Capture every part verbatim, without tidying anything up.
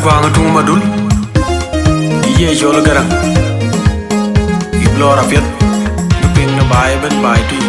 Paŋ tuŋ madun, ye cɔl Garaŋ, yï lɔɔr apiɛth, bï piŋ në baai ëbën baai tui.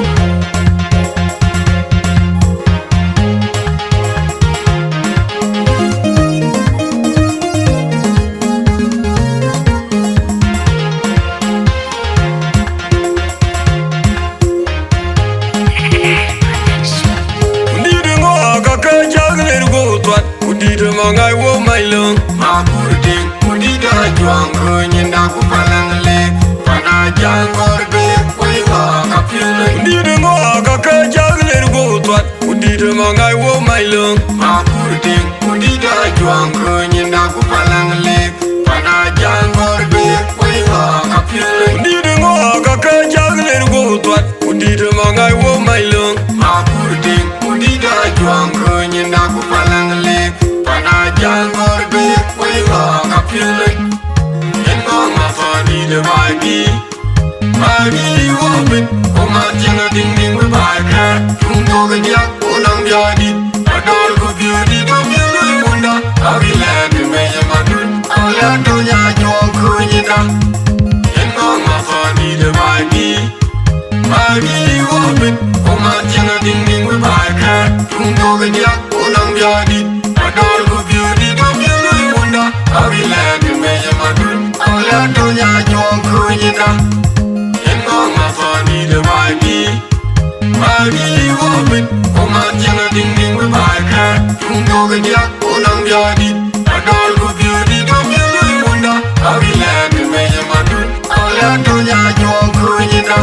Dït ŋɔɔk ka ke cäk ler guɔ thuat, ku dït maŋ ŋac wo mac löŋ. Ma kur tiŋ, ku dït a juɔŋ kööny inda ku palaŋ lek, pan a jaŋ gɔ̈r bek, wei ŋɔɔk ka piöl. Dït ŋɔɔk ka ke cäk ler guɔ thuat, ku dït maŋ ŋac wo mac löŋ. Ma kur tiŋ, ku dït a juɔŋ kööny inda ku palaŋ lek, pan a jaŋ gɔ̈r bek, wei ŋɔɔk ka piöl. Dït ŋɔɔk ka ke cäk ler guɔ thuat, ku dït maŋ ŋac wo mac löŋ. Ma kur tiŋ, ku dït a juɔŋ kööny inda ku palaŋ lek, pan a jaŋ gɔ̈r bek, wei ŋɔɔk ka piöl. Yen ŋɔɔk ma thɔn dït ë baai bï. Baai bï wɔ bit, ku ma tiɛŋ a diŋ diŋ bï baai kɛ̈ɛ̈r. Tuŋ thok diäk, ku nɔŋ biɔɔr dït. Adol ku biöör dït, ku biöör lui wunda. Abï lɛ̈k ë mec ë madun, ku lɛ̈k tɔ̈ nya juɔŋ kööny inda. Yen ŋɔɔk ma thɔn dït ë baai bï. Baai bï wɔ bit, ku ma tiɛŋ a diŋ diŋ bï baai kɛ̈ɛ̈r. Tuŋ thok diäk, ku nɔŋ biɔɔr dït. Adol ku biöör dït, ku biöör lui wunda. Abï lɛ̈k ë mec ë madun, ku lɛ̈k tɔ̈ nya juɔŋ kööny inda. Yen ŋɔɔk ma thɔn dït ë baai bï. Baai bï wɔ bit, ku ma tiɛŋ a diŋ diŋ bï baai kɛ̈ɛ̈r. Tuŋ thok diäk, ku nɔŋ biɔɔr dït. Adol ku biöör dït, ku biöör lui wunda. Abï lɛ̈k ë mec ë madun, ku lɛ̈k tɔ̈ nya juɔŋ kööny inda.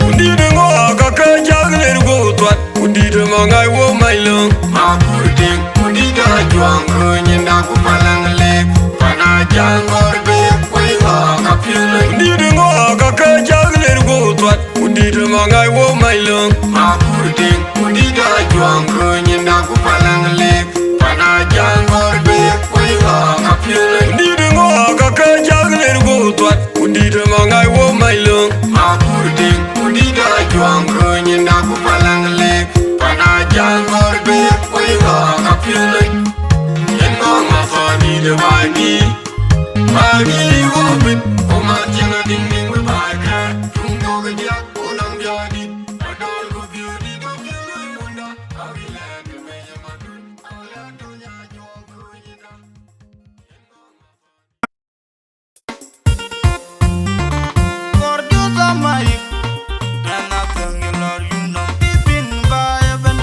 Ku dït ŋɔɔk ka ke cäk ler guɔ thuat, ku dït maŋ ŋac wo mac löŋ. Ma kur tiŋ, ku dït a juɔŋ kööny inda ku palaŋ lek, pan a jaŋ gɔ̈r bek, wei ŋɔɔk ka piöl. Ku dït ŋɔɔk ka ke cäk ler guɔ thuat, ku dït maŋ ŋac wo mac löŋ. Ma kur tiŋ, ku dït a juɔŋ kööny inda ku palaŋ lek, pan a jaŋ gɔ̈r bek, wei ŋɔɔk ka piöl. Ku dït ŋɔɔk ka ke cäk ler guɔ thuat, ku dït maŋ ŋac wo mac löŋ. Ma kur tiŋ, ku dït a juɔŋ kööny inda ku palaŋ lek, pan a jaŋ gɔ̈r bek, wei ŋɔɔk ka piöl. Yen ŋɔɔk ma thɔn dït ë baai bï. Baai bï wɔ bit, ku ma tiɛŋ a diŋ diŋ bï baai kɛ̈ɛ̈r. Tuŋ thok diäk, ku nɔŋ biɔɔr dït. Adol ku biöör dït, ku biöör lui wunda. Abï lɛ̈k ë mec ë madun, ku lɛ̈k tɔ̈ nya juɔŋ kööny inda. Producer Mike, and I tell you, Lord, you know, deep in by heaven.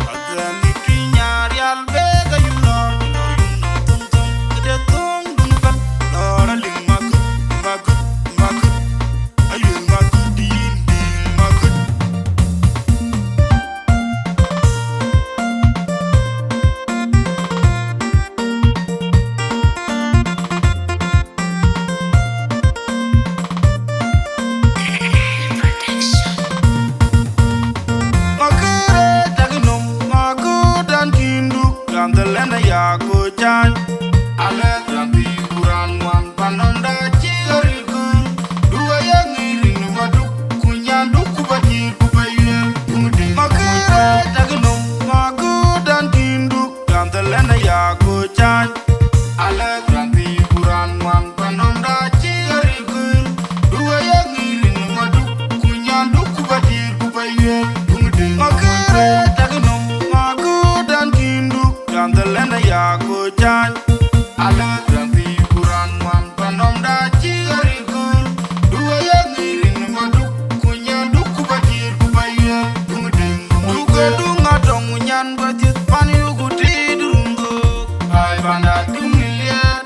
I tell you, King Ariel, beg you, Lord, you know, you know, tum tum, the tum dum pen. Lord, I lick my good, my good, my good. I lick my good, deal, deal, my good. Makere tak nom, makudan kindu, kan the lena ya ko chan. Ale kan di kuran wan panom da chigari kun. Duga ya ngirin maduk, kunyan duk kubatir kubayue. Makere tak nom, makudan kindu. Kan the lena ya ko chan. Ale kan di kuran wan panom da chigari kun. Duga ya ngirin maduk, kunyan duk kubatir kubayue. Makere tak nom, makudan kindu. Kan the lena ya ko chan. Ale kan di kuran wan panom da chigari kun. Duga ya ngirin maduk, kunyan duk kubatir kubayue. Duga dunga dong nyan batit pan yugu ti durungo. Ai bana dung liet.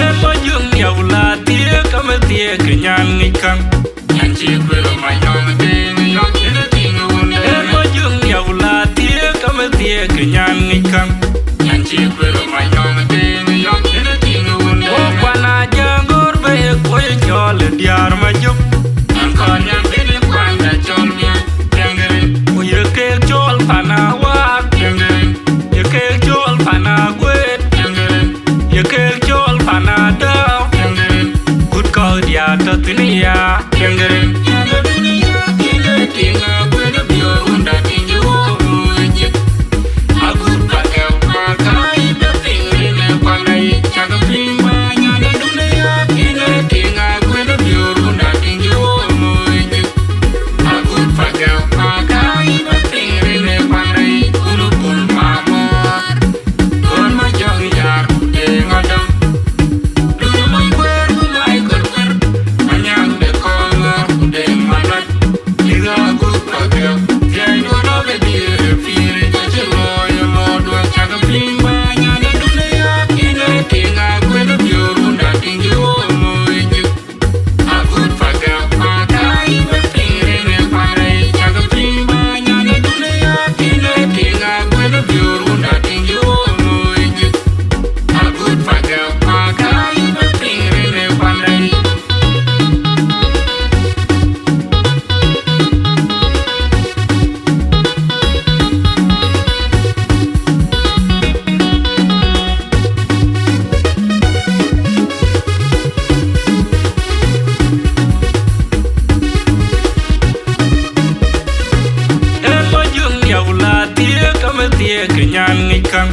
Ë kɔc juëŋ nhiäk la thiëëk, ke më thiëëk, ke nyan ŋic käŋ. Nyan cï kuël mac nɔm tënë yɔm, tënë tïŋ wun. Ë kɔc juëŋ nhiäk la thiëëk, ke më thiëëk, ke nyan ŋic käŋ. Nyan cï kuël mac nɔm tënë yɔm, tënë tïŋ wun. Wo kuan a jɛŋ gör bë ye kuɔc cɔl ë diäär ma jök. An kɔn nyan bï kuan da cɔl miäk, tiɛŋ rin. Ku ye keek cɔl pan a waak, tiɛŋ rin. Ye keek cɔl pan a guëët, tiɛŋ rin. Ye keek cɔl pan a dääu, tiɛŋ rin. Kut kɔ̈k diäär tɔ̈ thïn ya, tiɛŋ rin. Ë kɔc juëŋ nhiäk la thiëëk, ke më thiëëk, ke nyan ŋic käŋ.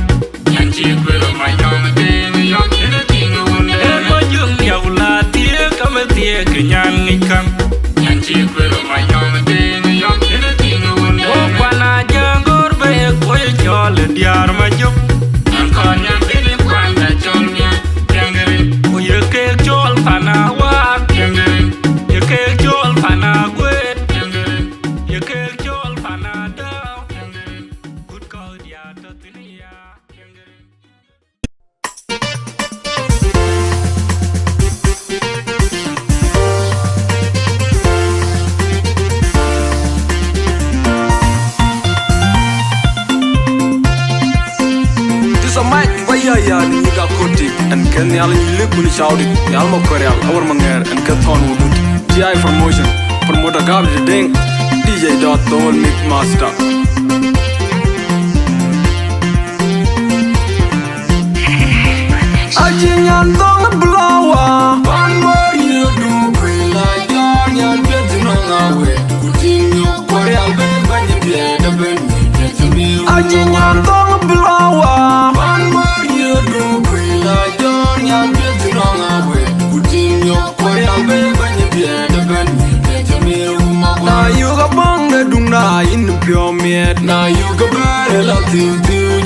Nyan cï kuël mac nɔm tënë yɔm, tënë tïŋ wun. Ë kɔc juëŋ nhiäk la thiëëk, ke më thiëëk, ke nyan ŋic käŋ. Nyan cï kuël mac nɔm tënë yɔm, tënë tïŋ wun. Wo kuan a jɛŋ gör bë ye kuɔc cɔl ë diäär ma jök. An kɔn nyan bï kuan da cɔl miäk, tiɛŋ rin. Ku ye keek cɔl pan a waak, tiɛŋ rin. Ye keek cɔl pan a guëët, tiɛŋ rin. Ye keek cɔl pan a dääu, tiɛŋ rin. Kut kɔ̈k diäär tɔ̈ thïn ya, tiɛŋ rin. This a mic, waya ya, ni ga koti, and ken ya ni likuni shaudi, ya ma kwarial, awar manger, and ke thon wudut. T I promotion, promoter Gabri Deng, D J Dot, the whole mix master. Aji nyan thong blower. Pan mor ye du kuila jon nyan pet no ngawe. Kutin yo kwari albe banye pie de ben. Aji nyan thong blower. Pan mor ye du kuila jon nyan pet no ngawe. Kutin yo kwari albe banye pie de ben. Na yuga bang de dung na in pio miet. Na yuga bare la tiu tiu.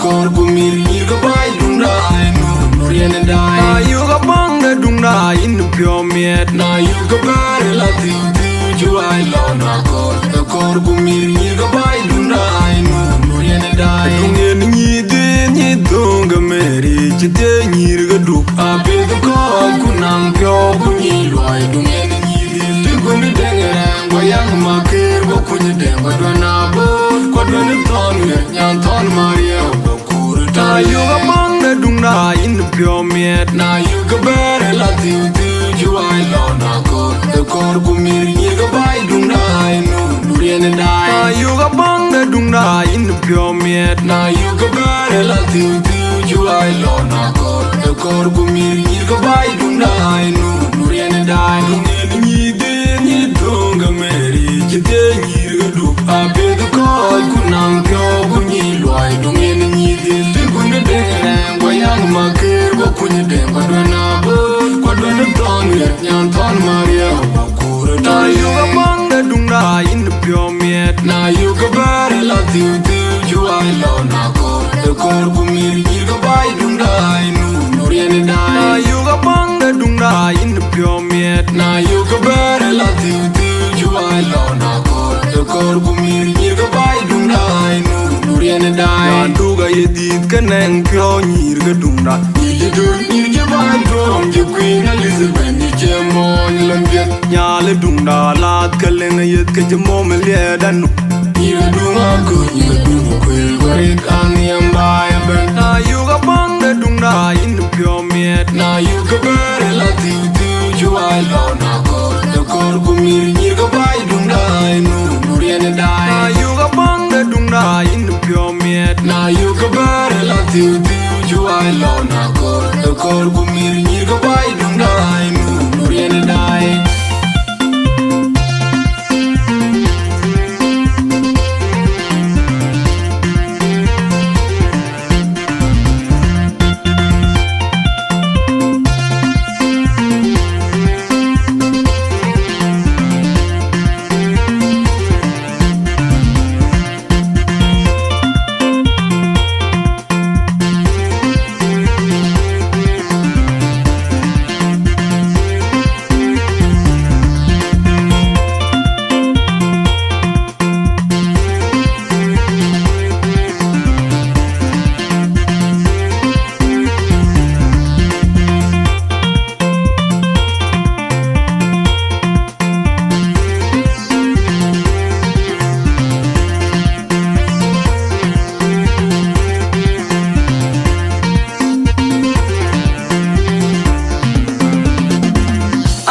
Kɔɔr ku mïr nyïïr ke baai duŋda ë nu, nu riɛn ë daai. Na yök abaŋ de duŋda yïn piɔ̈u miɛt. Na yök ke bɛ̈ɛ̈r ë la thiu thiu cï waai lɔ na kɔɔr. Ë kɔɔr ku mïr nyïïr ke baai duŋda ë nu, nu riɛn ë daai. Duŋ yen nyïïr dhil nyïïr dhöŋ ke mɛɛri cï thiëëc nyïïr ke duk. Apiɛth kɔ̈ɔ̈c ku naŋ piɔ̈u ku nyïïr luɔi. Duŋ yen nyïïr dhil tï kuën ë deŋ ë rɛɛŋ ku yäŋ makër ku kuny ë deŋ ku duën abööt ku duën ë thɔn ɣer nyan thɔn mariëu. Kur ta yök abaŋ de duŋda yïn piɔ̈u miɛt. Na yök ke bɛ̈ɛ̈r ë la thiu thiu cï waai lɔ na kɔɔr. Ë kɔɔr ku mïr nyïïr ke baai duŋda ë nu, nu riɛn ë daai. Na yök abaŋ de duŋda yïn piɔ̈u miɛt. Na yök ke bɛ̈ɛ̈r ë la thiu thiu cï waai lɔ na kɔɔr. Ë kɔɔr ku mïr nyïïr ke baai duŋda ë nu, nu riɛn ë daai. Duŋ yen nyïïr dhil nyïïr dhöŋ ke mɛɛri cï thiëëc nyïïr ke duk. Apiɛth kɔ̈ɔ̈c ku naŋ piɔ̈u ku nyïïr luɔi. Duŋ yen nyïïr dhil tï kuën ë deŋ ë rɛɛŋ ku yäŋ makër ku kuny ë deŋ ku duën abööt ku duën ë thɔn ɣer nyan thɔn mariëu. Kur ta yök abaŋ de duŋda yïn piɔ̈u miɛt. Na yök ke bɛ̈ɛ̈r ë la thiu thiu cï waai lɔ na kɔɔr. Ë kɔɔr ku mïr nyïïr ke baai duŋda ë nu, nu riɛn ë daai. Na yök abaŋ de duŋda yïn piɔ̈u miɛt. Na yök ke bɛ̈ɛ̈r ë la thiu thiu cï waai lɔ na kɔɔr. Ë kɔɔr ku mïr nyïïr ke baai duŋda ë nu, nu riɛn ë daai. Na duk aye dhiëth ke nɛŋ piɔ̈u nyïïr ke duŋda. Nyïïr cï dur, nyïïr cï baai tuɔɔm, cï Queen Elizabeth, nyïïr cï mɔɔny lon piɛth. Nyal ë duŋda lath ke leŋ ë yeth ke cï mɔm ë liɛɛt anu. Nyïïr ë duŋ akö, nyïïr ë duŋ kuël, ku rik anhiɛm baai ëbɛ̈n. Na yök abaŋ de duŋda yïn piɔ̈u miɛt. Na yök ke bɛ̈ɛ̈r ë la thiu thiu cï waai lɔ na kɔɔr. Ë kɔɔr ku mïr nyïïr ke baai duŋda ë nu, nu riɛn ë daai. Na yök abaŋ de duŋda yïn piɔ̈u miɛt. Na yök ke bɛ̈ɛ̈r ë la thiu thiu cï waai lɔ na kɔɔr. Ë kɔɔr ku mïr nyïïr ke baai duŋda ë nu, nu riɛn ë daai.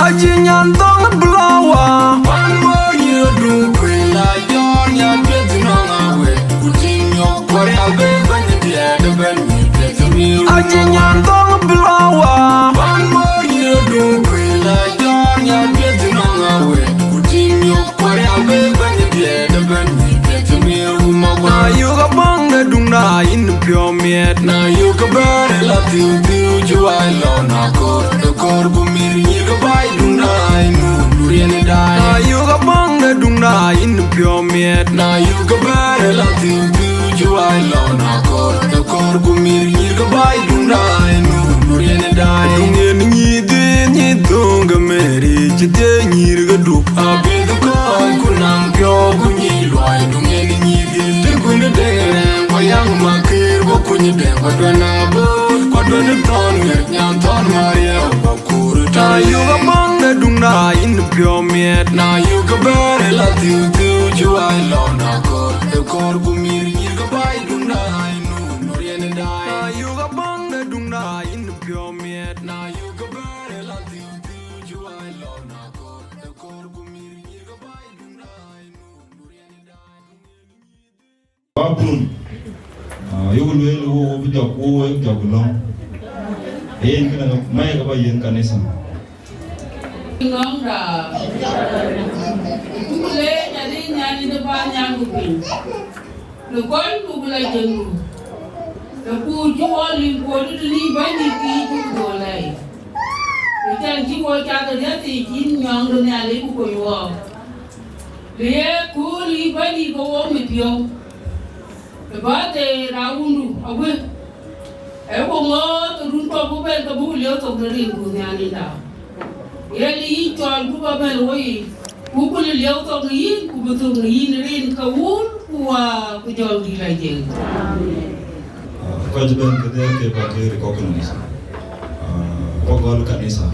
Acï nyan thɔŋ blower. Pan wär yï du kuël a jɔn ya piɛth nɔŋ awet. Ku tïŋ nyɔk kuɔr ya bë bɛ̈ny diɛɛt ëbɛ̈n mi piɛth mi. Acï nyan thɔŋ blower. Pan wär yï du kuël a jɔn ya piɛth nɔŋ awet. Ku tïŋ nyɔk kuɔr ya bë bɛ̈ny diɛɛt ëbɛ̈n mi piɛth mi. Wuma guɔ. Na yök abaŋ de duŋda yïn piɔ̈u miɛt. Na yök ke bɛ̈ɛ̈r ë la thiu thiu cï waai lɔ na kɔɔr. Ë kɔɔr ku mïr nyïïr ke baai duŋda ë nu, nu riɛn ë daai. Na yök abaŋ de duŋda yïn piɔ̈u miɛt. Na yök ke bɛ̈ɛ̈r ë la thiu thiu cï waai lɔ na kɔɔr. Ë kɔɔr ku mïr nyïïr ke baai duŋda ë nu, nu riɛn ë daai. Duŋ yen nyïïr dhil nyïïr dhöŋ ke mɛɛri cï thiëëc nyïïr ke duk. Apiɛth kɔ̈ɔ̈c ku naŋ piɔ̈u ku nyïïr luɔi. Duŋ yen nyïïr dhil tï kuën ë deŋ ë rɛɛŋ ku yäŋ makër ku kuny ë deŋ ku duën abööt ku duën ë thɔn ŋer nyan thɔn mariëu. Kur ta yök abaŋ de duŋda yïn piɔ̈u miɛt. Na yök ke bɛ̈ɛ̈r ë la thiu thiu cï waai lɔ na kɔɔr. Ë kɔɔr ku mïr nyïïr ke baai duŋda ë nu, nu riɛn ë daai. Na yök abaŋ de duŋda yïn piɔ̈u miɛt. Na yök ke bɛ̈ɛ̈r ë la thiu thiu cï waai lɔ na kɔɔr. Ë kɔɔr ku mïr nyïïr ke baai duŋda ë nu, nu riɛn ë daai. Ba pun. Ah, yök lueel wo wo bï jɔk wo wo jɔk lɔ̈ŋ. Yen kënë mai ka ba yen kanisa. Nɔŋda. Ku le jadi nyani de ba nyan ku piny. Le kɔn ku bula jengu. Le ku ju wo lim ku du ni ba ni ki ju do lai. Le chan ji wo cha de ya ti ji nyong do ni ale ku ko yo. Le ye ku li ba ni ko wo mi pio. Ë bäth ë raundu awë, ë ku ŋoot run kɔ̈k bï bɛ̈n ke buk lieu thok de rin ku nhial inda. Yen yï cɔl ku ba bɛ̈n woi, ku ku lieu thok në yïn, ku bï thok në yïn rin ke wun ku wa ku jɔŋdït la jël. Kɔc bɛ̈n ke dhël ke ba ke recognize. Ah, ba gɔl kanitha.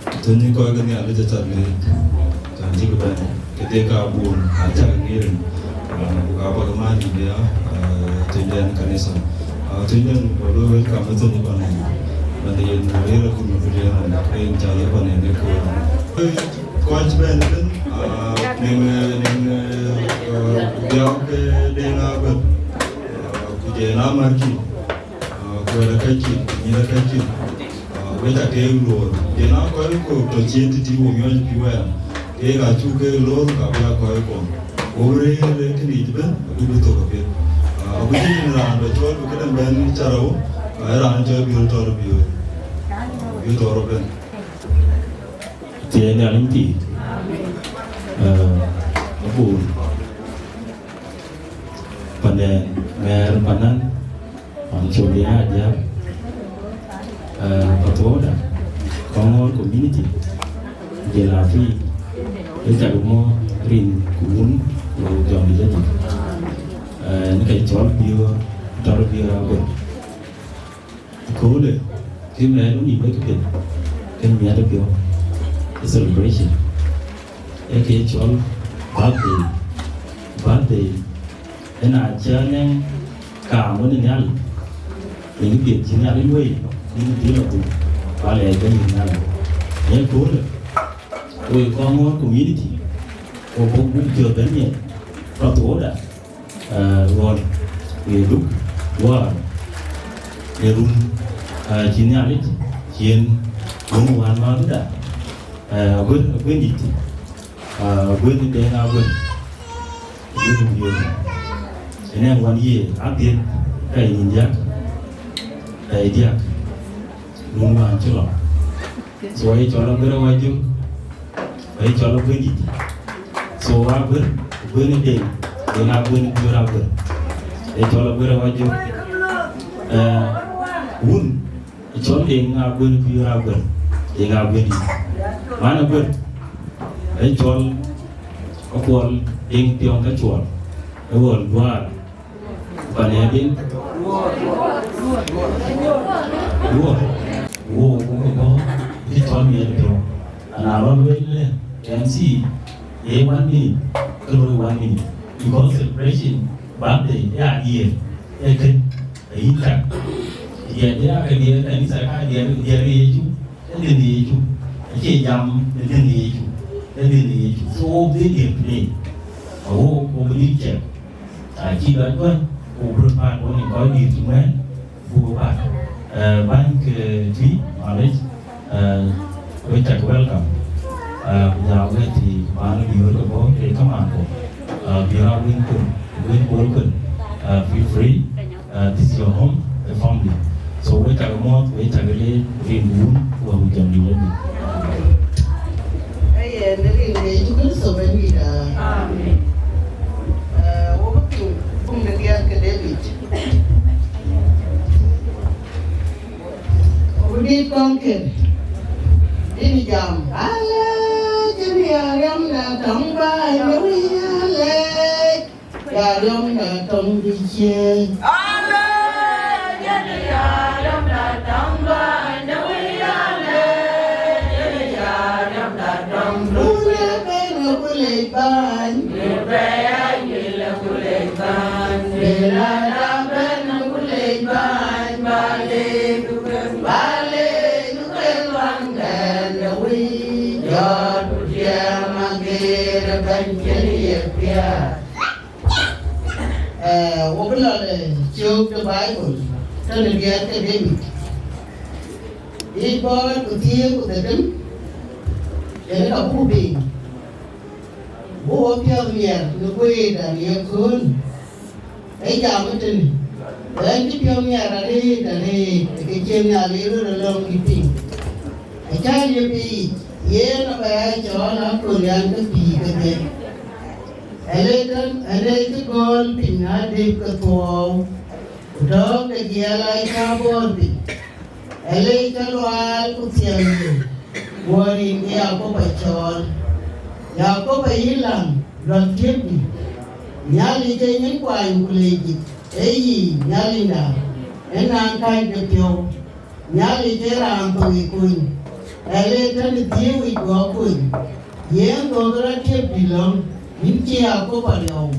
Ah, thöny kɔc ke Nhialic aca leec, cän cïk bɛ̈n, ke dhie ka bun, acak ŋirin, ah, ku ka bak man ya, ah, thöny den kanitha. Ah, thöny den ba lo welcome thöny pan, man yen rëër akun ma dulier, yen ca ye pan yen ko. Kɔc bɛ̈n bɛ̈n, ah, ning, ning, ah, biak ke den abɛ̈n, ah, ku jɛ na marki. Ah, kuɛɛr ë kacin, nyïïr ë kacin, ah, wek akeek luɔɔr. Yen aa kɔc kɔ̈k tɔ cïn tëtïï wo miɔɔc pïïu ɛn, keek acuk keek loor, ka bï aa kɔc kɔ̈k. Wo bï rëër ë kënic ëbën, abï bï thök apiɛth. Ah, abï cï yïn raan bɛ cɔɔl bï këdäŋ bɛ̈n carou, ka ë raan cɔl Biöör Tɔ̈r Biöör. Biöör Tɔ̈r ëbën. Thiëëc Nhialic thii. Eh, abun. Panen, mɛɛr panan, man col de ya diäk, eh, Pathoda, Kɔŋɔɔr community, jël a tui, ë cak mɔ rin ku wun, ku jɔŋ de jadït. Eh, në ke cɔl Biöör, Tɔ̈r Biöör abun. Köölë, kë mɛɛn wun ë wek piɛth, kën miɛt ë piɔ̈u, ë celebration. Ee kë cɔl birthday. Birthday, ëna cä nɛŋ kaam wën ë Nhialic, në kë piɛth cï Nhialic wëi, në kë dhil athuk, ku alɛɛc bɛ̈n yïn Nhialic. Ee köölë, wek Kɔŋɔɔr community, ku buk buk piɔ̈ɔ̈th bɛ̈n miɛt, Pathoda. Eh, ɣɔn, ye duk, wäär, ye run, eh, cï Nhialic, cien, run wään mäthda, eh, aguën, aguën dït, eh, aguën Deŋ aguën, aguën Biöör. Ënɛn wan ye adhiëth, ka ye nïn diäk, ka ye diäk, run wään cï lɔ. So, aye cɔl aguën ë Wajök, aye cɔl aguën dït. So, aguën, aguën ë Deŋ, Deŋ aguën ë Biöör aguën. Aye cɔl aguën ë Wajök. Eh, wun, aye cɔl Deŋ aguën ë Biöör aguën. Deŋ aguën dït. Man aguën, aye cɔl Akuɔl Deŋ Piɔŋ Kacuɔl. Ë ɣɔn duaar. Pan ya din. Wo. Wo, wo, wo, wo. Ti ton ye do. Ana ron we le. M C. Ye one minute. Ke lo one minute. Because celebration birthday ya ye. E ken. E ita. Ye dia ke ye kanisa ka ye ye Yesu. Ë dhil Yecu, acie jam ë dhil Yecu, ë dhil Yecu. So, wo dhil ye play. Awo, wo bï dhil cɛk. Acï dɔc bɛ̈n, wo bï röt paat wo nïn kɔc dït cï ŋuɛ̈ɛ̈n, buk paat. Eh, bäny ke tui, malec, eh, we cak welcome. Eh, ku ja we ti man bï wek ke bɔ̈, ke kaman ko. Eh, bï rɔt win kun, win bol kun. Eh, feel free. Uh, this is your home, a family. So we take a month, we take a day, we move, we will can do it. Aye, në rin de Yecu Kërtho Bɛ̈nydït, ah. Amen. Eh, wo bï piŋ, kum de diäk ke David. Wo bï dit kɔŋ kën, dit jam. Alɛɛc, jënë ya riɛm da tɔŋ ba, jënë ya lɛɛc. Ya riɔm da tɔŋ bï ciëë. Amen. Yɛn ya riɔm da tɔŋ ba, na wïc ya lɛɛc. Yɛn ya riɔm da tɔŋ bï ciëë. Wun ë ben ë ku lec bäny. Yï bɛ ya yï lë ku lec bäny. Yï la da ben ë ku lec bäny. Ba lec ku kën, ba lec ku kën luaŋdɛn de wïc. Jɔt ku tiɛɛm ageer ë bɛ̈ny cïn ye piɛth. Eh, wo bï lɔ, eh, cök de Baibul, tënë diɛɛr ke David. Yic bɔɔl ku thiëër ku dhetem, yen ka buk piŋ. Buk wo piɔ̈ɔ̈th miɛt në guëëtda në yeköölë. Ee jam ëtënë, ɣɛn cï piɔ̈ɔ̈th miɛt arëët arëët, ke cïn Nhialic röt alɔŋ dït piny. Acä liep ë yic, yen abä ya cɔɔl aköl an, ke pïïr kedhie. Ë le tën, ë le cï gɔ̈ɔ̈l piny adïp ke thuɔɔu, ku tɔ̈ ke jiɛɛl aa cä bɔ̈ɔ̈r piny. Ë le cä luaal ku thiɛɛl yïn, guɔ rin ke Yakoba cɔɔl. Yakoba yï läŋ, luäk tiëpdï. Nhialic ee nyin kuany ku leec yic, ee yï Nhialicda, ee naŋ kääc de piɔ̈u. Nhialic ee raan thou ë kony, ë le tën ë dhiëëu yic guɔ kony. Yen dhuɔ̈k rɔt tiëpdï lɔ̈ŋ, yïn cï Yakoba riɔu.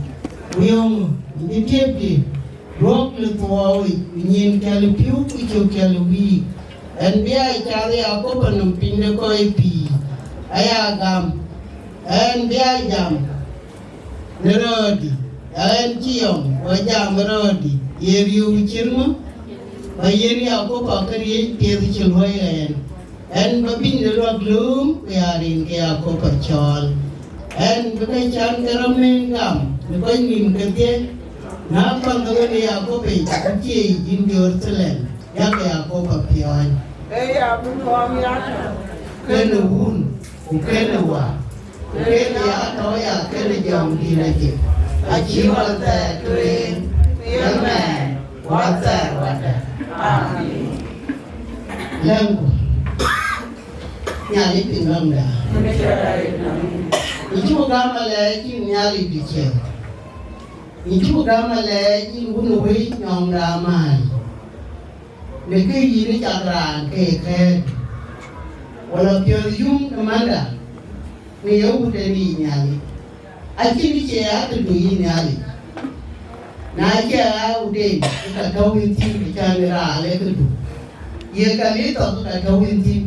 Ku yöŋ, yïn cï tiëpdï duɔ̈k në thuɔɔu yic, ku nyin cäl ë pïu ku cök cäl ë wïïk. Ɣɛn bï aa cath Yakoba nɔm piny de kɔc pïïr, aya gam, ɣɛn bï aa jam në röördï, ɣɛn cï yɔŋ, ku jam ë röördï, ye riëëu cït ŋö? Ba yen Yakoba këriëëc piɛth cï luɔi ɣɛn. Ɣɛn ba bïny de luak lööm, ku ya rin ke Yakoba cɔɔl. Ɣɛn bï ke can ke rɔt mën gam në kɔc nïïm kedhie, na päŋ ke ɣön ë Yakoba yic, ku cie yic yïn Jeruthalem, yak Yakoba piɔ̈ɔ̈ny. Ee ya bï kɔn ya kenë wun, ku kenë wä, ku kenë ya tɔ̈ ya kenë jɔŋdït ajëk, acï wä thɛɛr tueŋ, ku ye mɛɛn wä thɛɛr wadä. Amen. Lɛ̈ŋku, Nhialic piŋ gämda. Yïn cuk gam alɛɛc yïn Nhialic dï ciëër. Yïn cuk gam alɛɛc yïn wun ë wëi nyɔŋda amääl. Në kë yïn ë cak raan ke kɛ̈ɛ̈t, wala piɔ̈ɔ̈th yum ë manda, në ye wut en yï Nhialic. Acïn kë cie aa tëdu yï Nhialic. Na cie aa wut en, ke ka tɔ̈u yïn thïn, bï cän ë raan le këdu. Ye ka le thɔ̈k, ke ka tɔ̈u yïn thïn.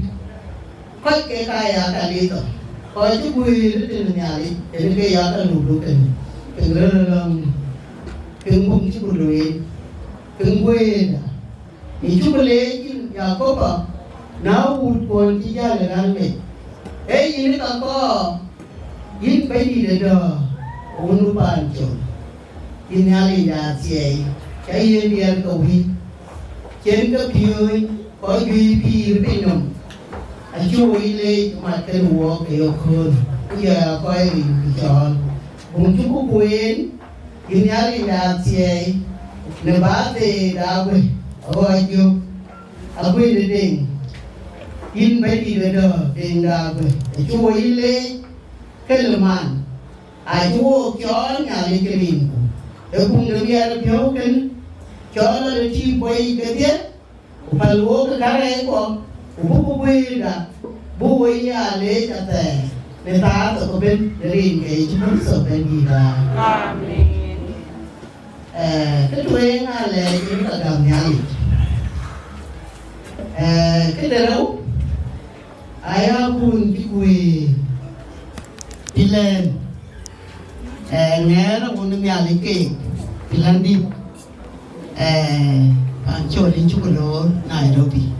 Kɔc ke ka ya ka le thɔ̈k. Kɔc cï guëër ë tënë Nhialic, en ke ya ka luk luk kënë. Piŋ röl ë lɔ̈ŋdï. Piŋ buŋ cï ku lueel. Piŋ guëërda. Yïn cuk leec yïn Yakoba, na wut kuɔn cï jäl ë räl mec. Ee yïn ë ka kɔɔr, yïn Bɛ̈nydït ë dɔ̈ɔ̈r, wun ë paan col. Yïn Nhialic de athiɛɛi, cä yen diɛɛr ke wïc, cïn ke piööny, kɔc juëc pïïr piny nɔm. Acuk wïc leec mat kën wuɔɔk ke ye kööl, ku jɔ ya kɔc rin ku cɔɔl. Buŋ cuk ku kueen, yïn Nhialic de athiɛɛi, në bä theek de aguëc, aɣɔc jök, aguëc de deŋ, yïn Bɛ̈nydït ë dɔ̈ɔ̈r, deŋ de aguëc, acuk wo yï leec, ke lë man, acï wo cɔɔl Nhialic ke rinku, ë buŋ de wiɛɛr piɔ̈u kënë, cɔɔl ɣɔn ë tïï bɔ̈ yic kedhie, ku päl wok ë kärɛckuɔ, ku buk guëërda, buk wo ya leec athɛɛr në thaar thok ëbën, në rin ke Yecu Kërtho Bɛ̈nydïïtda. Amen. Ee, kë tueŋ alɛɛc yïn ka gam Nhialic. Ee, kë de rou, aya kun cï guëër, pilɛɛn, ee, ŋɛɛr awun Nhialic keek, pilɛɛn dït. Eh, Pancol yïn cuk loor Nairobi.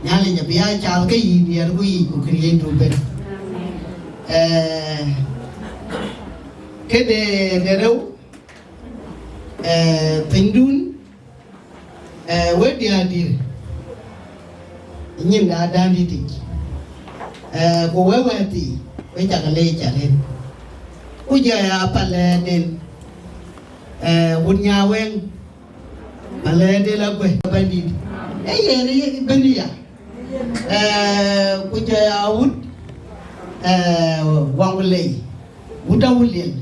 Nhialic abï ya cath ke yïn diɛɛr ku yiic ku këriëëcdu ëbën. Eh, këde de rou, eh, pinydun, eh, we diäär dït, nyin da dan dït yic. Eh, ku we wɛ̈ɛ̈t thii, we cak leec arëët. Ku jɔ ya palɛɛrden, eh, wun Nyawëŋ, Malɛɛrden Aguëc Bɛ̈nydït. Ee yen ye bɛ̈n ya. Eh, ku jɔ ya wut, eh, Waŋ Lei, wut Awuliel.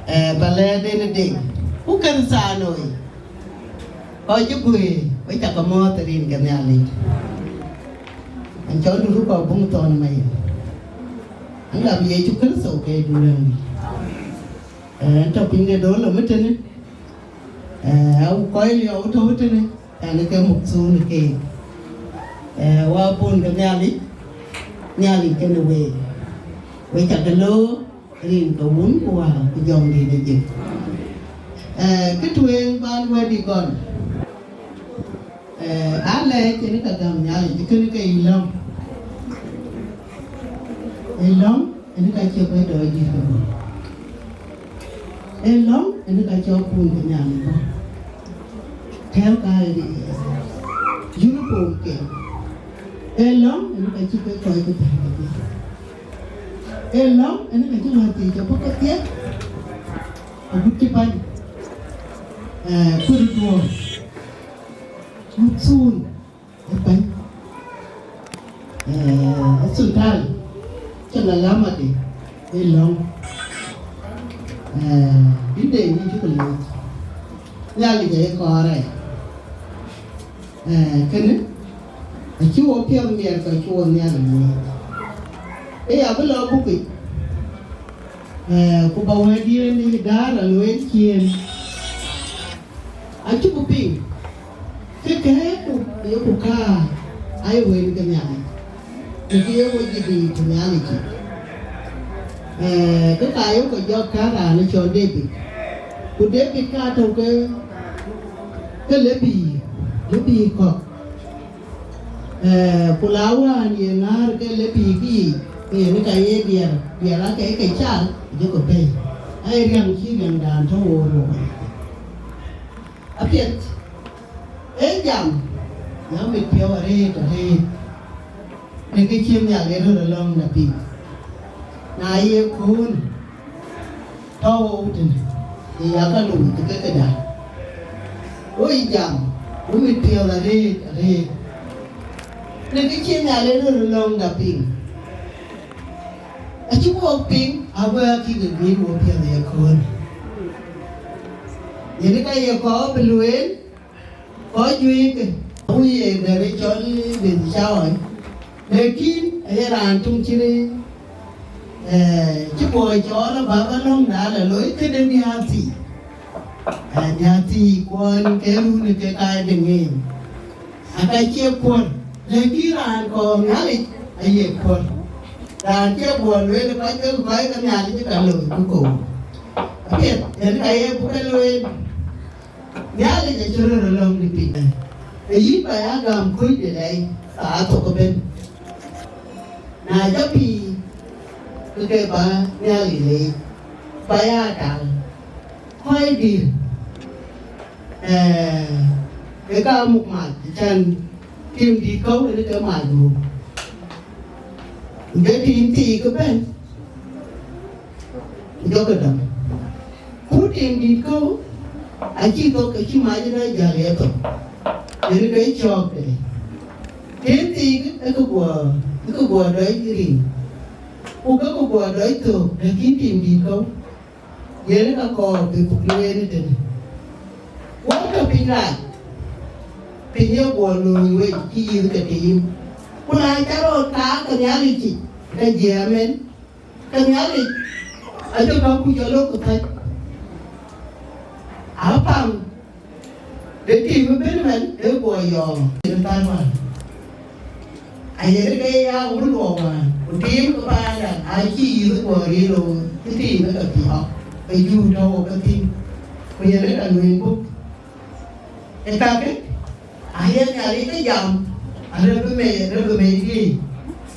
Eh, Malɛɛrden Deŋ. Ku Kërthianoi, kɔc cï guëër, we cak mɔ̈ɔ̈th rin ke Nhialic. An cɔl duru kɔk buŋ thɔn mai. An gam Yecu Kërtho ke du lëŋ. Eh, tɔ piny de dolo mi tënë. Eh, au kɔc liɔu tɔ̈u tënë, yani ke muk thuun keek. Eh, wa pun ke Nhialic, Nhialic kenë week. We cak ke loor, rin ke Wun ku Wä ku Jɔŋdït Ajëk. Eh, kë tueŋ ban wɛ̈t ë gɔl. Eh, alɛɛc ënë ka gäm Nhialic, kënë ke yï lɔ̈ŋ. Ë lɔ̈ŋ, ënë ka cï bɛ̈n dɔɔc dït ke bɔ̈. Ë lɔ̈ŋ, ënë ka cɔk pun ke Nhialic bɔ̈. Tɛ̈ɛ̈u ka ë uniform ke. Ë lɔ̈ŋ, ënë ka cï ke kɔc ke bɛ̈n ke bɔ̈. Ee lɔ̈ŋ, ënë ka cï ŋäth thiëc abɔ̈ ke thiëk, agut cï bäny, ee, kuëër duɔ̈ɔ̈r, muk thuun ë bɛ̈ny, ee, ë sultan, cïn alamade, ee lɔ̈ŋ, ee, bï de yïn cï ku leec, Nhialic aye kɔɔr ë. Ee, kënë, acï wo piɔ̈ɔ̈th miɛt, ku acï wo Nhialic leec. Ee ya bï lɔ bukic, ee, ku ba wɛ̈ɛ̈tdiɛ̈n ë daar alueel ciëën. Acï ku piŋ, ke kɛ̈ɛ̈ku, yeku kaar, aye wël ke Nhialic. Ku kë ye wo jidit Nhialic yic. Ee, ke ka ye ku jɔk kaar raan ë cɔl David. Ku David ka tɔ̈u ke, ke Lebi, Lebi kɔ̈k. Ee, ku la wään ye ŋäär ke Lebi kë yic, ke yen ka ye diɛɛr, diɛɛr ake ke cal, jɔkï bɛ̈i. Aye riɛm cï riɛmdan tɔ̈u wo rou. Apiɛth, ee jam, ya mit piɔ̈u arëët arëët, në kë cï Nhialic röt alɔŋda piŋ. Na ye kööl, tɔ̈u wou tënë, ye ya ka looi të ke këda. Wo yï jam, wo mit piɔ̈u arëët arëët, në kë cï Nhialic röt alɔŋda piŋ. Acï wok piŋ, aguɔ akï ke guiir wo piɛth ye kööl. Yen ka ye kɔɔr bï lueel, kɔc juëc ke, awu ye dɛ̈t ë cɔl Beth Cawai. Lakin aye raan töŋ cïn, ee, cï bɔ̈ cɔɔl abä ba lɔ̈ŋda la looi këde nhiaar thii. Ee, nhiaar thii kuɔn ke run ke ka de ŋeeny. Aka cie kuɔ̈r, lakin raan kɔɔr Nhialic aye kuɔ̈r. Raan cie guɔ lueel kɔc ke kɔc ke Nhialic ka looi ku koor. Apiɛth, yen ka ye buk ke lueel. Nhialic acï röt alɔŋ de piny. Ee yïn ba ya gam kuc de lɛi, ka aa thok ëbën. Na jɔ pïïr, ke ke ba Nhialic leec, ba ya tal. Kɔc dït, ee, ke ka muk mac, cän tim dït kɔ̈u ënë ke mac muk. Ku jɔ tim thii ke bɛ̈n, ku jɔkï dɔm. Ku tim dït kɔ̈u, acï thok, acï mac ënë jäl ye thok. Yen ke cɔɔk de. Tim thii ke, ë ke guɔ, ë ke guɔ dɔc riŋ. Ku ke ke guɔ dɔc thok, lakin tim dït kɔ̈u. Yen ka kɔɔr bï buk lueel tënë. Wok tɔ piny rac, piny ye guɔ looi wec cï yïth ke tim. Ku na ca rɔt kaak ke Nhialic yic, ke jiɛɛm en, ke Nhialic acï käŋ ku jɔ lok ku thäc. Apam de tim ëbën ëmën ë guɔ yɔɔk yen thar wään. Aye ke ya wun luɔk wään, ku tim ke paanda acï yïth guɔ ril looi, ke tim ë ke piɔ̈ɔ̈k, ke jur tɔ̈u ke thïn, ku yen ë ka lueel buk. Ë kakë, aye Nhialic ke jam, arëk bï mei, arëk bï mei diëëc.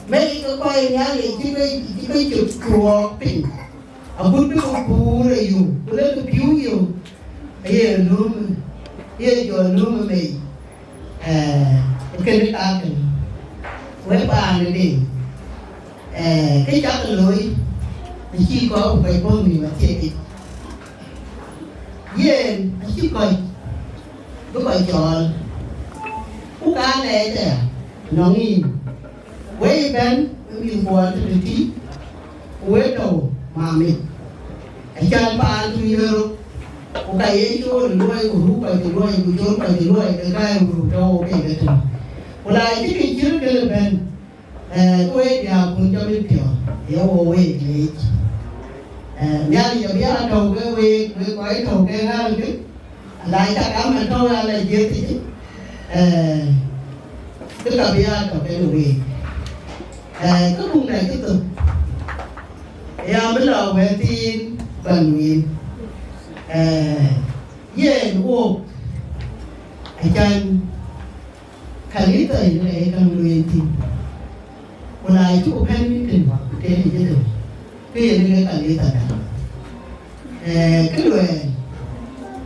Mei ke kɔc Nhialic cï ke, cï ke cök cuɔɔk piny. Agut bï ke kuur ë yum, ku lek piu yum, aye lööm, ye jɔ lööm ë mei, ee, kënë kakënë. Wek paan ë deŋ, ee, kë cak looi, acï kɔɔr ku kɔc bɔ̈ mïïm athiek yic. Yen acï kɔc bï kɔc cɔɔl, ku ka lɛɛc aya nɔŋ yïn. Wek ëbɛ̈n ë mïth kuɔɔr tëtï, ku wek tɔ̈u mamic, acan paan tui ɣero, ku ka ye cool luɔi, ku ruk kɔc cï luɔi, ku cool kɔc cï luɔi, ke ka ye ruk tɔ̈u ke ke tïŋ. Ku la cï kë cït kënë bɛ̈n, ee, ke wek diäär kun jɔ mit piɔ̈ɔ̈th, ye wo wek leec. Ee, Nhialic abï ya tɔ̈u ke week, wek kɔc tɔ̈u ke ɣäl kë, Alac cak aman tɔ̈u ala jiëk yic, ee, kë ka bï aa tɔ̈ kenë week. Ee, kë buk na cï thök, ya bï lɔ wɛ̈ɛ̈thiin bä lueel. Ee, yen wook, acan kanitha yen ee käŋ lueel thïn. Ku na cuk pɛ̈n yïn tën, ke yïn cï tën, ke yen ke kanitha da. Ee, kë luɛɛl,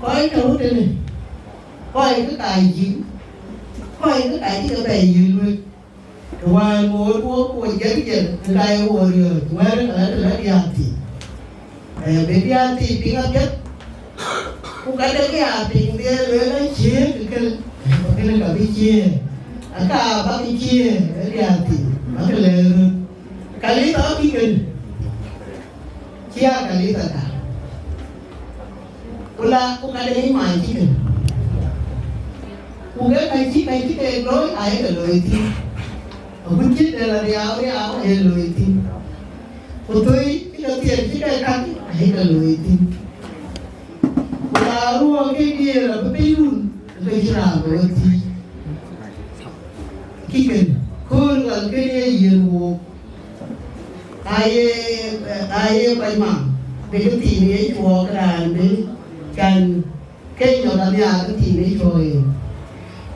kɔc tɔ̈u tënë, kɔc kë ka yïn, kɔc kë ka cï ke bɛ yïn lueth, Të wään ŋoot wok ku jɛk jɛk, ke ka ye wo riɔ̈ɔ̈c, wɛ̈ɛ̈r ë ka la të la diäär thii. Ee, bï diäär thii piŋ apiɛth, ku ka dek ya piŋ bï e lueel an, ciëër kë kël, ku kënë ka bï ciëër. Aka bäk ciëër, ë diäär thii, bäk lɛ̈ɛ̈r röt. Ka lith aa kï kënë, cï aa ka lith ada. Ku la, ku ka dek ŋic man cï kënë. Ku ke ka cï, ka cï ke looi, aye ke looi thïn. Ku cï de la riau riau, aye looi thïn. Ku thöi cï ke thiëër cï ke kak, aye ke looi thïn. Ku la ruɔɔk ke diëër abï piny run, ke cï raan bï we thiëc. Kï kënë, kööl ɣɔn kënë ye yiëën wook. Aye, aye kɔc mam, bï ke thiin ye cuɔɔk raan bï can ke nyɔk anhiaar ke thiin ye cuɔɔk yen.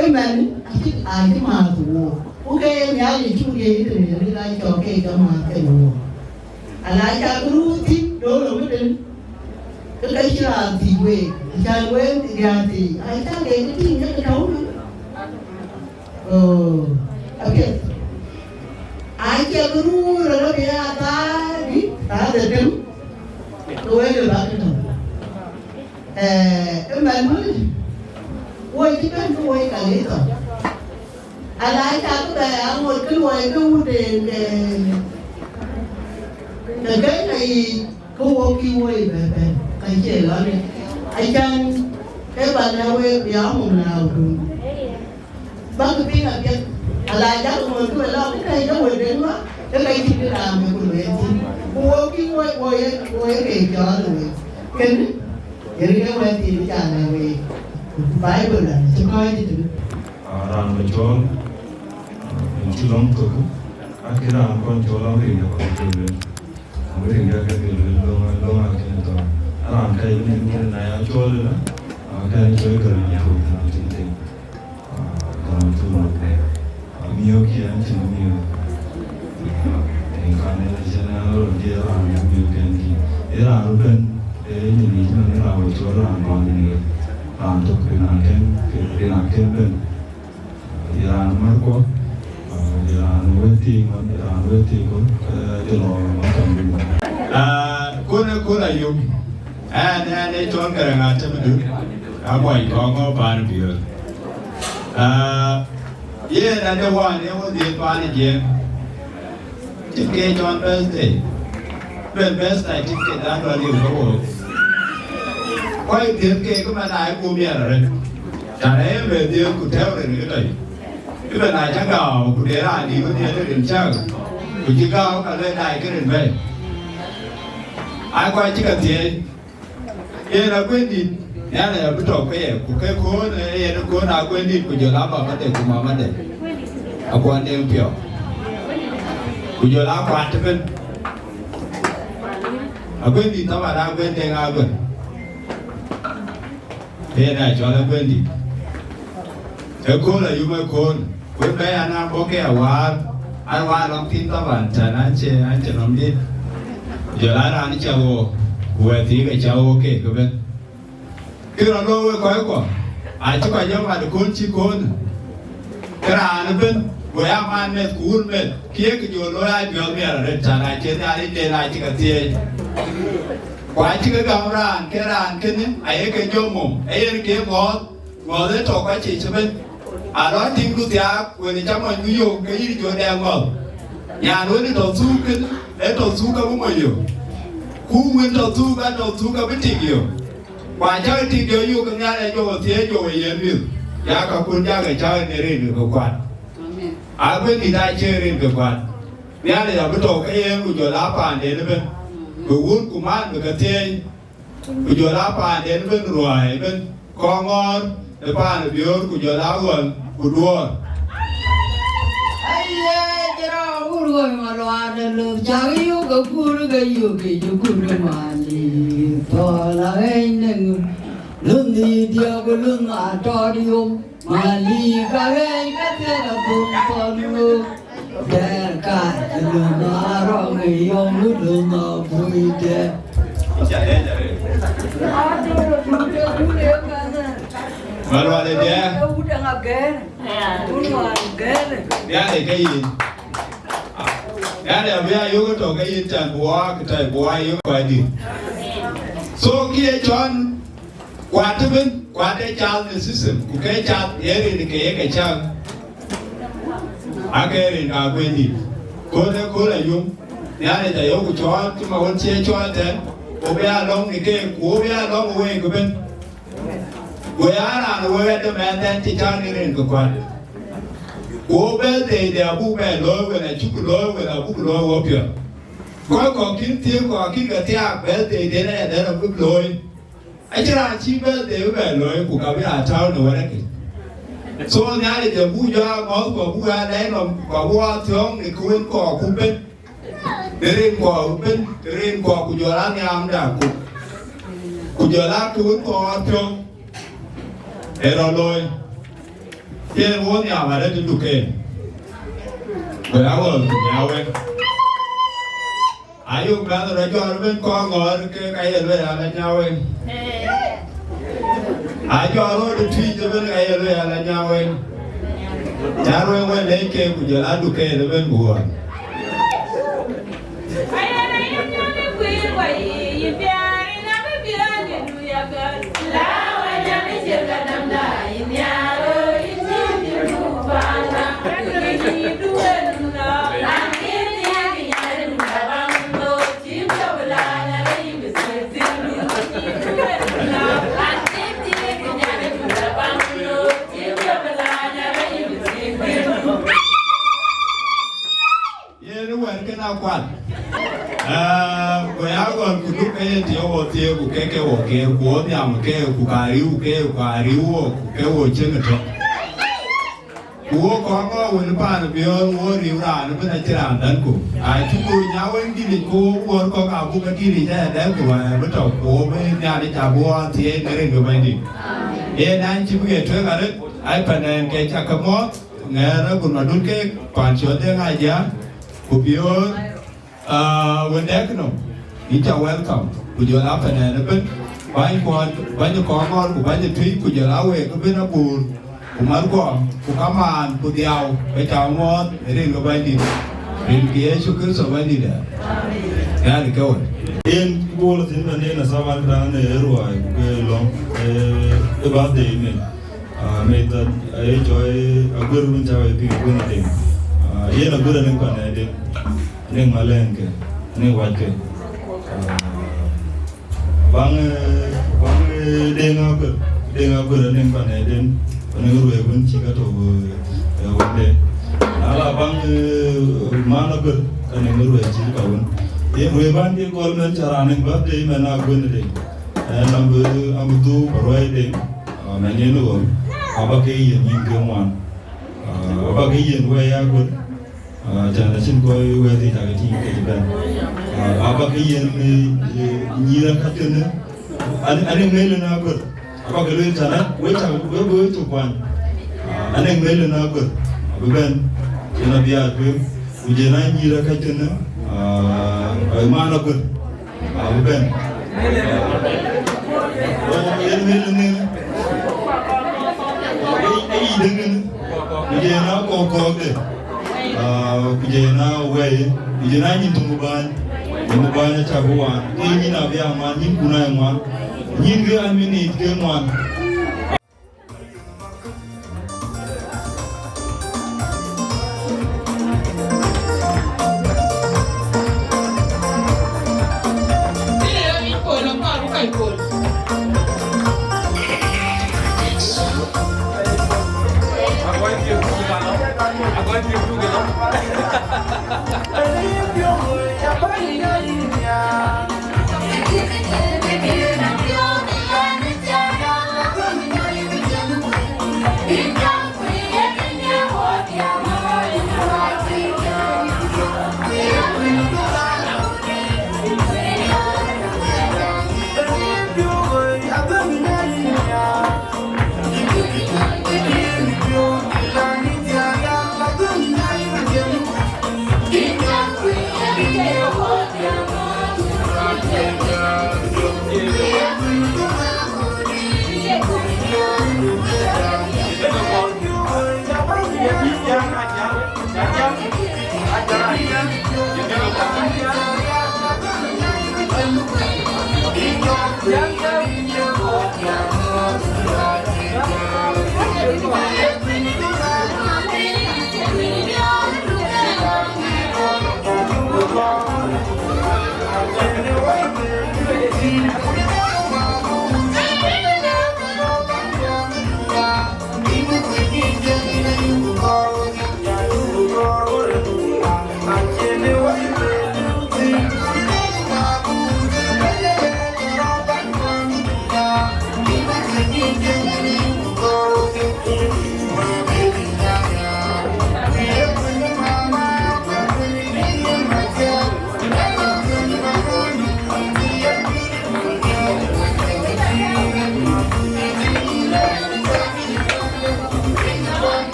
Ëmɛn acï, acï määth wook. Ku ke ye Nhialic cuk ye tënë, rin a cɔk ke ke määth ke wook. Ala cak ruu thïn, döör ë wëden, ke ka cï raan thiëc week, acan wek diäär thii, acan ke ke tïŋ ke ke tɔ̈u ëmën. Oh, apiɛth. Acie bï ruu rɔt abï ya thaa dï, thaa dhetem, ke wek ë bäk tɔ̈u. Eh, ëmɛn wël, woi cï bɛ̈n ke woi ka ŋic thɔn. Ala cak bɛ aŋot kë luɔi ke wut en ke, ke Kenya yic, ke wok kï woi bɛ bɛ̈n, ka cie lɔn. Acan ke ba lɛ̈k wek bï a mum na wudun. Bäk piŋ apiɛth, ala jak ŋot kë we lɔ ke kɛ̈c ke wëden wä, ke ka cïn kë raan bï ku lueel thïn. Ku wok kï woi, woi, woi ke cɔɔl wei. Kënë, yen ke wɛ̈t thïn ca lɛ̈k wek. Baibul acï kɔc tëtënë. Ah, raan bä cɔɔl, ah, en cï lɔ̈ŋ thök, akï raan kɔn cɔɔl, awïc ë kɔc ke lueel. Awïc ë kɔc ke lueel, lɔ̈ŋ, lɔ̈ŋ akën thɔ̈n. Raan ka ye nin kën na ya cɔɔl ëlä, ah, kën cɔɔl ke lueel thök thïn thïn. Ah, dɔm thuk. Ah, miök cï an cïn miök. Ah, en kan en cïn an rɔt diëër raan miök kën kï. Ee raan bɛ̈n, ee nyin yic man raan wä cɔɔl raan kɔn nin. Raan tök rin akën, rin akën bɛ̈n. Ye raan mär kuɔ, ah, ye raan wëëthiik man, ye raan wëëthiik kuɔ, eh, jɔl lɔ makam dun. Ah, kun, kun Ayum. Ɛn, ɛn ë cɔl Garaŋ Atem Dut, a muɔny kɔŋ ŋɔ paan Biöör. Ah, yen ade wään ë wä dhiëëth paan ë Jiëëŋ. Cïn ke cɔl birthday. Luel birthday cïn ke dan lɔ liu ke wook. Kɔc dhiëth ke kë man aa ye guum yɛn arëët. Tɛ̈n ee bɛ dhiëth ku tɛ̈ɛ̈u rin ke tɔc. Kë bɛ na cä gääu ku de raan dïït wën dhiëth rin cäk. Ku cï gääu ka luel daai ke rin bɛ̈ɛ̈i. Aa kɔc cï ke thiëëc. Yen akuëndït, Nhialic abï tɔ̈u ke ye, ku ke köön, ee yen köön akuëndït, ku jɔl a baba de, ku mama de. Akuɔn deŋ piɔ̈u. Ku jɔl a kuat ëbën. Akuëndït thaman akuën deŋ akuën. Yen a cɔl akuëndït. Ëkööl Ayum ëkööl. Wek bɛ̈ɛ̈i an, abɔ̈ ke awäär, an, wäär lɔŋ thïn thaban, tɛ̈n an cie, an cie nɔm dït. Jɔl a raan cä wo, ku wɛ̈t thii ke cä wo keek ëbën. Kë rɔt looi wek kɔckuɔ, acï kɔc jɔ mat ë kööl cï kööl. Kë raan ëbën, go ya man meth ku wun meth, kë ye kë jɔ looi aa piɔ̈ɔ̈th miɛt arëët, tɛ̈n acï Nhialic den acï ke thieec. Ku acï ke gäm raan, ke raan kënë, aye ke jɔ mom, ee yen ke ŋɔ̈ɔ̈th. Ŋɔ̈ɔ̈th ë tɔ̈ kɔc cï cï bɛ̈n. Alɔ tïŋdu thiaak, wën ë cä mɔnydu yök, ke yïn jɔ dɛ ŋɔ̈ɔ̈th. Nyan wën ë tɔ̈ thuuk kën, ë tɔ̈ thuuk ke bï mony yök. Ku wën tɔ̈ thuuk, a tɔ̈ thuuk ke bï tik yök. Ku acäkï tik jɔ yök, ke Nhialic jɔ we thiëëc, jɔ we yiɛ̈n mïth. Ya kakun jakï cäk në rin ke kuat. Amen. Akuëndït acie rin ke kuat. Nhialic abï tɔ̈u ke yen, ku jɔl a paanden ëbën. Bï wun ku man bï ke thiëëc. Ku jɔl a paanden ëbën ruääi ëbën, kɔŋɔ̈ɔ̈r ë paan ë Biöör, ku jɔl a ɣɔn ku duɔ̈ɔ̈r. Aye, jɔl a wur ɣɔn maluaat ë löth, cak yök ë kur ke yök yic ë kur ë man yic, thɔɔl aɣɛ̈ny në ŋö? Lönh dhiëëth diɔ̈k ë lönh atɔ̈ yom. Mali ka ɣɛɛc ka thiëk athum thɔn ŋö. Dɛɛr ka lun arɔŋ yɔm lun abuide. Malual ë diɛɛr. Diɛɛr ë ke yïn. Yaani abï ya yök tɔ̈ ke yïn can bï waak tɔ̈ bï waak yök kɔc dït. So kë ye cɔn kuat ëbën, kuat ë cath në system, ku ke cath ye rin ke ye ke cäk, ake rin ka guëndït. Kööl ë kööl ayum, Nhialic ayok cɔɔl cï ma wën cie cɔɔl tɛ̈n, ku bï ya lɔ̈ŋ në keek, ku bï ya lɔ̈ŋ ë week ëbën. Go ya raan wëët ëmɛn thɛn cï cän ë rin ke kuat. Ku birthday de abuk bɛ looi wën acuk looi wën abuk looi wɔ piɔ̈n. Kɔc kɔ̈k kïn thiëëk kɔ̈k kïn ke thiaak birthday de në yɛn dɛ̈n abuk looi. Acïn raan cï birthday bï bɛ looi ku ka bï raan tääu në wärëkë. So Nhialic abuk jɔ aŋɔ̈th ku abuk aa lɛc nɔm ku abuk aa thiɔ̈ɔ̈ŋ në kë wën kɔɔr ku bën. Rin kɔɔr bën, rin kɔɔr ku jɔl a nhiamda ku, ku jɔl a tuut kɔɔr piɔ̈u ë rɔt looi. Yen wo nhiam arëët duken. Ku ya ɣɔn ku ya wek. Ayok bɛ̈n rɔt jɔl bën kɔɔr ŋɔɔr ke ka ye lueel ala nya wek. Ajɔ rɔt ë Tuic ëbën ka ye lueel ala nya wek. Nya wek wek lec ke ku jɔl a duken ëbën ku ɣɔn. Yen wɛ̈t kën akuat. Aa, go ya gɔl ku duk ke ye tiëëu wo thiëëk ku ke ke wo keer, ku wo nhiam ke, ku ka riu ke, ku ka riu wo, ku ke wo cieŋ ëtök. Ku wo kɔŋ ŋɔɔk wën paan biöör, wo riu raan ëbën acï raan dhän ku. Acuk ku nya wën dït yic, ku wo wuɔ̈r kɔ̈k abuk ke dït yic aya dɛ̈k ku wɛ̈ɛ̈r bï tɔ̈, ku wo bï Nhialic abï wo thiëëc në rin ke Bɛ̈nydït. Yen an cï bï ke tueŋ arëët, ai pan ɛn ke cak ke mɔ̈ɔ̈th. Ŋɛɛr agun madun ke pan cɔl Deŋ Ajiëk, ku biöör, aa, wën dɛ̈k nɔm, yïn ca welcome, ku jɔl a pan ɛn ëbën, bäny kuɔn, bäny kɔŋ ŋɔl, ku bäny ë Tuic, ku jɔl a week ëbën abur, ku märkuɔ, ku kamaan, ku dhiau, ke ca ŋuɔɔth ë rin ke Bɛ̈nydït, rin ke Yecu Kërtho Bɛ̈nydït ë. Nhialic ke we. Yen bol thïn bɛ̈n yen asaban raan ë ruai, ku ke lɔ̈ŋ, ë, ë birthday min. Ah, meth, eh, cɔl Aguer wën cä wɛ̈i piŋ Aguer Adeng. Ah, yen Aguer anëŋ pan Adeng, anëŋ malɛ̈ŋke, anëŋ wacke. Ah, baŋ, eh, baŋ, eh, Deŋ Aguer, Deŋ Aguer anëŋ pan Adeng, anëŋ ruëëk wën cï ka tɔ̈u, eh, wënde. Na la baŋ, eh, man Aguer, ka anëŋ ruëëk cï ka wën. Yen ruëëk ban ke gɔl mɛn cä raan anëŋ birthday mɛn Aguer Adeng. Ɛn, am bï, am bï dhuk ba ruɛɛi Deŋ, ah, mɛn yen ɣɔn, aba ke yen nyïn ke ŋuan. Ah, aba ke yen wɛɛi Aguer, ah, cän acïn kɔc wɛɛth yic ake tïŋ ke cï bɛ̈n. Ah, aba ke yen, eh, eh, nyïïr akäc kënë, an, an ë mel yen Aguer, aba ke lueel cän, wek cä, wek bï wek cök kuany. Ah, an ë mel yen Aguer, abï bɛ̈n, yen abï aa tueŋ, ku jël an nyïïr akäc kënë, ah, man Aguer. Abï bɛ̈n. Yen mel ënë. Ë, ë yic dëŋ ënë. Ku jël na kɔ̈k kɔ̈kde. Ah, ku jël na wɛ̈i. Ku jël na nyin töŋ bäny. Töŋ bäny acä bï wan. Ke nyin abï a ŋuan, nyinkun aa ŋuan. Nyinkë aa minit ke ŋuan.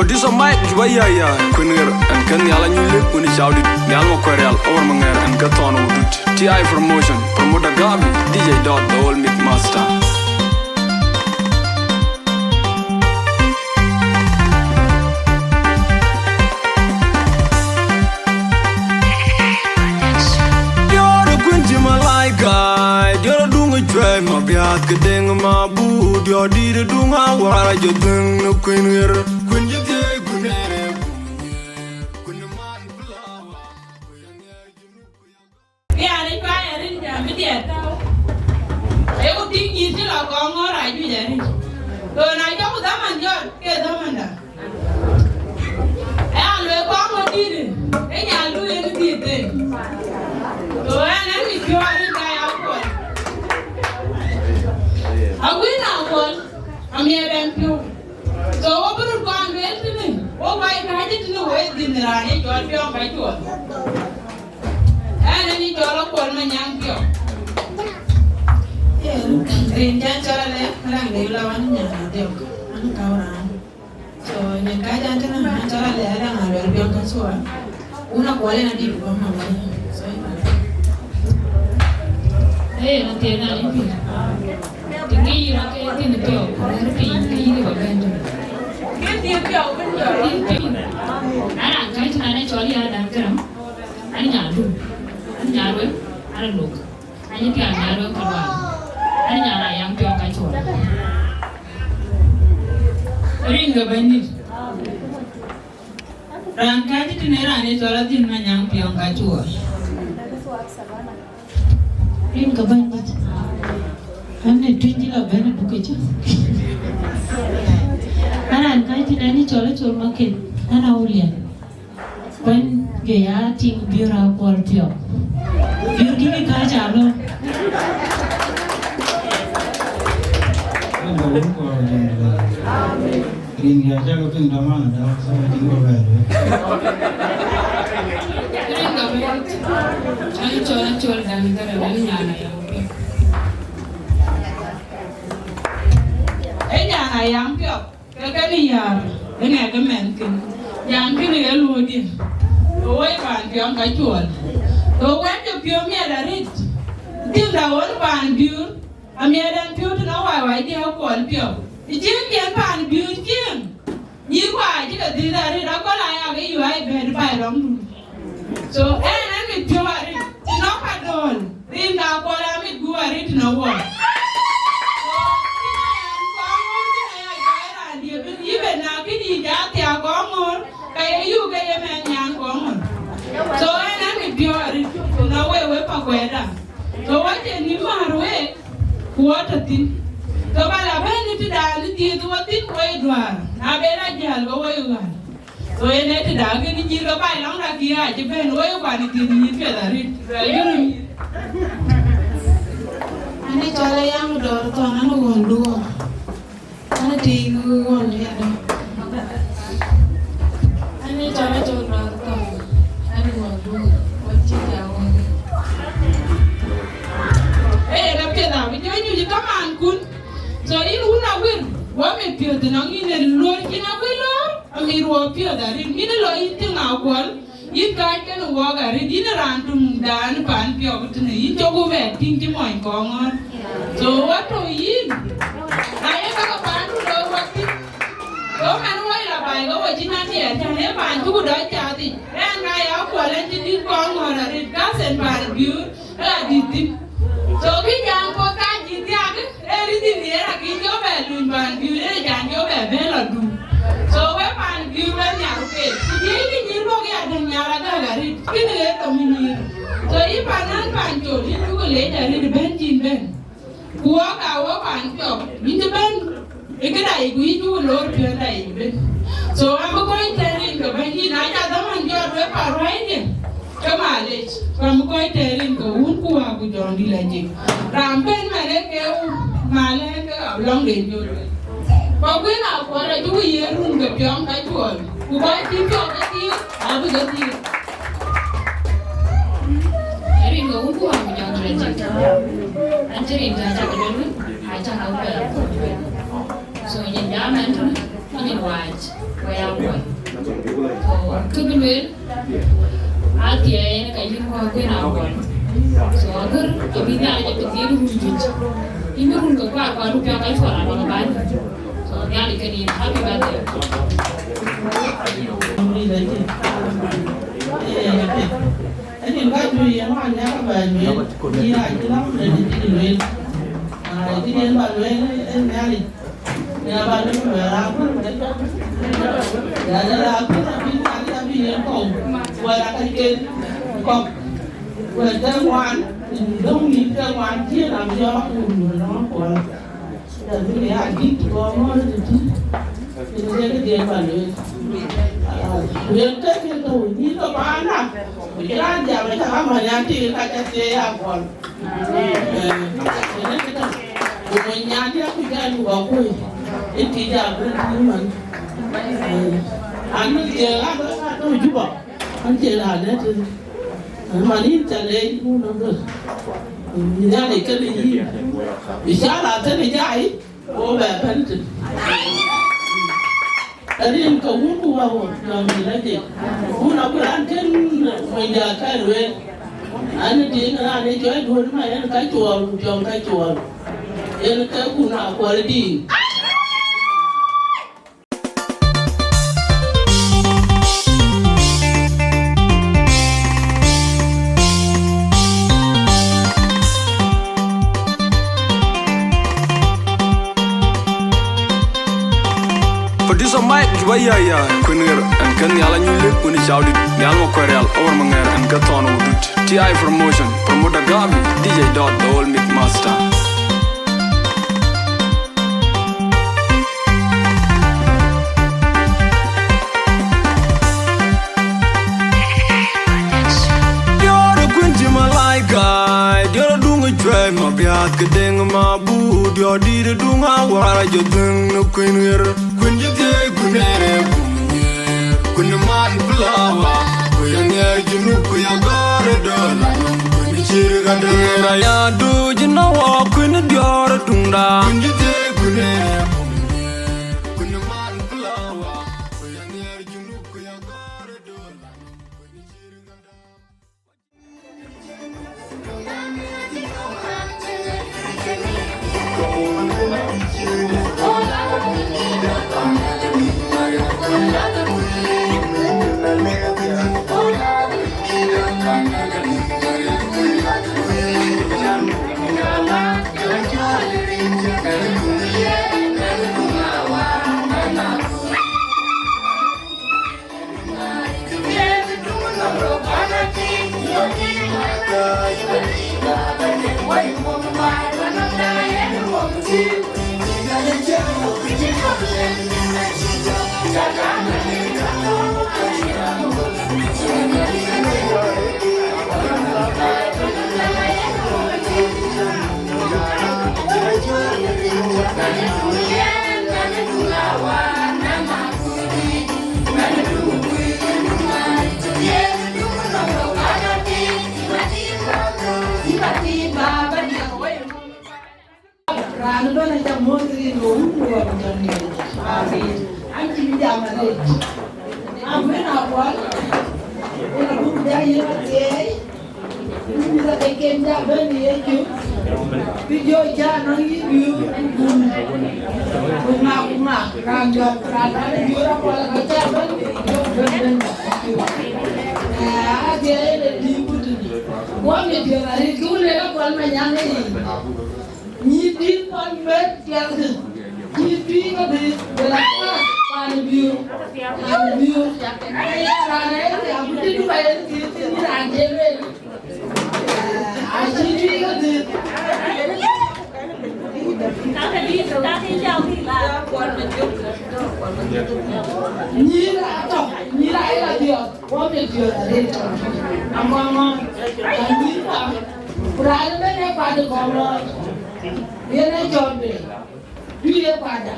This a mic, Juba ya ya. Kuener, and Ken Yala New Lip, when it's shouted, Yalma Kwerial, or Manger, and Katon Udut. T I Promotion, Promoter Gabi, D J Dot, the old mix master. Dior kuën cï malaika, dior duŋ cuɛi ma biath ke deŋ ma but, dior dït duŋ awar jɔ dhëŋ në kuën ɣer. Kuën cï thiëi kuën ere kuën yer, kuën man flower. Bian ë cuai arin jam bï diɛt tɔ̈u. Ee ku tïŋ yïn cï lɔ kɔŋ ŋɔ̈ɔ̈r ajuëc arin. Go na cɔk dhaman jɔt ke dhamanda. Ë aluel kɔŋ ŋö dïïtë, ë nya lueel ë dhiëëth en. Go ɛn ɛn mit piɔ̈u arin ka ya kuɔl. Aguic na kuɔl, amiɛt ɛn piɔ̈u. So wo bï röt kɔn lueel tënë, wo kɔc kääc tënë wo ë dhil raan ë cɔl piɔ̈u ka cuɔl. Ɛn ɛn ë cɔl akuɔl ma nyaŋ piɔ̈u. Yen, rin cä cɔl alɛ, raŋ de la wan nyan adiɔk, an kau raan. So, nyin ka jan tënë, an cɔl alɛ, raŋ aluel biɔŋ ka cuɔl. Wun akuɔl en adït bä ma wai. So, yen. Ee, na thiëëc na ni piny. Të ŋic yïn rɔt ke thïn piɔ̈u, ku rɛ̈ɛ̈r piny, ke yïn ë bä bɛ̈n tënë. Ke thiëëc piɔ̈u bï jɔt. Thïn piɔ̈u. An raan kääc tënë an ë cɔl ya dan këraŋ. An nya dum. An nya ruem. An ë lok. Anyï piaŋ nya ruem ka lual. An nya na yam piɔ̈u ka cuɔl. Rin ke Bɛ̈nydït. Raan kääc tënë raan ë cɔl adhil ma nyaŋ piɔ̈u ka cuɔl. Rin ke Bɛ̈nydït. An ë tuny cï la bɛ̈n ë buk ëcë. An raan kääc tënë an ë cɔl acɔl ma ken. An a William. Kuany ke ya tiŋ biöör akuɔl piɔ̈u. Biöör kï kääc alɔ. Rin ya cak piŋ dɔman da, so tiŋ ko bɛ̈ɛ̈r. Rin ka bɛ̈ɛ̈r. An cɔl acɔl dan gärɛ wën nyan ayam piɔ̈u. Ë nyan ayam piɔ̈u. Ke kën yäär, ë ŋɛk ë mɛnhkën, jam kënë ye luɔ̈ɔ̈diɛ̈, ke woi paan piɔ̈u ka cuɔl. Ke wɛ̈t de piɔ̈u miɛt arëët, tiŋda ɣön paan biöör, amiɛt ɛn piɔ̈u tënë wai wai diɛ̈ akuɔl piɔ̈u. Ë cieŋ cïn paan biöör cieŋ, nyïïr ku aa cï ke dhiëth arëët, aköl aya ke yuai bɛ̈ɛ̈t baai lɔŋdun. So, ɛn ɛn mit piɔ̈u arëët, të nɔ̈k ka dööl, rin ka kuɔl amit gup arëët tënë wɔ. So, tïŋ aya kɔŋ ŋuɔ̈t tïŋ aya jɔɔc raandï ëbën, yï ben na këdï ja thiak kɔŋ ŋuɔ̈t, ka ye yuk ke ye mɛn nyan kɔŋ ŋuɔ̈t. So, ɛn ɛn mit piɔ̈u arëët, të nɔ̈k wek wek pa kuɛɛrda. So, wacë nïm määr wek, ku wɔ tɔ thïn. So, ba la bɛ̈n ë tëdan ë dhiëëth wɔ thïn, wɔ ye duäär, na ben a jäl, ke wɔ ye ɣäl. Go yen ë tëda kën nyïïr ke baai lɔŋda kï aa cï bɛ̈n woi kuan ë thiëth nyïïr piɛth arëët, luɛl yöl nyïïr. An ë cɔl ë yam dɔɔr thɔn an ë ɣön duɔɔr. An ë tëëk ɣön yadë. An ë cɔl ë cɔl dɔɔr thɔn an ë ɣön duɔɔr. Wɔ cï ja ɣön. Ee, na piɛth abï jɔ nyuc ë kamaan kun. So yïn wun awir, wɔ mit piɔ̈ɔ̈th ënɔŋ yïn ë luɔ̈ɔ̈r cïn awir lɔ̈ɔ̈r. Amit wɔ piɔ̈ɔ̈th arëët, yïn ë lɔ yïn tïŋ akuɔl, yïn kääc kenë wɔɔk arëët, yïn ë raan töŋdan pan piɔ̈u tënë, yïn cɔk ku bɛ tïŋ cï mɔny kɔŋ ɣɔn. So wɔ tɔ̈u yïn, na ye ka ke paandu lɔ wɔ thïn. Go man wɔ la baai ke wɔ cïn adiɛɛr, cän ee paan cuk dɔc cath yic. Ɛn ka ya kuɔl ɛn cï dït kɔŋ ɣɔn arëët, ka thën paan biöör. Ëla dït thïn. So kï jam puɔth ka jï thiak, ee rït dhil yen akï jɔ bɛ luny paan biur, ee jan jɔ bɛ bɛ̈n lɔ dum. So we paan biur we nhiar ke. Ku jï kï nyïïr bɔ̈ ya däŋ nhiar agäk arït. Kïn ë ɣet thom ë nyïïr. So yï paan an paan col, yïn cuk leec arït bɛ̈n cïn bɛ̈n. Ku wɔ ka wɔ paan piɔ̈u, yïn cï bɛ̈n ë këda yic, ku yïn cuk loor piɔ̈nda yic bɛ̈n. So an bï kɔc tɛ̈ɛ̈r rin ke bɛ̈ny yïn, na ca dhaman jɔt wek pa ruaicdiɛ̈, ke malec, ku an bï kɔc tɛ̈ɛ̈r rin ke wun ku wäär ku jɔŋdït la jik. Raan bɛ̈n malec ke wun, malec ke alɔŋ de jɔt. Ku kuën akuɔl acuk ye run ke piɔ̈ŋ ka cuɔl, ku kɔc cï piɔ̈u ke thiëër, abï ke thiëër. Rin ke wun ku wäär ku jɔŋdït la jik. An cï rin ke acak luel wën, acak ke kuɛɛr. So nyin jam ɛn tënë, nyin wac. Kë bï lueel, athiɛɛi en ka yïn kɔ̈k kuën aguɔl. So agör abï Nhialic abï dhiëëth run juëc. Yïn bï run ke kuar kuar, run piɔ̈u ka cuɔl abï bäny. So Nhialic kën yïn, happy birthday. Anin ka juëc yen wään nya ka bɛ lueel, yïn acï läŋ de dït lueel. Aa, cï yen bä lueel, ee Nhialic. Ya ba lëu bɛ raan kuën. Ya de raan kuën abï Nhialic abï yen kɔ̈u. Wɛ̈t aa ka ken kɔ̈k. Wɛ̈t ke ŋuan, döŋ nïn ke ŋuan cï yen abï jɔ akun wën nɔŋ kuɔl. Ya bï ya dït kɔn ŋɔ̈ɔ̈r tëtï. Yen ke kë diɛ̈n ba lueel. Aa, lueel ke ke tɔ̈u nïn ke paan na. Ku cï raan jam acä ka mɔny atï ka ca thieei akuɔl. Ee, ënë këtök. Ku mony nyan diäk ku jal ku ba kuöc. Ë tïc abï tïc man. Ee, an, mïth jiëëk aa tɔ̈ Juba. An, cie la dɛ̈t tënë. An, man yïn ca leec wun agör. Nhialic kënë yïn. Bï ca la thënë jai. Wo bɛ bɛ̈n tïŋ. Rin ke wun ku wä wo, jɔŋ dït acï. Wun abï raan kën monyda ka lueel. An, tïŋ raan ë cɔɔc duöl ma yen ka cuɔl, ku piɔ̈ŋ ka cuɔl. Yen ke kun akuɔl dïït. Producer Mike, ba ya ya, kuën ɣer, ɛn kë Nhial anyuc lëk, wën cau dït, Nhial Makuɛɛr Rial, owär Maŋɛɛr, ɛn kë thɔn wudut. T I Promotion, promoter Gavi, D J Dot, the old mix master. Diɔ̈ɔ̈r ë kuën cï malaika, diɔ̈ɔ̈r aduŋ ë cuɛ̈ɛ̈c ma biäth ke deŋ ma buk, diɔ̈ɔ̈r dïït aduŋ awär ajɔ dhëŋ në kuën ɣer. Kuën cï thiëëc, kuën ë rɛɛc, kuën ë man flower, ku ya nhiɛɛr cï nuk, ku ya gɔ̈ɔ̈r ë döl anɔm, kuën cï rïk adöl. Aya duc në wɔ kuën diɔ̈ɔ̈r ë tuŋda. Kuën cï thiëëc, kuën ë rɛɛc, kuën ë man flower, ku ya nhiɛɛr cï nuk, ku ya gɔ̈ɔ̈r ë döl anɔm, kuën cï rïk adöl. Raan ëbɛ̈n acä muɔ̈th rin ɣöö wun ku wä ku jɔt Nhialic. Amin. An cïn jam arëët. Amin akuɔl. Yen abuk bï ya yen athiɛɛi. Mïth akëcken cä bɛ̈n ë Yecu. Bï jɔ cä nɔŋ yï biu ku gum. Ku ŋak ku ŋak. Raan jɔt, raan raan ë biu akuɔl ka cä bɛ̈n, jɔ bɛ̈n bɛ̈n. Ee, athiɛɛi yen ë dïït ku tënë. Guɔ mit piɔ̈ɔ̈th arëët, kë wun lek akuɔl ma nyaŋ ë yic. Nyïïr dït kɔn bɛ̈n piɛlkï, nyïïr tui ke bï bï la path, pan ë biöör, pan ë biöör. Aya raan ë riääk ku dït ka yen thiëëk thïn, yïn raan cï lueel. Acï tui ke dhiëëth. Nyïïr atɔ̈, nyïïr aye la dhiɔth. Wɔ mit piɔ̈ɔ̈th arëët tɔ̈u. Aŋɔŋɔn, anyïïn ka, ku raan ëbɛ̈n ee kuat ë kɔŋ lɔɔc, yen ee cɔɔt bei, bï ye kuatda.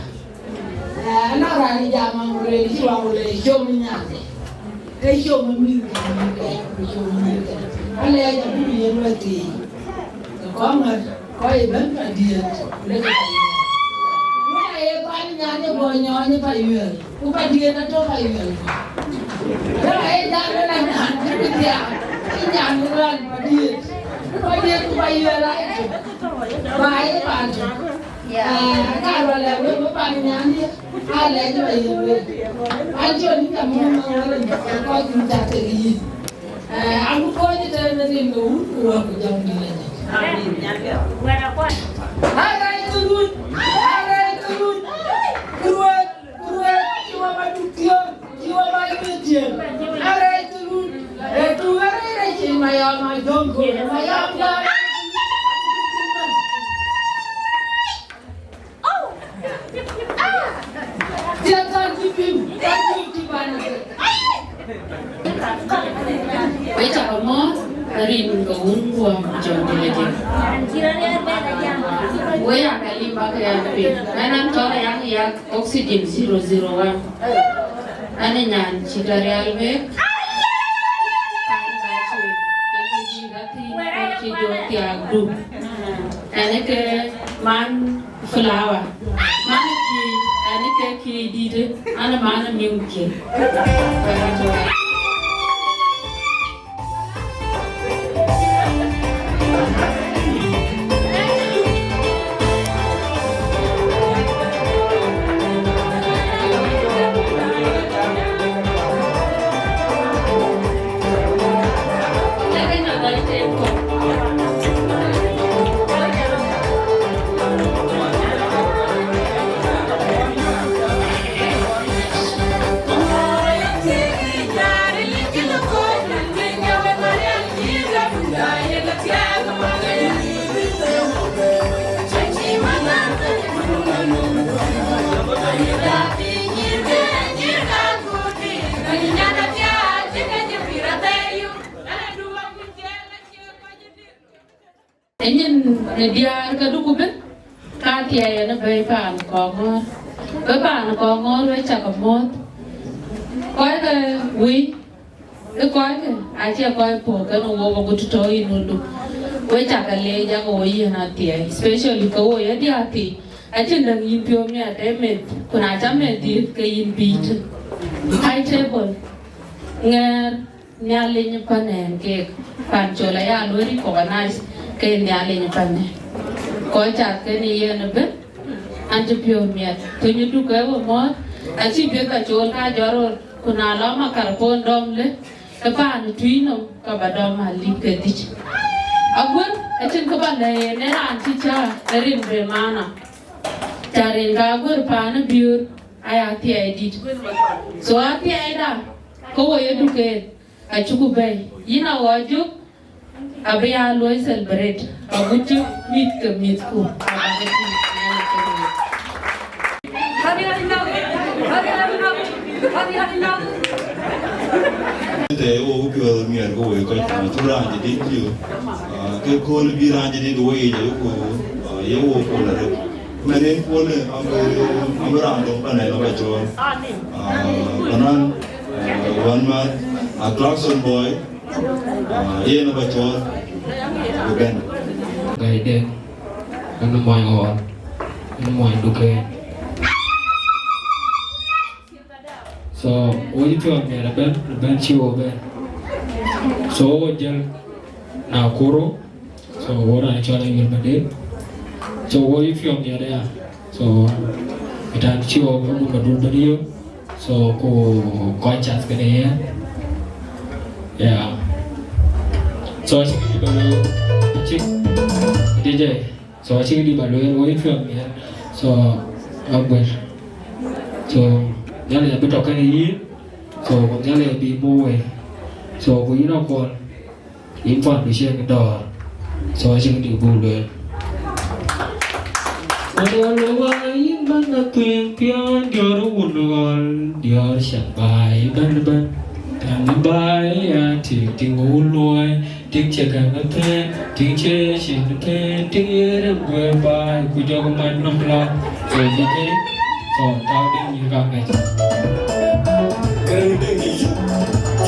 Ee, anɔŋ raan ë jam aŋ lueel cï waŋ lueel com ë nyathde, ke com ë mïthke, mïthke, ku com ë mïthke. Alɛɛc abï bï yen wɛ̈t thiëëc, ke kɔŋ ŋäth, kɔc ëbɛ̈n ka diëëth, ku lek ka ye. Wën aye kuat Nyan ë bɔ̈ nyɔɔny ë Payuel, ku Padiet atɔ̈ Payuel. Raan ë jam ë la nyan cï bï thiaak, ë nyan ë raan Padiet. Padiet ku Payuel aa ë tök. Ba ë paan tök. Aa, ka rɔt lɛ̈k wek bï paan nyan ë, aa lɛc ë Payuel wek. An cï ɣɔn cï jam ë nɔm wek rin, kɔc cïn tak kek yïn. Eh, abï kony ëtɛ̈ɛ̈n ë rin ke wun ku wä ku jɔŋdït Lajik. Amin. Arɛɛc ke wun, arɛɛc ke wun. Ku ruëëth, ku ruëëth, cï wä ba duk thiöör, cï wä ba duk thiöör. Arɛɛc ke wun. Ee tuk arëër acïn mayɔm adöŋ ku mayɔm gɔ̈ɔ̈r. Wek cä ke mɔ̈ɔ̈th, rin ke wun kuɔm jɔŋdït Lajik. Wek aa ke lim bäk ya piny. Ɣɛn an cɔl Ayak Ayak, oxygen zero zero one. Ɣɛn ë nyan cït Arial Bek. Kan ba cuëëc, ke ke dït athïn, kɔc cï jɔ thiaak du. Ɣɛn ë ke man Flower. Man ë kiëc, ɣɛn ë ke kiëc dïtë, an ë man ë miŋ kiëc. Enyin në diäär ke duku bï, ka thiɛɛi en ë bɛ̈i paan Kɔŋɔ̈ɔ̈r. Bï paan Kɔŋɔ̈ɔ̈r wek cä ke mɔ̈ɔ̈th. Kɔc ke wïc, ë kɔckë acie kɔc puɔ̈k kenë wok agut tɔ̈ yïn wundu. Wek cä ke leec, yak wo yiën athiɛɛi, especially ke wo ye diäär thii. Acïn däŋ yïn piɔ̈u miɛt ee meth, ku na cä meth dhiëëth ke yïn bïït. High table, ŋɛɛr. Nhialic ë panë keek, pan col aya luɔi recognize ke Nhialic ë panë. Kɔc cath kenë yen ëbën, an cï piɔ̈u miɛt. Thöny ë duk ke we mɔ̈ɔ̈th, acï piɛth ka col ka jɔt ror, ku na lɔ makar pon dɔm lë, ke paan ë tui nɔm, ka ba dɔm alip ke dhïc. Aguër, acïn kë ba lɛ̈k yen, ee raan cï cä ë rin be mana. Cä rin ka aguër paan ë biöör, aya athiɛɛi dït. So athiɛɛida, ke wo ye duk en. Acuku bɛ̈i. Yïn aɣɔɔc jök, abï ya luɔi celebrate. Agut cï mïth ke mïthku, abäk ke tïŋ. Të wo piɔ̈ɔ̈th miɛt ke woi kɔc, cuk raan jadït liu. Ah, ke kööl bï raan jadït woi yic, ayeku, ah, ye wo pol arëët. Mɛn en pol, eh, am, eh, am raan dɔm panɛ lɔ ba cɔɔl. Ah, panan, eh, wan ma, a Clarkson boy, ah, yen ba cɔɔl, ku bɛn. Gaide, anu mɔny ɣɔɔl, anu mɔny duke. So, wo yï piɔ̈ɔ̈th miɛt ëbɛ̈n, ëbɛ̈n cï wo bɛ̈n. So, wo jël Nakuru, so, wo raan cɔl Ayuel Madel. So, wo yï piɔ̈ɔ̈th miɛt aya. So, ëtɛ̈ɛ̈n cï wo bɛ̈n, wo Madel bɛ̈n yök. So, ku kɔc cath kenë yen. Yeah. So, acïk dï ba lueel, acïk, D J. So, acïk dï ba lueel, wo yï piɔ̈ɔ̈th miɛt. So, aguër. So, Nhialic abï tɔ̈ kenë yïn. So, ku Nhialic abï muk wei. So, ku yïn akɔn, yïn pɔ̈ndu cie kë dɔ̈ɔ̈r. So, acïk dï buk lueel. Ɣɔl wa yïn bän na tueŋ piɔ̈ɔ̈n diɔ̈ɔ̈r wun ɣɔl, diɔ̈ɔ̈r cak baai bän bän. Tɛ̈n baai ya tik tik wun luɔi. Tik cï gäŋ ë pɛ̈n, tik cï cin ë pɛ̈n, tik ye rem guëër baai, ku jɔkï mat nɔm lɔ. So, bï ke, so, tääu dï nyïïr ka ŋɛc. Kërɛŋ dëŋ yï yuk,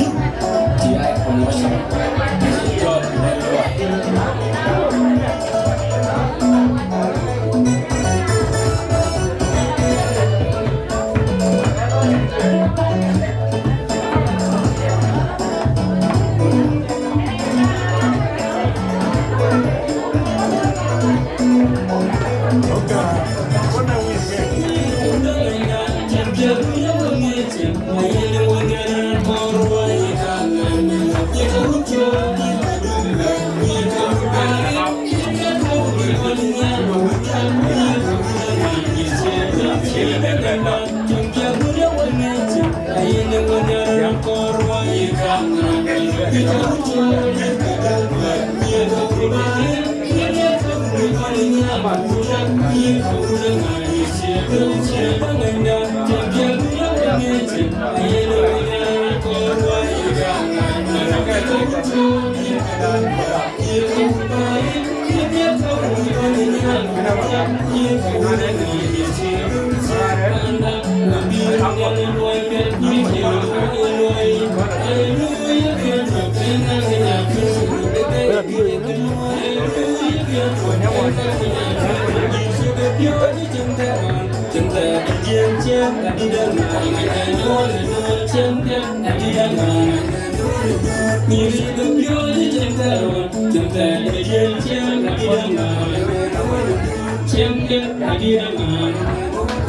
yuk, ti ai promotion. Jɔt në luɔi.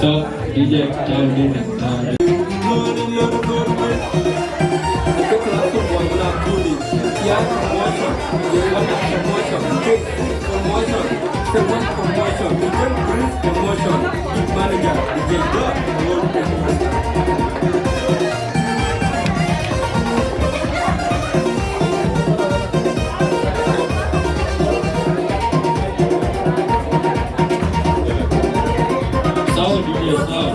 So, D J, tell me, tell me. Promotion, promotion, promotion, promotion, big manager, D J Blood, promotion. Sawa, D J, sawa.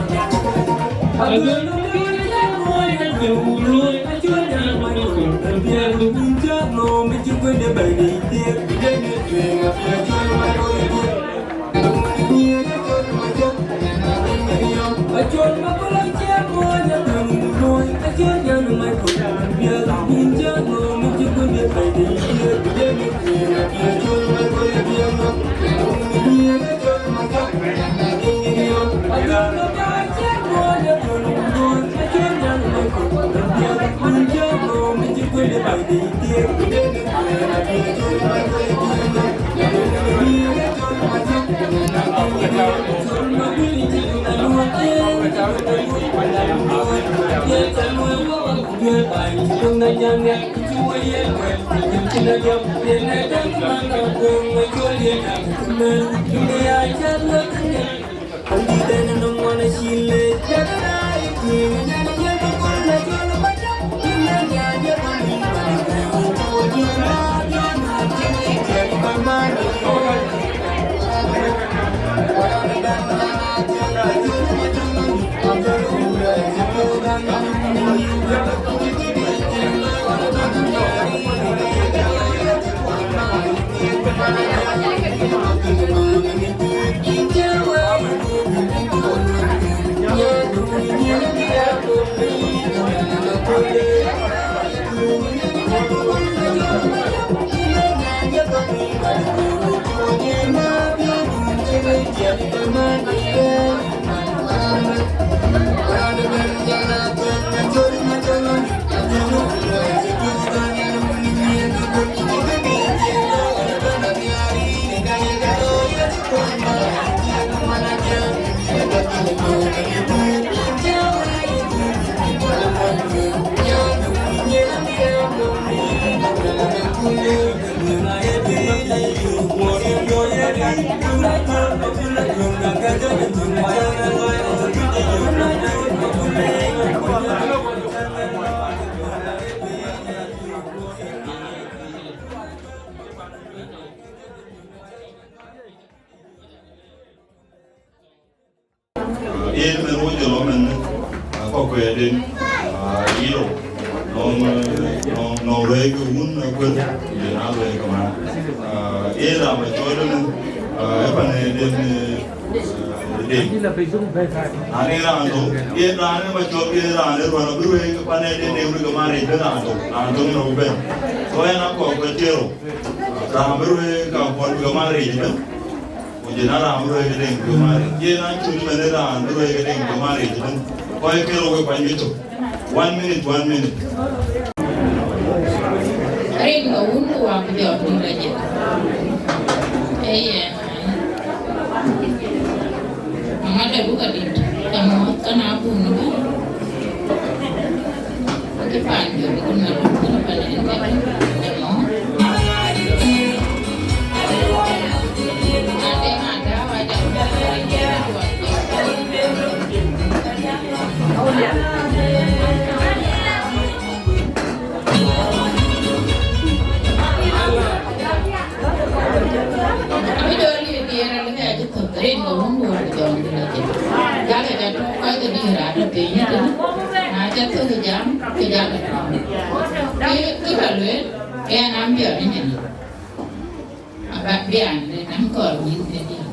Yen mɛn wo jɔl mɛn, a kɔk kuɛɛden, a yiro, nɔŋ, nɔŋ, nɔŋ ruɛɛi ke wun a kuɛth, yen a ruɛɛi ke man. A yen ram a cɔl den, a e pan e den, e den. Ani ran do, yen ran e ma cɔl ke ran e ruan a bi ruɛɛi ke pan e den, den ke man e den ran do, ran do no ben. So en a kɔk ke tero, ran bi ruɛɛi ka pɔl ke man e den. Ku jël na raan bï ruɛɛi ke deŋ bï maaric. Yen a cuk mɛn raan bï ruɛɛi ke deŋ bï maaric ëbën. Kɔc ke rou ke kuany ke cök. One minute, one minute. Rin ka wun ku wak jɔt ni la jël. Ee yen. Mama de buk adït. Kamuɔ̈th ka na bun ëbën. Ke pan jɔt ku na duk ku na pan en ke. Mama. Ade ma da wa jam. Ata piny ëtënë, na ca thök jam, ke jam ëtɔ̈. Kë, kë ba lueel, ke an, an biɔt ë nyin. Aba bian de nɔm kɔɔr nyin ke diɛ̈.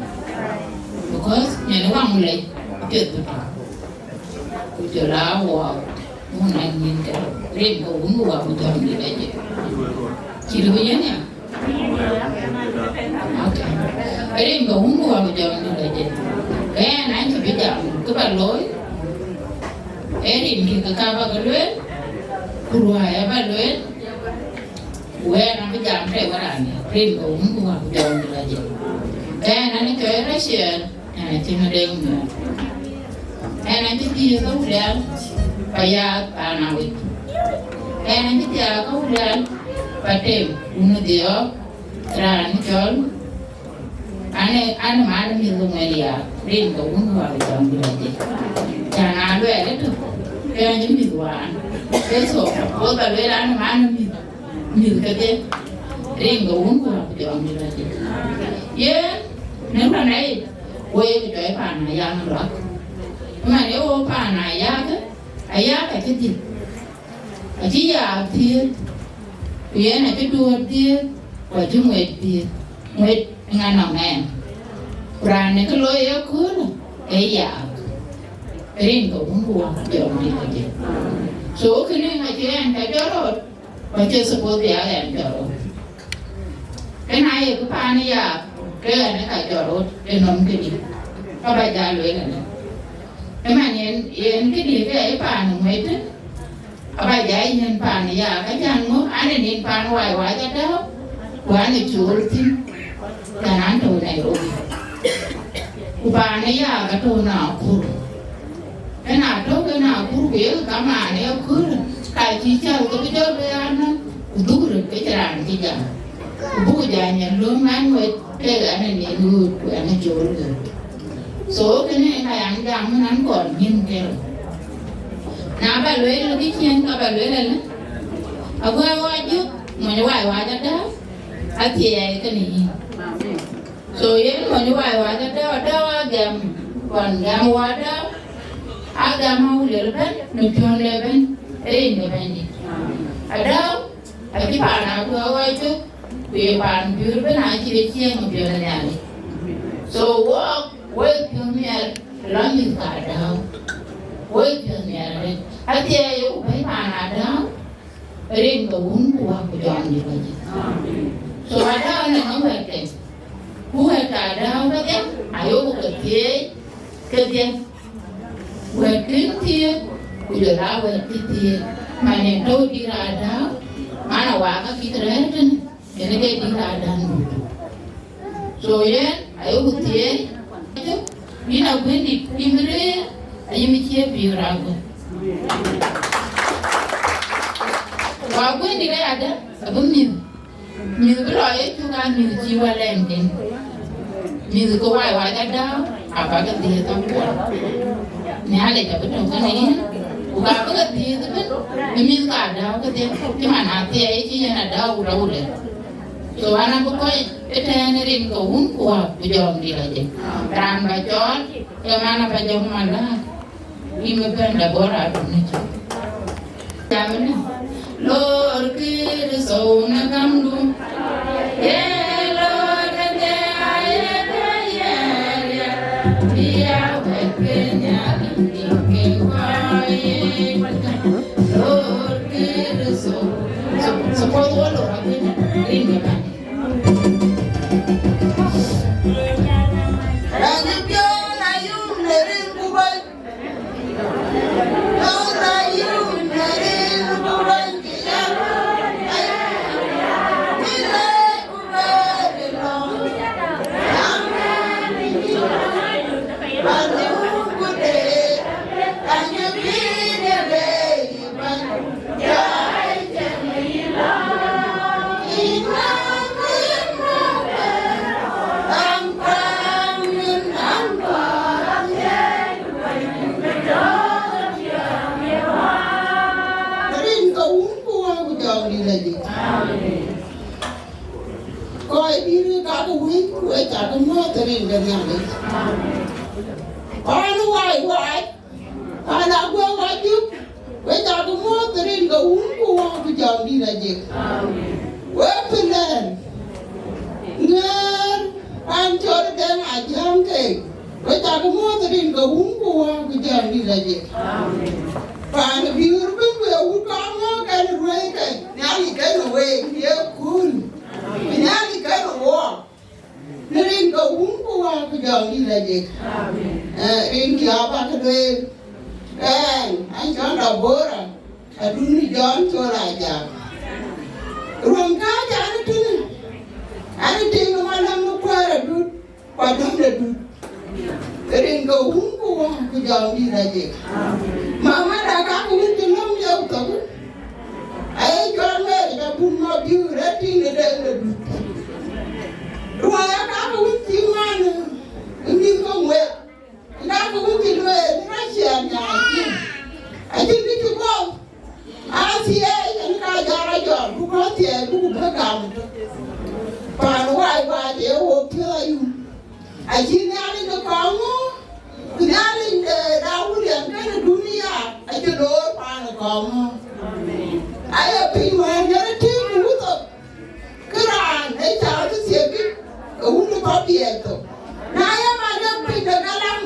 Because nyin waŋ lec, piɛth bï tɔ̈. Ku jɔl a wɔ, mun an nyin ke. Rin ke wun wɔ ku jɔl nyin lec. Cït bï yen ya. Okay. Rin ke wun ku wä ku jɔŋdït lɔ jël. Ke ɛn an cï bï jam kë ba looi. Ee rin kï ke ka ba ke lueel, ku ruääi aba lueel. Ku ɛn an bï jam tɛ̈ wärani. Rin ke wun ku wä ku jɔŋdït lɔ jël. Ke ɛn an cɔɔi Rachel. Ɛn acï Madɛŋ Miɔ̈ɔ̈r. Ɛn acï thiëëk ke Wulɛl, pa yaath paan Awec. Ɛn acï thiaak ke Wulɛl, pa Tem, wun ë Dhiɔɔk, raan cɔl, an ë, an ë man ë mïth ke Ŋuɛl Yaak, rin ke wun wä ke jɔŋdït lɔ jël. Cän aa luɛɛl ëtök, ke an cï mïth waan. Ke thok, wo ba lueel an ë man ë mïth. Mïth kedhie, rin ke wun ku wä ku jɔŋdït lɔ jël. Yen, në pan ë, wo ye ke jɔɔc paan Ayak luak. Ëmën ye wo paan Ayak, Ayak acï dhiëth. Acï Yaak dhiëth, ku yen acï Duɔ̈ɔ̈t dhiëth, ku acï Ŋuet dhiëth. Ŋuet ŋa nɔŋ ɛn. Ku raan ë kë looi ë köölë, ee Yaak. Rin ke wun ku wä ku jɔŋdït lɔ jël. So, kënë acï ɛn ka jɔt rɔt. Ku acie suppose bï aa ɣɛn jɔt rɔt. Ke na ye kë paan Yaak, ke ɣɛn ë ka jɔt rɔt ë nɔm këdï. Ka ba jal lueel ënë. Ëmën yen, yen këdï ke ye paan Ŋuet, aba jal yiën paan Yaak, ka cän ŋö, an ë nin paan Wai Wac Adau, ku an ë cool thïn, cän an tɔ̈u Nairobi. Ku paan Yaak atɔ̈u Nakuru. Ëna tɔ̈u ke Nakuru ku yek kamaan ë aköölë, ka cï cäl ke bï jɔl bï an, ku dhuk röt ke cï raan cï jam. Ku buk jany ë löŋ an, wek kek an, ë nin ɣööt ku an, ë cool ɣööt. So, kënë ë ka yan jam mën an, kɔn nyin kerou. Na ba lueel kë cïn ka ba lueel ëlë, ago awajök, mony Wai Wac Adau, athiɛɛi kënë yïn. So yen mony Wai Wac Adau, Adau agɛm, kɔn gɛm wɔ Adau, agɛm Awulel ëbɛ̈n, në piɔ̈nde ëbɛ̈n, rin de Bɛ̈nydït. Adau acï paan Akuɔɔk ɣɔɔc cök, ku ye paan Biöör ëbɛ̈n acï ke ciëŋ ë piɔ̈n ë Nhialic. So wok, wok piɔ̈n nhial, lɔ mïth ka Adau. Wok piɔ̈n nhial arëët. Athiɛɛi ye ku bɛ̈ny paan Adau, rin ke wun ku wä ku jɔŋdït lɔ jël. So Adau ënë ŋö wɛ̈ɛ̈t ke? Ku wɛ̈ɛ̈t ke Adau kedhie, ayok ke thieei kedhie. Wɛ̈ɛ̈t kën thieek, ku jɔl aa wɛ̈ɛ̈t cï thieek. Man ë tɔ̈u dït Adau, man Awak akï rɛ̈ɛ̈r tënë, yen ke dït Adau nu. So yen, ayok thieei, yïn Aguëndït, yïn rëër, ayï mi cie pïïr Aguëndït. Ku Aguëndït aya dë, abï mïth, mïth bï lɔ ye cuk an, mïth cï wä lɛŋ den. Mïth ke Wai Wac Adau, abäk dhiëëth akuɔl. Nhialic abï tɔ̈u kenë yïn, ku ka bï ke dhiëëth ëbën, ë mïth ka Adau kedhie, cï man athiɛɛi cï yen Adau wut Awulel. So an abï kɔc ëtɛ̈ɛ̈n rin ke wun ku wä ku jɔŋdït lɔ jël. Raan ba cɔɔl, ke man aba jɔŋ malak. Yïn bï bɛ̈n da bɔ̈ raan dun ëcök. Jamënë, Lord Kërtho në kamdu. Ye Lord, ke ye, ke ye, ye. Bï ya wɛ̈t ke Nhialic ke kɔc. Lord Kërtho. So, support wɔ Lord Kërtho. Rin ke bɛ̈n. Rin ke wun ku wä ku jɔŋdït lɔ jël. Kɔc dït ka ke wëc ku ë cak ke muɔ̈th rin ke Nhialic. Kɔn Wai Wac. Pan Aguek Ajök, we cak muɔ̈th rin ke Wun ku Wät ku Jɔŋdït Lajik. We Pilen, Ŋɛɛr, pan cɔl Deŋ Ajäŋ keek, we cak muɔ̈th rin ke Wun ku Wät ku Jɔŋdït Lajik. Pan Biur bï we wut kɔŋ ŋɔ̈ɔ̈k kɛn ruëëi ke, Nhialic kɛn week ye kuul, Nhialic kɛn wɔɔk. Në rin ke Wun ku Wät ku Jɔŋdït Lajik. Amen. Eh, rin kiaabä ke lueel. Ɛn, an cɔl Debora, adun ë Jɔn cɔl Ajak. Ruɔ̈ŋ kääc an tënë, an tiŋ ë maläŋ ë kuäär adut, ku adun adut. Rin ke Wun ku Wät ku Jɔŋdït Lajik. Mama da ka ku wun cï lɔ̈ŋ yeu thok. Aye cɔl Mary da bun ma biu rɛt tiŋ de dɛn de dut. Ruɔya ka ke wun cï ŋuan, ë mïth ke ŋuet. Ka ke wun cï lueel, Russia nyaai cï. Acïn kë cï guɔ̈u. Athiɛɛi, yen ka jɔl a jɔl, ku ka thiɛɛi, ku bï gam. Pan wai wai, ye wo piɔ̈ɔ̈th ayum. Acï Nhialic de kɔŋ ŋö, Nhialic de Dawud yɛn kënë dunia, acï loor pan kɔŋ ŋö. Aye piny wään yɛn ë tïŋ ku thok, kë raan ë cak bï thiek, ke wun ë kɔ̈k diɛɛr thok. Na ye man ë piny de galam,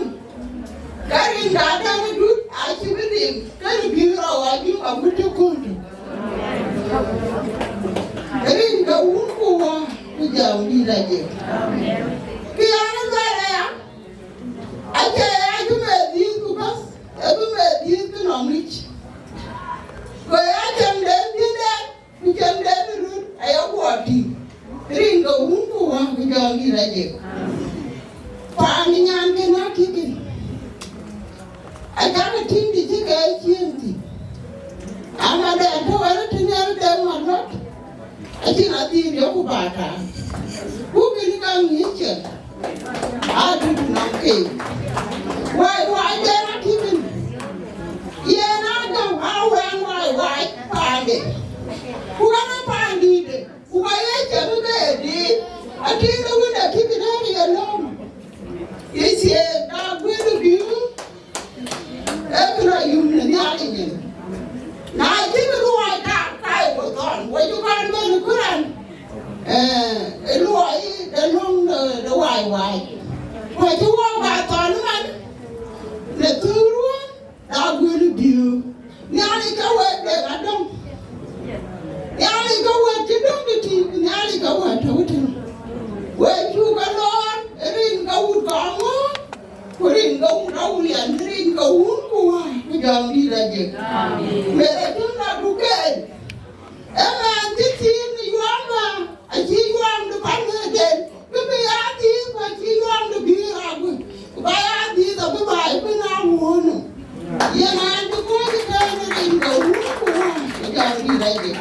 ka rin ka däŋ ë dut acï bï lim, kënë bï rɔt wä juŋ agut cï kuöŋ tök. Rin ke Wun ku Wät ku Jɔŋdït Lajik. Kë yɛn ë luɛɛl aya, acie ya cï meth dhiëëth ku bäth, ee bï meth dhiëëth kë nɔm yic. Ku ya cäŋ den dhiënde, ku cäŋ den röt aya guɔ tïŋ. Rin ke Wun ku Wät ku Jɔŋdït Lajik. Paan nyan kën akï kën. Acakï tïŋ të cï ke ciëën thïn. Amadɛn tɔ̈ wɛ̈t tënë ɣɛn Deŋ Malɔt, acïn adhil yök ku ba taŋ. Ku kënë ka ŋic cïn, adut nɔm keek. Wai wai den akï kën. Yen adäŋ awɛn wai wai paande. Ku ɣɛn a paandïïtde. Ku ka ye cäk ke diit, atïŋ de wën acï kë dɛ̈t ye lɔ̈ɔ̈m. Ye thiëëk, na guël biu, ee kë rɔt yum në Nhialic nyin. Na cï kë luɔi tak, ka ye ku thɔn, we cï kɔn bɛ̈n ë kuran, ee, ë luɔi de löŋ de, de wai wai. Ku acï wɔ ba thɔn man, në thur ruɔ̈ɔ̈n, na guël biu. Nhialic ka wɛ̈t de adöŋ. Nhialic ka wɛ̈t cï döŋ de tïŋ, Nhialic ka wɛ̈t tɔ̈u tïŋ. We cuk ke lɔɔr, rin ka wut kɔŋ ŋö, ku rin ka wut awulian, rin ka Wun ku Wät ku Jɔŋdït Lajik. Amen. Meth acïn rɔt duken. Ëmɛn cï thiin ë yuɔɔmda, acï yuɔɔmdu pan ëden, bï bï ya dhiëëth, ku acï yuɔɔmdu bï rac guëp, ku ba ya dhiëëth abï baai bï na wuöönë. Yen an, bï kɔc ëtɛ̈ɛ̈n ë rin ke Wun ku Wät ku Jɔŋdït Lajik.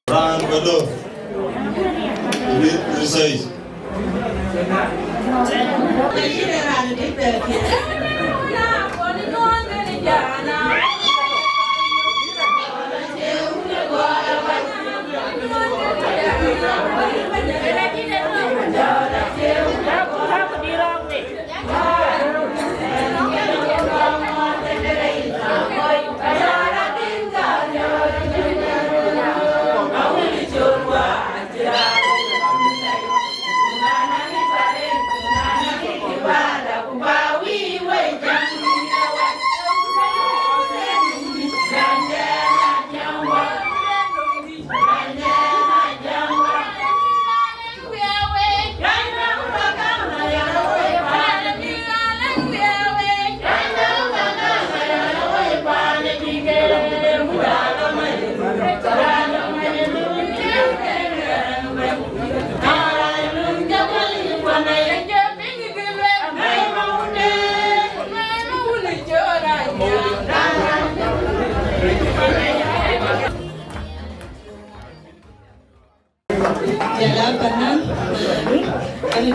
Raan ba döt. Ri-, resize.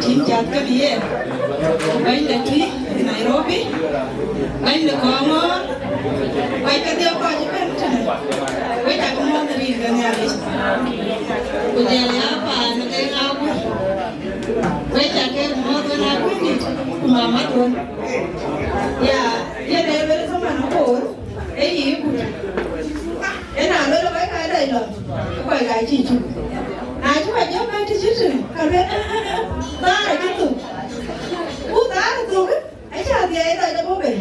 Cïn cath ke bï yen. Bɛ̈ny de Tuï, Nairobi. Bɛ̈ny de Kɔŋɔ̈ɔ̈r. Wek kedhie kɔc ëbɛ̈n tënë. Wek cak muɔ̈th rin ke Nhialic. Ku jɔl ya paan de Aguër. Wek cak ke muɔ̈th wën Aguër dït, ku mama Thuɔn. Ya, yen ee luel zaman akoor, ee yï kut. Ëna luel kɔc ka dai lɔn, ke kɔc ka cï cuk. Na cï kɔc jɔ bɛ̈n të cït tënë, ka luel, "Ë, ë, ë, dhaar acï thök." Ku dhaar thök, acä dhiɛɛi dɔc abɔ̈ bei.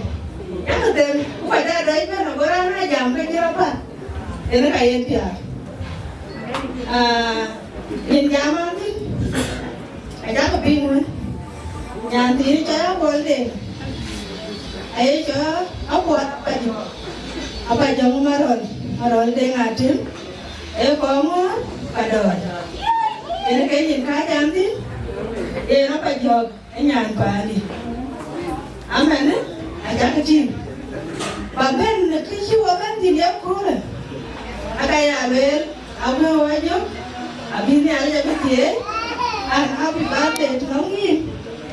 Yak them, ku kɔc aa dɔc bɛ̈n, ago raan aa jam ke cï rɔt päl. Ënë ka yen piaar. Aa, yen jam an thïn, ajakï piŋ wën. Nyan thiin cɔl Abuɔl Deŋ, aye cɔl Abuɔl Apajɔŋ, Apajɔŋ Marɔl, Marɔl Deŋ Atem, ee Kɔŋɔ̈ɔ̈r Padɔɔl. Yen ke nyin ka jam thïn, yen Apajɔŋ. Ë nyan paani. Amɛn, ajakï tïŋ. Ba bɛ̈n në kë cï wɔ bɛ̈n thïn ye köölë. Aka ya lueel, awëu wajök, abï Nhialic abï thiëëc, and happy birthday to nɔŋ yïn.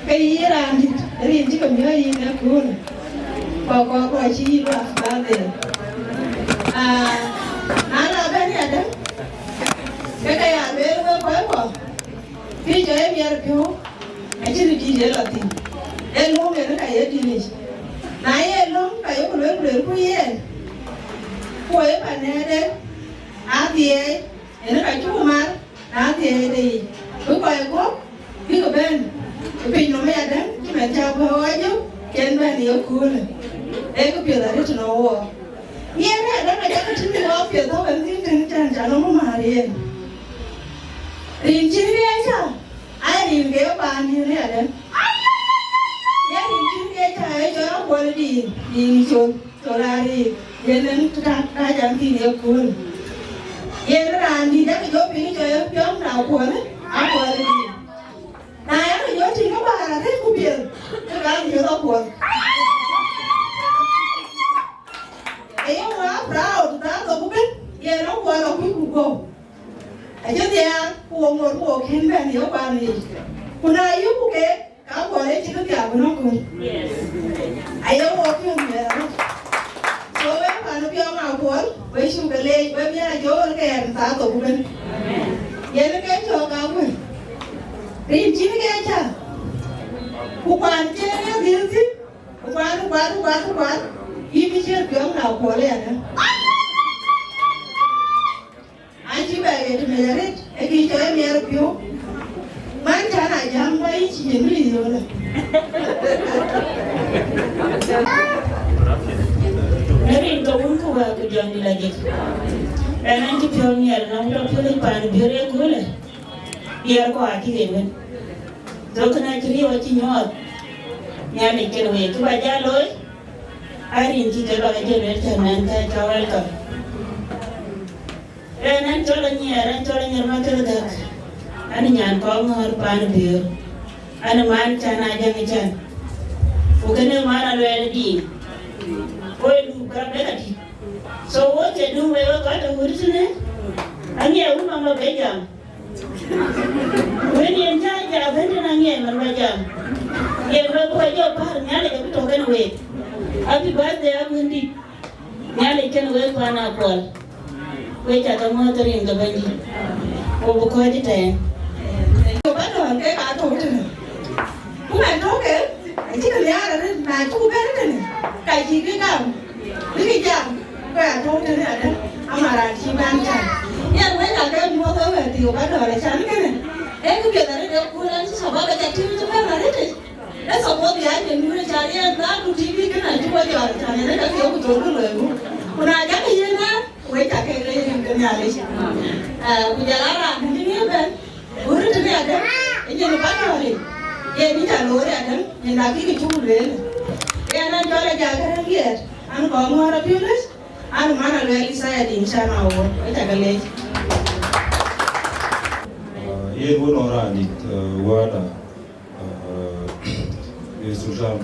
Ke yï raan dït, rin cï ke miɔɔc yïn ë köölë. Kɔk, kɔk, kɔk cï yï luath birthday. Ah, na la bɛ̈n yadë, ke ke ya lueel wek kɔc kɔ̈k. Kë cɔl ë miɛt piɔ̈u, acïn dït ye lɔ thïn. Ee löŋ en ka ye dït yic. Na ye löŋ, ka yeku lueel, lueel ku yen. Ku ye panɛɛde, adhiɛɛi, en ka cuk mar, na adhiɛɛide yic. Bï kɔc guɔ̈p, bïk bɛ̈n, ë piny nɔm yadɛ̈ŋ, cï mɛn cä guɔ wajö, cïn bɛ̈n ye köölë. Ee kë piɛth arëët tënɔ wɔ. Yen ë adɛ̈ŋ ajakï tïŋ wɔ piɛth thɔ̈k en thïn tën cän cä nɔm määr yen. Rin cïn riɛɛc cä, Ai, rin ke paan yïn riɛlden. Ye rin cïn ke ca ye cɔl Abuɔl dïïr, dïïr col, col aa rin. Yen en ta, ta jam thïn ye kööl. Yen raan dïït yak jɔ piny cɔl ye piɔ̈u na Abuɔl, Abuɔl dïïr. Na yak jɔ tïŋ ke wäär arëët ku piɛth, ke ka piɛth Abuɔl. Ee ye wä proud, thaa thok ku bën, yen Abuɔl akuc ku guɔ̈u. Acï dhiaar, ku wo ŋot, ku wo kën bɛ̈n ye kuan yic. Ku na yökku keek, ka Abuɔl ë cï këpiath ku nɔ̈k köl. Aye wo piɔ̈ɔ̈th miɛt arëët. So, wek pan ë piɔ̈ɔ̈ŋ Abuɔl, we cuk ke leec, we bï a jɔɔl ke ɛn thaa thok ku bën. Yen ke cɔɔk Aguër. Rin cïn ke cä. Ku kuan cï riɛk dhil thïn. Ku kuan, ku kuan, ku kuan, ku kuan. Yïn bï ciët piɔ̈ɔ̈ŋ na Abuɔl ë yadë. An cï bɛ ɣet mec arëët, ë kï cɔl ë miɛt piɔ̈u. Man cän a jam bä yï cï yen bï yöölë. Në rin ke wun ku wɛ̈ɛ̈r ku jɔŋdït la jik. Ɛn an cï piɔ̈u miɛt nɔm tɔ piɔ̈u paan biöör ë köölë. Diɛɛr kɔ̈k acï ɣet wën. Dhökënë acï riëëu acï nyuɔɔth. Nhialic kën week kë ba jal looi. Arin kï ke ba ke jël wek cän mɛn ke cɔl welcome. Ɣɛn, ɣɛn cɔl Anyiɛɛr, ɣɛn cɔl Anyiɛɛr Maketh Gäk. Ɣɛn nyan Kɔŋɔ̈ɔ̈r paan Biöör. Ɣɛn man cän a jäŋ cän. Ku kënë man a luɛɛl dïïr. Woi du ka bek adït. So wo cë du wei wek kɔc tɔ wut tënë. Anyiɛɛr wun mama be jam. Wën yen cä jam bɛ̈n tënë Anyiɛɛr man ba jam. Yen wek bï wek jɔ päär Nhialic abï tɔ kenë week. Happy birthday Aguëndït. Nhialic kën wek paan Akuɔl. Wek ca ke ŋɔ̈ɔ̈th rin ke Bɛ̈nydït. Ku bï kɔc ëtɛ̈ɛ̈n. Ku ba dɔ̈ɔ̈r kek aa tɔ̈u tënë. Ku man tɔ̈u ke, acï ke nhiaar arëët, na cuk bɛ̈n tënë, ka cï ke gam. Bï ke jam, ku ya tɔ̈u tënë adë, ama raan cï bɛ̈n tɛ̈n. Yen wek ca ke muɔ̈th wek wɛ̈ɛ̈r thiëëu ba dɔ̈ɔ̈r acan kënë. Ee kë piɛth arëët ee kuur an cï shabab aca tïŋ cï bɛ̈n arëët. Ë support ya yen nu ca yen na ku T V kënë acï wɔ jɔl ca yen ka thiëëu ku thok ku luɛɛu. Ku na jakï yen na, wek ca ke le yen ke Nhialic. Eh, ku jɔl a raan dït ŋic bɛ̈n, wur tënë adë, ë nyin ba tɔ̈ɔ̈ric. Yen ë ca loor adë, nyin da kï cuk lueel. Yen an cɔl a ja ke rɛ̈ŋ yɛɛt, an kɔŋ ŋɔ̈ɔ̈r apiöl, an man a lueel Isaiah Diŋ can a wɔ, wek ca ke leec. Ah, yen wën ɔ raan dït, ah, wääda. Ee, Sultan,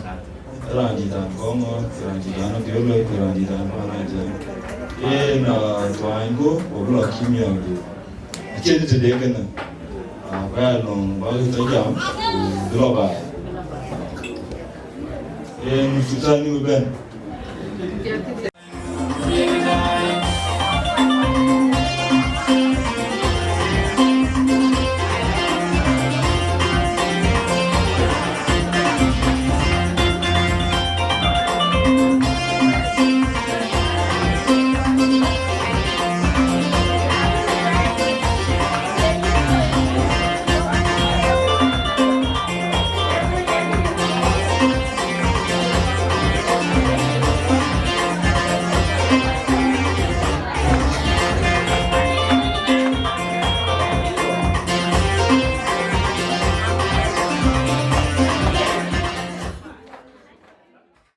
raan dït dan Kɔŋɔ̈ɔ̈r, raan dït dan Abiöl, raan dït dan Pan Ajaŋ. Yen, ah, tuany go, wo bï lɔ kï miɔɔc du. Acïn tëde kënë. Ba ya lɔ̈ŋ ba ke tɔ jam, ku bï lɔ baai. Yen sultan ni bï bɛ̈n.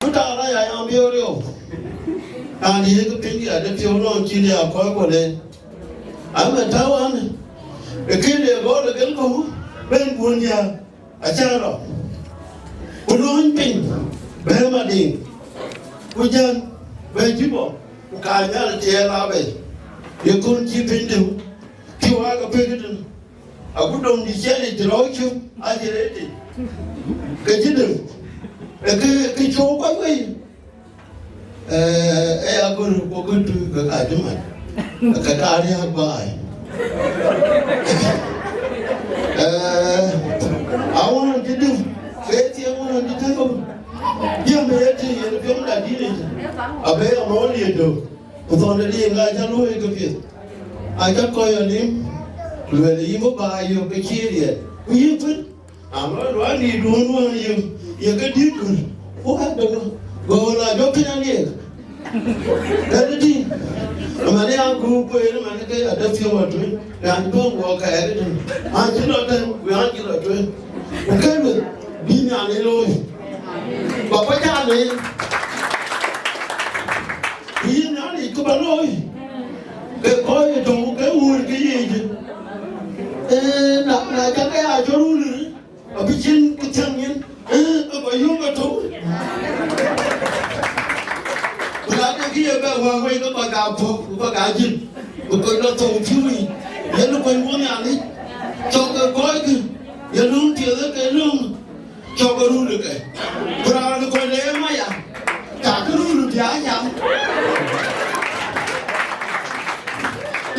Ku taŋ rɔt ya yɔŋ biöör yom. Raan yek piny ya de piɔ̈u nɔn cïn ya kɔc ku le. Amɛn, tääu an, ë kënë ye gɔl ë gël kɔ̈u, bɛ̈n guɔ̈n ya, acä rɔ. Ku lööny piny, bɛ̈ɛ̈r Madiŋ. Ku jäl, bɛ̈n Jubɔ, ku kaany nhial tiɛɛl abɛ̈i. Ye kön cï piny dëu, cï waak apek tënë. Agut dom dï ciɛɛlic rɔ̈ɔ̈c cök, acï rëëtic. Ke cï dëu, ë kë, kë cöök kɔc wei. Ee, ee, agör ku gör tui ke ka cï mat. Ke ka riääk baai. Ee, awään cï dïu, ke thiëëŋ wään cï tëëk. Jam ë ye tïŋ yen piɔ̈nda dït yic. Abë ya mɔ̈u liëëc döök. Ku thɔn de liŋ acä luɔ̈i ke piɛth. Acä kɔc alim. Ku lueel yïn bï baai yök ke cï riɛt. Ku yï kuën. Ama luaŋdït duön wään ye, ye ke dït kul, ku ka döŋ, go la jɔ piny aliek. Kɛ̈t tïŋ, aman ya guur kueer, man ke ya dap piɔ̈u atuec, raan bɔ̈ guɔ kɛɛr tïŋ. An cï lɔ tɛ̈n, ku an cï lɔ tueŋ. Ku kɛ̈t wek, bï Nhialic looi. Ba kɔc aa leel. Ku yïn Nhialic, ku ba looi. Ke kɔc ë tɔ̈u ke wuur ke yiic. Ee, na, na cä ke ya cɔl wun, abï cïn kë thiäŋ nyin, ee, ke ba yöŋ atɔ̈u. Ku na de kë ye bɛ wäk wei ke kɔc aa pɔ̈k, ku kɔc aa jin, ku kɔc lɔ thou piu yic, yen kuany wun Nhialic. Cɔk ke kɔckë, ye löŋ piɛth ke löŋ. Cɔk run ke. Ku raan kɔc le maya, cak run bï a jam.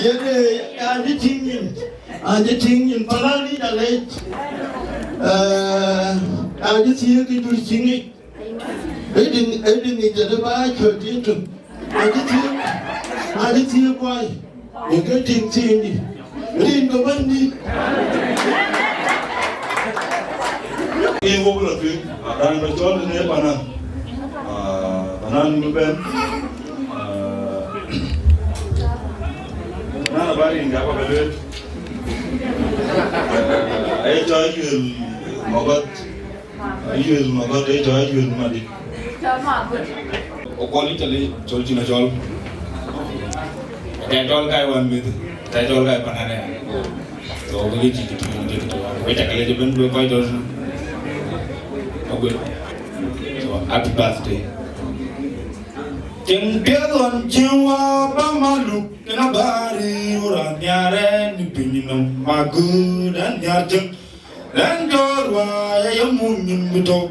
Yen, ee, an cï tïŋ nyin, an cï tïŋ nyin, palan yic alec. Ee, an cï thiëëk kë dur cï ŋic. Ëdï, ëdï ŋic tëde ba cuɛt tïŋ tök. Acï thiëëk, acï thiëëk kuai, ë ke tïŋ thiëëkdï, rin ke bɛ̈nydït. Ee, wok lɔ tueŋ, raan ba cɔl në panan, ah, panan bï bɛ̈n, ah, na ba rin ka ba ke lueel. Ee, aye cɔl Ayuel Mabat. Ayuel Mabat, ee cɔl Ayuel Madït. Okɔl Italy, cɔl cïn acɔl. Tɛ̈ cɔl kai wan mïth, tɛ̈ cɔl kai panane. So, we get you to do it. We take a little bit, we quite don't. Okay. So, happy birthday. Cïn piɛth ɣɔn cïn wä ba maluk, kën abäär rïïr wä raan nhiaar ɛn ë piny nɔm, ma gööt ɛn nhiaar cïn. Rɛ̈n jɔ̈ɔ̈r ruääi aye muk nyin bï tɔ̈u,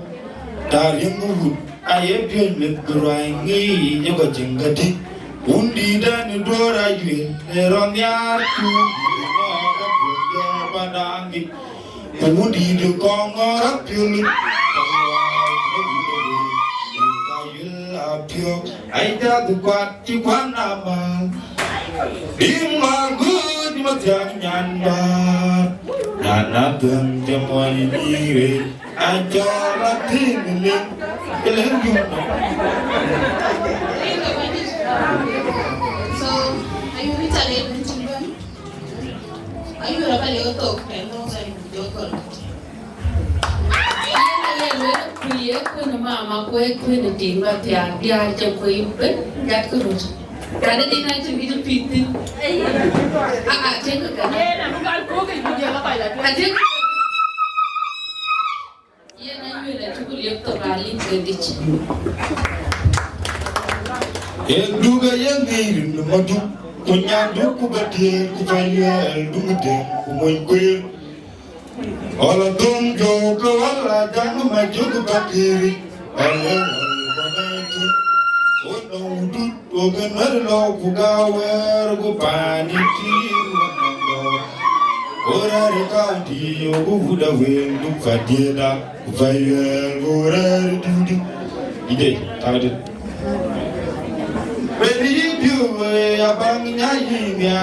taar riëŋ bï wut aye piööc meth bï ruääi ŋic ë kɔc cïn ke tïŋ. Wundït ɛn ë duöör ajuëc ë rɔt nhiaar cuk, pandaan ŋic. Ku wundït ë kɔŋ ŋɔ̈ɔ̈r apiöl, ka yïl apiɔ̈k, ai jath kuat cï kuan amal. Bï ŋɔ̈ɔ̈r guööc mathiak nyan bäär, nyan adhäŋ cä muɔny nyïïr ë, acɔl athiŋ ë lëŋ, ë lëŋ dum. So, are you Italy? Are you a Bali or talk? Yen aye lueel, ku ye kuën ë mama, ku ye kuën ë tiŋ ba thiaak, diäär cï kuëi bën, jat kë röt. Jat ë dïn acïn kë cï pïïth thïn. Aa, aa, tiëŋkë kënë. Atiëŋ. Yen Ayuel acuk liep thok alic ke dïc. Ee duk aye ŋic rin maduk, ku nyan duk ku ba tiëër, ku ba yuɛɛl duk dëŋ, ku mony kuëër. Wala thum jok wala jaŋ ma juk bakiri. Wala wala wala tu. Wala udut wala nar lo ku ga wer ku pani ti. Ora re county yo ku da wen du fadieda. Ku fayel ora re dudi. Ide tadi. Baby you abang nyayi ya.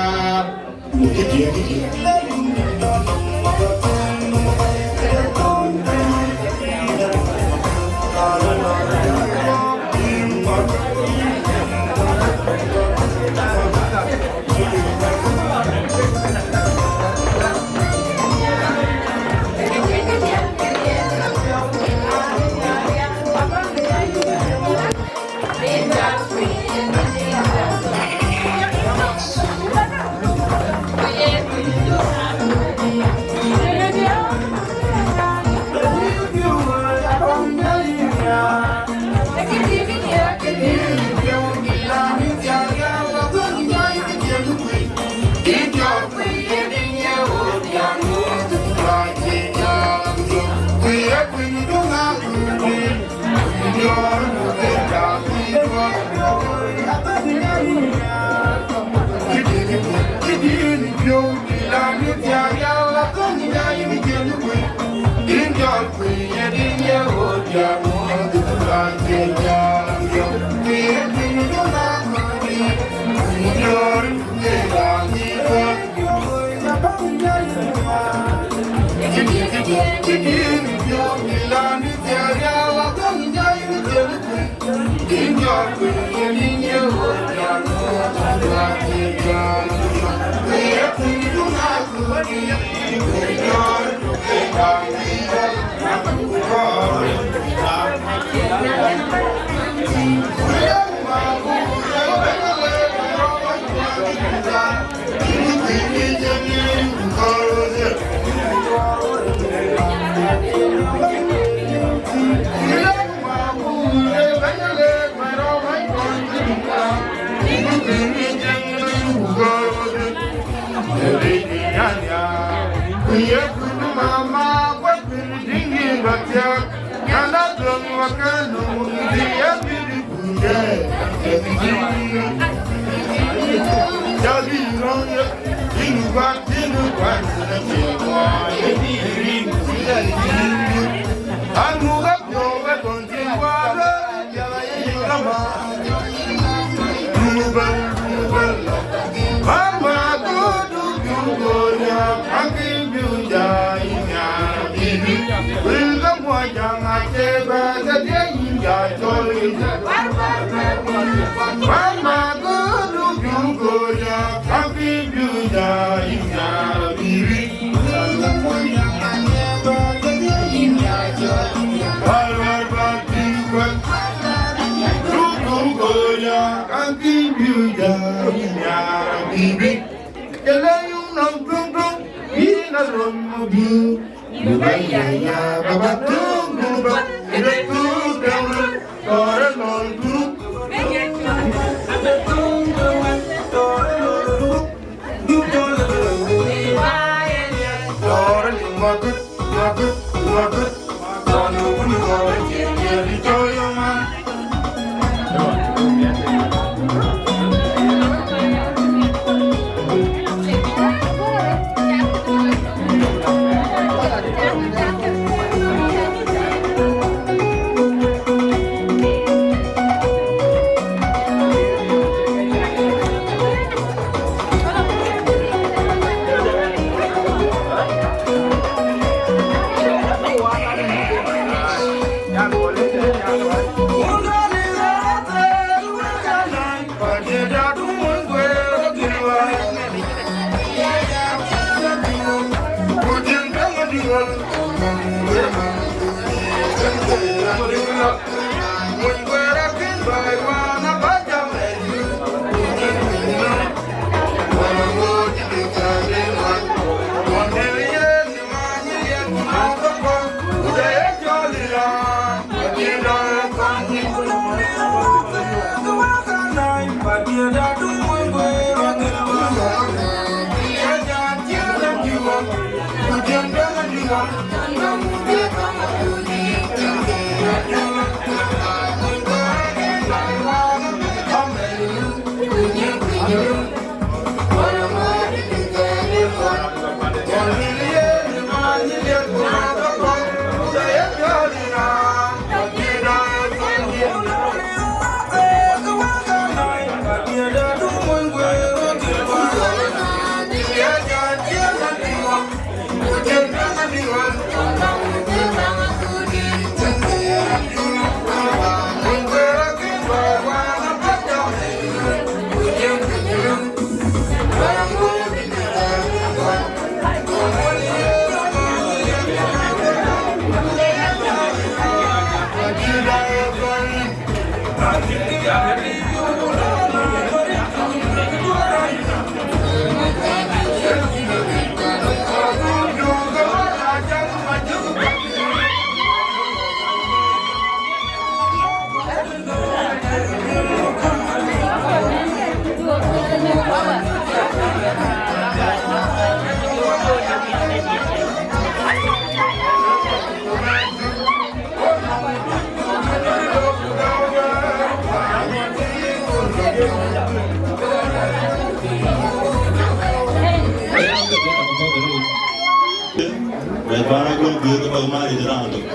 Wek bä rɔt gɔl guiëër ke bäk mat yic raan tök.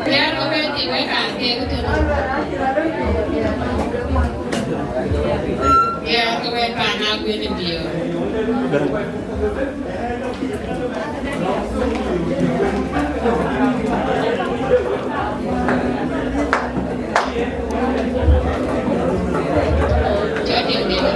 Diäär ke wek thii wek raan keek tënë. Diäär ke wek paan Aguën ë Biöör. Cä diɛ̈ diɛ̈.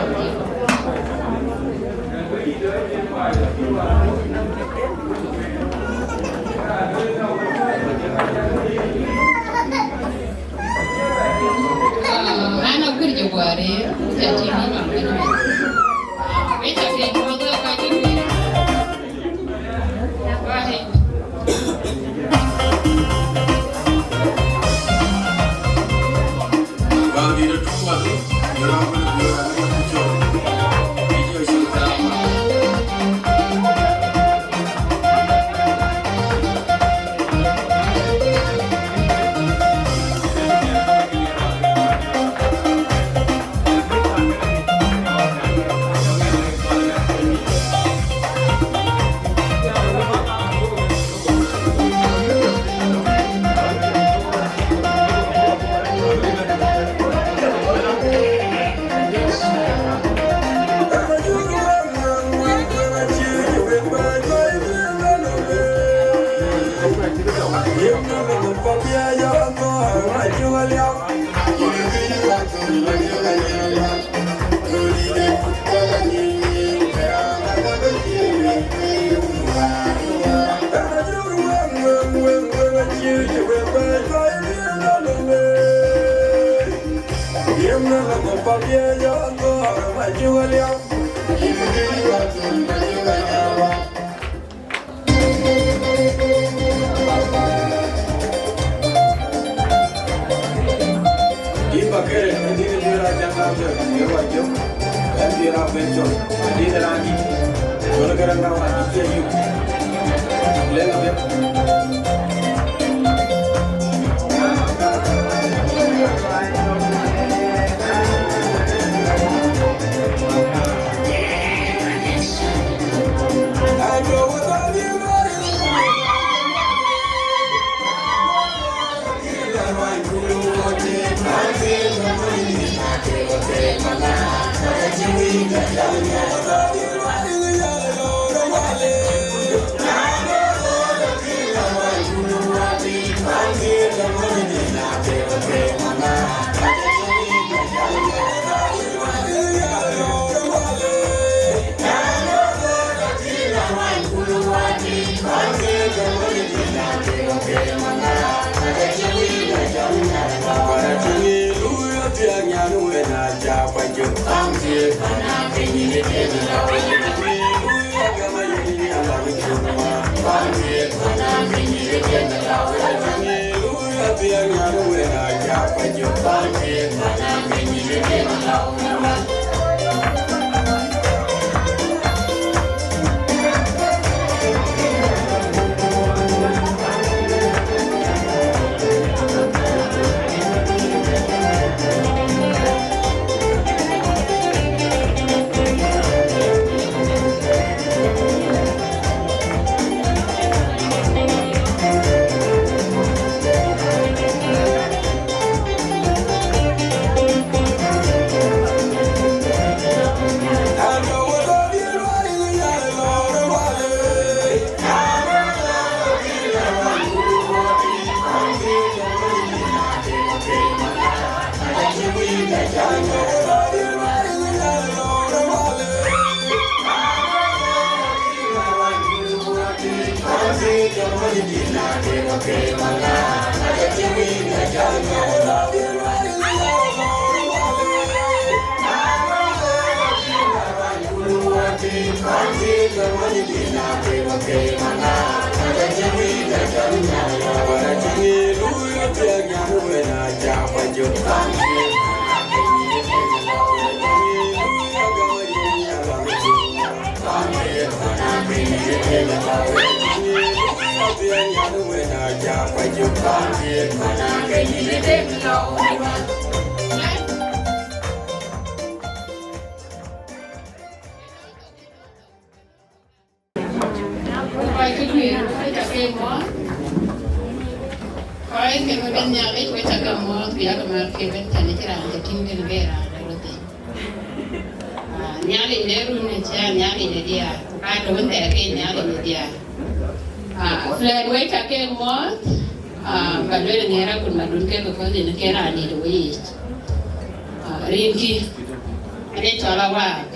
An, aguëër jɔ guɔ rëër, cä tïŋ ë nɔm kënë. Wek cä piɛc mɔ̈th wek kɔc cï guiir. Go ahead. Yïn ba kërë, yïn dït ë kuëër acaŋ na bɛ̈n, ye ruac jök, ɛn bï raan ben cɔl, adït ë raan dït, cɔl ë kërë na wään dït cie yök. Lëŋ abï. Kɔc cï guiir, wek ca ke muɔɔth. Kɔc ke bɛ̈n Nhialic, wek ca ke muɔɔth, ku yak mat ke bɛ̈n tɛ̈n cï raan ke tïŋ kën ke raan de röt thïn. Ah, Nhialic de run ë cï a Nhialic de diaar, ku ka tɔ̈ wën thɛɛr ke Nhialic de diaar. Ah, Fred, wek ca ke muɔɔth, ah, ba lueel ŋɛɛr akut madun ke, because yen ke raan dït ë wëi yic. Ah, rinki, ënë cɔl Awaak,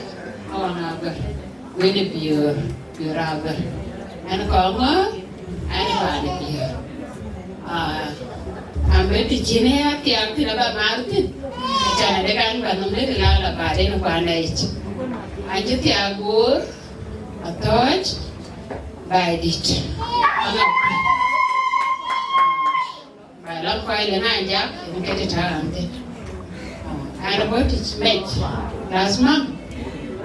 Awaak Aguer. Wën ë Biöör, Biöör Aguer. Ɛn kɔŋ ŋö? Ɛn paan ë Biöör. Ah, am bɛ të cïn ë ya thiaak thïn aba maar thïn. Acan ade kan ba nɔm lëk la la baden kuanda yic. An cï thiaak Bor, Athɔ̈ɔ̈c, Baidït. Aŋa. Ba lɔ kɔc le na jak, yen ke të tɔ̈ raan thïn. An bɔ̈ tïc mec, lazima,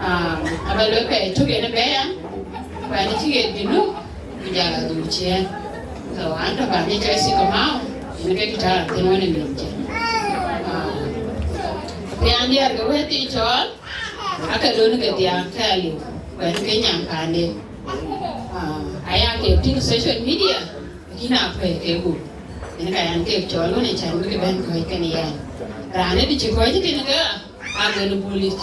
ah, aba luel pɛɛi tök yen ë bɛ̈ɛ̈i an, ku an cï ɣet Junub, ku jal adhuk ciëën. So, an tɔ̈ ba ni cɔl Sycamore, yen ke të tɔ̈ raan thïn wën ë mïth cë. Ah, thiaan diäär ke wëëth thii cɔɔl, ake lon ke thiaan ke aliu, ku an ke nyan paanden. Ah, aya ke tïŋ social media, lakin akuɛɛr ke gup. Yen ka yan kek cɔɔl wën ë can bï ke bɛ̈n kɔ̈ɔ̈c kën yɛn. Raan ë dï cï kɔ̈ɔ̈c kën ke, a guel ë bulic.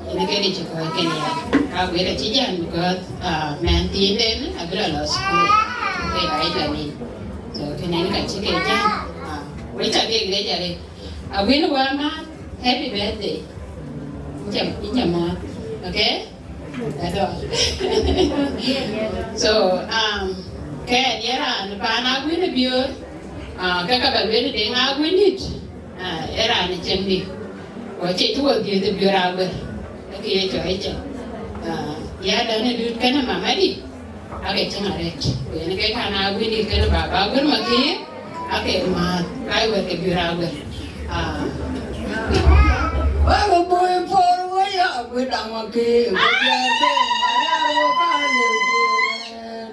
Yen ke dï cï kɔ̈ɔ̈c kën yɛn. Ka guel acï jän, because, ah, mɛnh thiinden abï lɔ lɔ school. Ke ka yic la nin. So, kënë yen ka cï ke jän. Ah, wek ca kek lec arëët. Awën wä ma, happy birthday. Inca, inca mɔ̈ɔ̈th. Okay? That's all. So, um, kɛn ye raan paan Aguën ë Biöör, ah, ke ka ba lueel Deŋ Aguën dït, ah, ye raan ë cieŋdï. Ku acie cï wɔ dhiëëth ë Biöör Aguër, ë kë ye cɔɔl ë cieŋ. Ah, ya dɛ̈n ë dut kënë mamadï, ake cieŋ arëët. Ku yen ke kan Aguën dït kënë baba Aguër Makïïr, ake määth, ka ye wɛ̈t ke Biöör Aguër. Ah. Wek bui por we ya gui dama ki, ku jɛɛr ben mariar wo ka le jiren.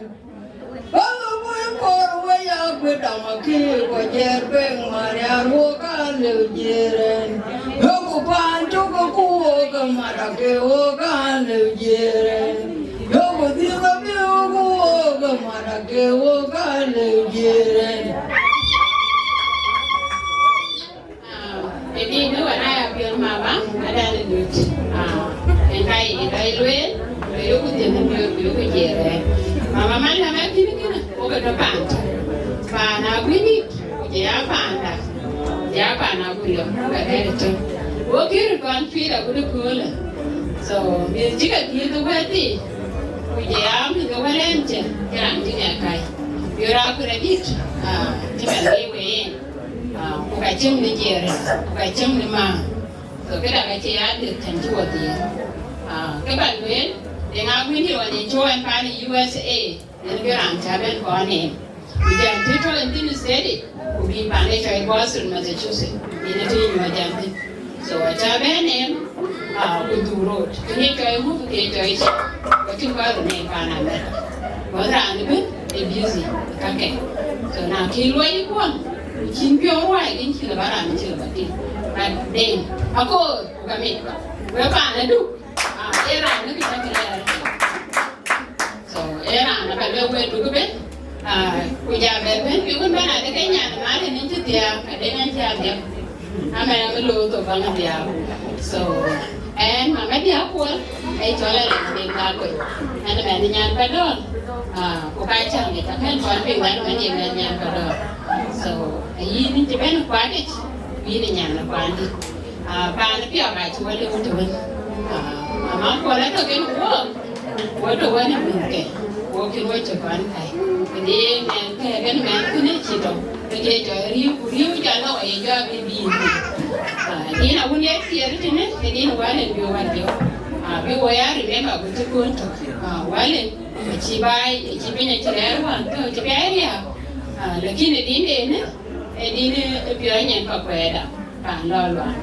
Wek bui por we ya gui dama ki, ku jɛɛr ben mariar wo ka le jiren. Yoku pan tuku ku wo ka mada ke wo ka le jiren. Yoku dhiëth abï wo ku wo ka mada ke wo ka le jiren. Ah, ë dït në wën aya piɔ̈ɔ̈th mama, adan ë dut. Ah, en ka ye ka ye lueel, ku yoku dhiëth në piɔ̈ɔ̈th, ku yoku jiëër ë. Mama man la ma thïn kënë, wo ke tɔ̈ paan. Paan Aguën dït, ku jɔ ya paanda. Jɔ ya paan Aguën yɔm, ku ka dɛ̈t ë tɔ̈. Wo kërë kɔn pïïr agut ë köölë. So, mïth cï ke dhiëth ë wɛ̈ɛ̈t thii, ku jɔ ya mïth ke wën rɛ̈ɛ̈r cë, ke raan cï ŋɛk kai. Biöör Aguër dït, ah, cï bɛ̈n wei wei en. Ah, ku ka cieŋ në jiëër, ku ka cieŋ në ma. So, këda ka cï ya dhiëth tɛ̈n cï wɔ dhiëëth. Ah, kë ba lueel, Deŋ Aguën dït wën en cï wɔ en paan ë U S A, yen ke raan cä bɛ̈n kɔn en. Ku jɛn të tɔ̈ en thïn steady, ku bï paan ë cɔl Boston, Massachusetts, yen ë të nyuɔɔth jam thïn. So, acä bɛ̈n en, ah, ku dhuk rot. Kë ye cɔl muk, kë ye cɔl cï, ku cïn kɔc röt neem paan America. Because raan ëbën ë busy kakë. So, na kï luɔi kuɔn, ku cïn piɔ̈u ruai, kën cï lɔ bä raan cï lɔ bä tïŋ. But then, akoor, ku ka mit. Wek paan aduk, ah, ee raan ë kë cä kë lɛɛr. So, ee raan aba lueel wek duk ëbën, ah, ku ja bɛ bɛ̈n, bï wun bɛ̈n adï ke nyan ë mal ënë cï thiaak, adï ŋɛn cï adhiak. Amɛn, amï looi thok baŋ adhiak. So, ɛn mama diäk Kuɔl, ee cɔl Alɛŋ Deŋ Gakuec. Ɛn ëmɛn nyan Padɔl, ah, ku ka cäŋ ë ka kɛn kɔn piŋ wɛ̈t mɛn ye mɛn nyan Padɔl. So, ayïn cï bɛ̈n kuatic, yïn nyan ë kuandït. Ah, paan piɔ̈k acï wä lëu të wën. Ah, ama kuɔl ë tök en wuɔɔk, wä të wën ë mïthke, wä kën wä cï kɔn kai. Këdï mɛn kɛ̈ɛ̈k en mɛn kënë cï tɔ̈u, ke ke jɔ riëëu, ku riëëu jɔ lɔ wä ye jɔ bï bï. Ah, nin awun ye thiëër tënë, ke nin wal en bï wal jɔ. Ah, bï wä ya remember ku cï kuɔn tök. Ah, wal en, acï baai, acï piny acï rɛɛr wään, tɔ̈ cï bï a riääk. Ah, lakini din en, ë din ë piɔ̈ɔ̈ny en ka kuɛɛda. Raan lɔ luaŋ.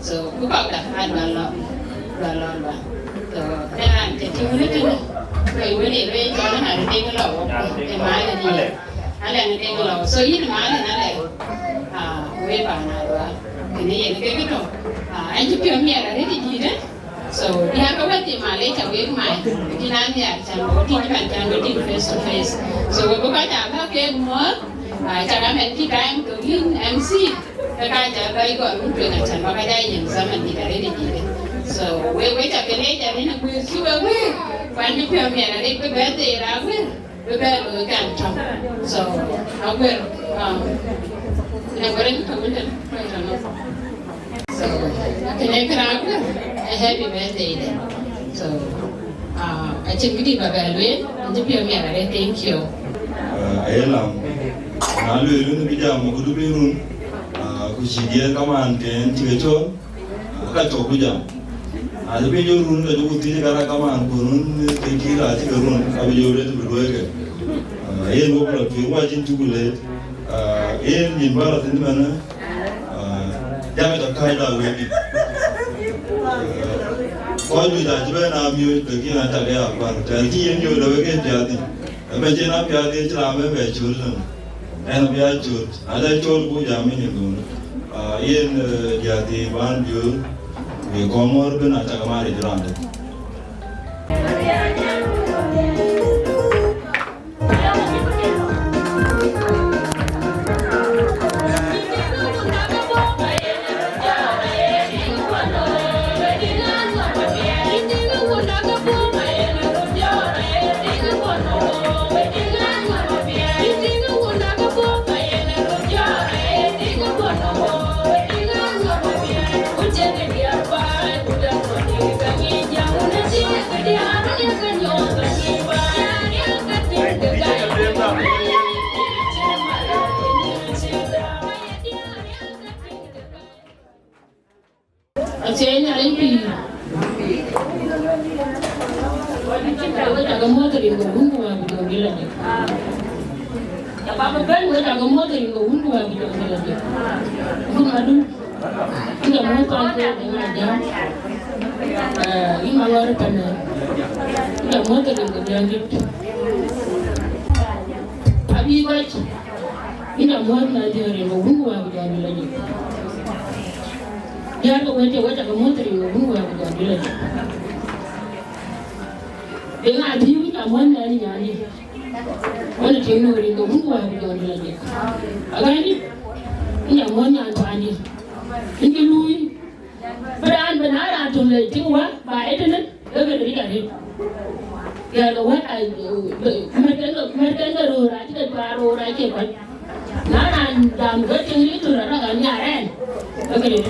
So, ku kɔ̈k da, a luaŋ lɔ, luaŋ lɔ luaŋ. So, ë raan cä tïŋ wënë tënë, loi wënë, loi cɔl ë ŋa de deŋ lɔ wok, ë mal ë diɛ̈. Alɛŋ ë deŋ lɔ. So, yïn mal ë na lɛ̈k, ah, wek paan a luaŋ. Kënë yen ke kë tɔ̈. Ah, ɛn cï piɔ̈u miɛt arëët ë dïïtë. So, diäär ke wek tim mal ë cä wek mai. Kïn an nhiaar cän bä tïc man cän bä tïc face to face. So, we bï kɔc aa bä kek muɔ̈ɔ̈th, ah, cä ka mɛn cï time to yïn M C. Ke ka cä lɔc gɔl wun tueŋ acän bä ka jai yen zaman dït arëët ë dït. So, we, we cä ke leec arëët në guëër cï we wëër, ku an cï piɔ̈u miɛt arëët bï bɛ̈n dheer aguëër, bï bɛ̈n looi kan tɔ̈. So, aguëër, um, në wërën tɔ̈ wun tën, tɔ̈ tɔ̈ nɔ̈. So, kënë kërac aguëër, a happy birthday de. So, ah, acïn këdï bä bɛ lueel, an cï piɔ̈u miɛt arëët, thank you. Ah, aye lam. Na lueel wën bï jam ku du bï run, ah, ku cï diɛɛr kaman ke en cï ke cɔl, ah, ka cɔk bï jam. Na cï piny jɔ run, ka jɔ ku thiëc kara kaman ku run ke kï ka cï ke run, ka bï jɔ rëët bï luɔ̈i ke. Ah, yen wok lɔ tueŋ wa cïn cuk leet. Ah, yen nyin bä rɔ thïn mɛnë, ah, jakë tɔ kääc la wëëtdït. Ah, kɔc juëc acï bɛ̈n aa miööc, lakin acä ke ya kuar. Tɛ̈n cï yen miööc lɔ wek en piath thïn. Ëmën cïn apiath yen cï raan bɛ̈n bɛ cööt ënɔn. Ɛn abï a cööt. Na ca cööt ku jam ë nyin dhuun. Ah, yen, eh, diäär thii ban biöör, ku ye kɔn ŋɔ̈ɔ̈r ëbën acä ke mat yic raan dɛ̈t. Acie Nhialic pïïr. Wek cä ke muɔ̈th rin ke Wun ku Wät ku Jɔŋdït Lajik. Cä bä bɛ̈n, wek cä ke muɔ̈th rin ke Wun ku Wät ku Jɔŋdït Lajik. Wun Madun. Yïn ca muɔ̈th pan ke Deŋ Ajäŋ. Eh, yïn Malual Panɛɛr. Yïn ca muɔ̈th rin ke Diɛŋdït. Abï kɔc. Yïn ca muɔ̈th na dhiëëth rin ke Wun ku Wät ku Jɔŋdït Lajik. Diäär ke wël tëë wek cä ke muɔ̈th rin ke Wun ku Wät ku Jɔŋdït Lajik. Deŋ Athiu, yïn ca muɔ̈th na nyan yï. Wën ë tiëŋ nu rin ke Wun ku Wät ku Jɔŋdït Lajik. Agändï, yïn ca muɔ̈th nyan paandï. Yïn cï luui. Bï raan, bï na raan töŋ le tïŋ wä, ba ëtënë, ke ke ric arëët. Yɛn ke wät, ai, mɛ̈tkɛn ke, mɛ̈tkɛn ke röör, acï ke cuaar röör, acï kɔc. Na raan jam ke tiŋ ric tör arɔ̈k an, nhiar ɛn, ke ke ric.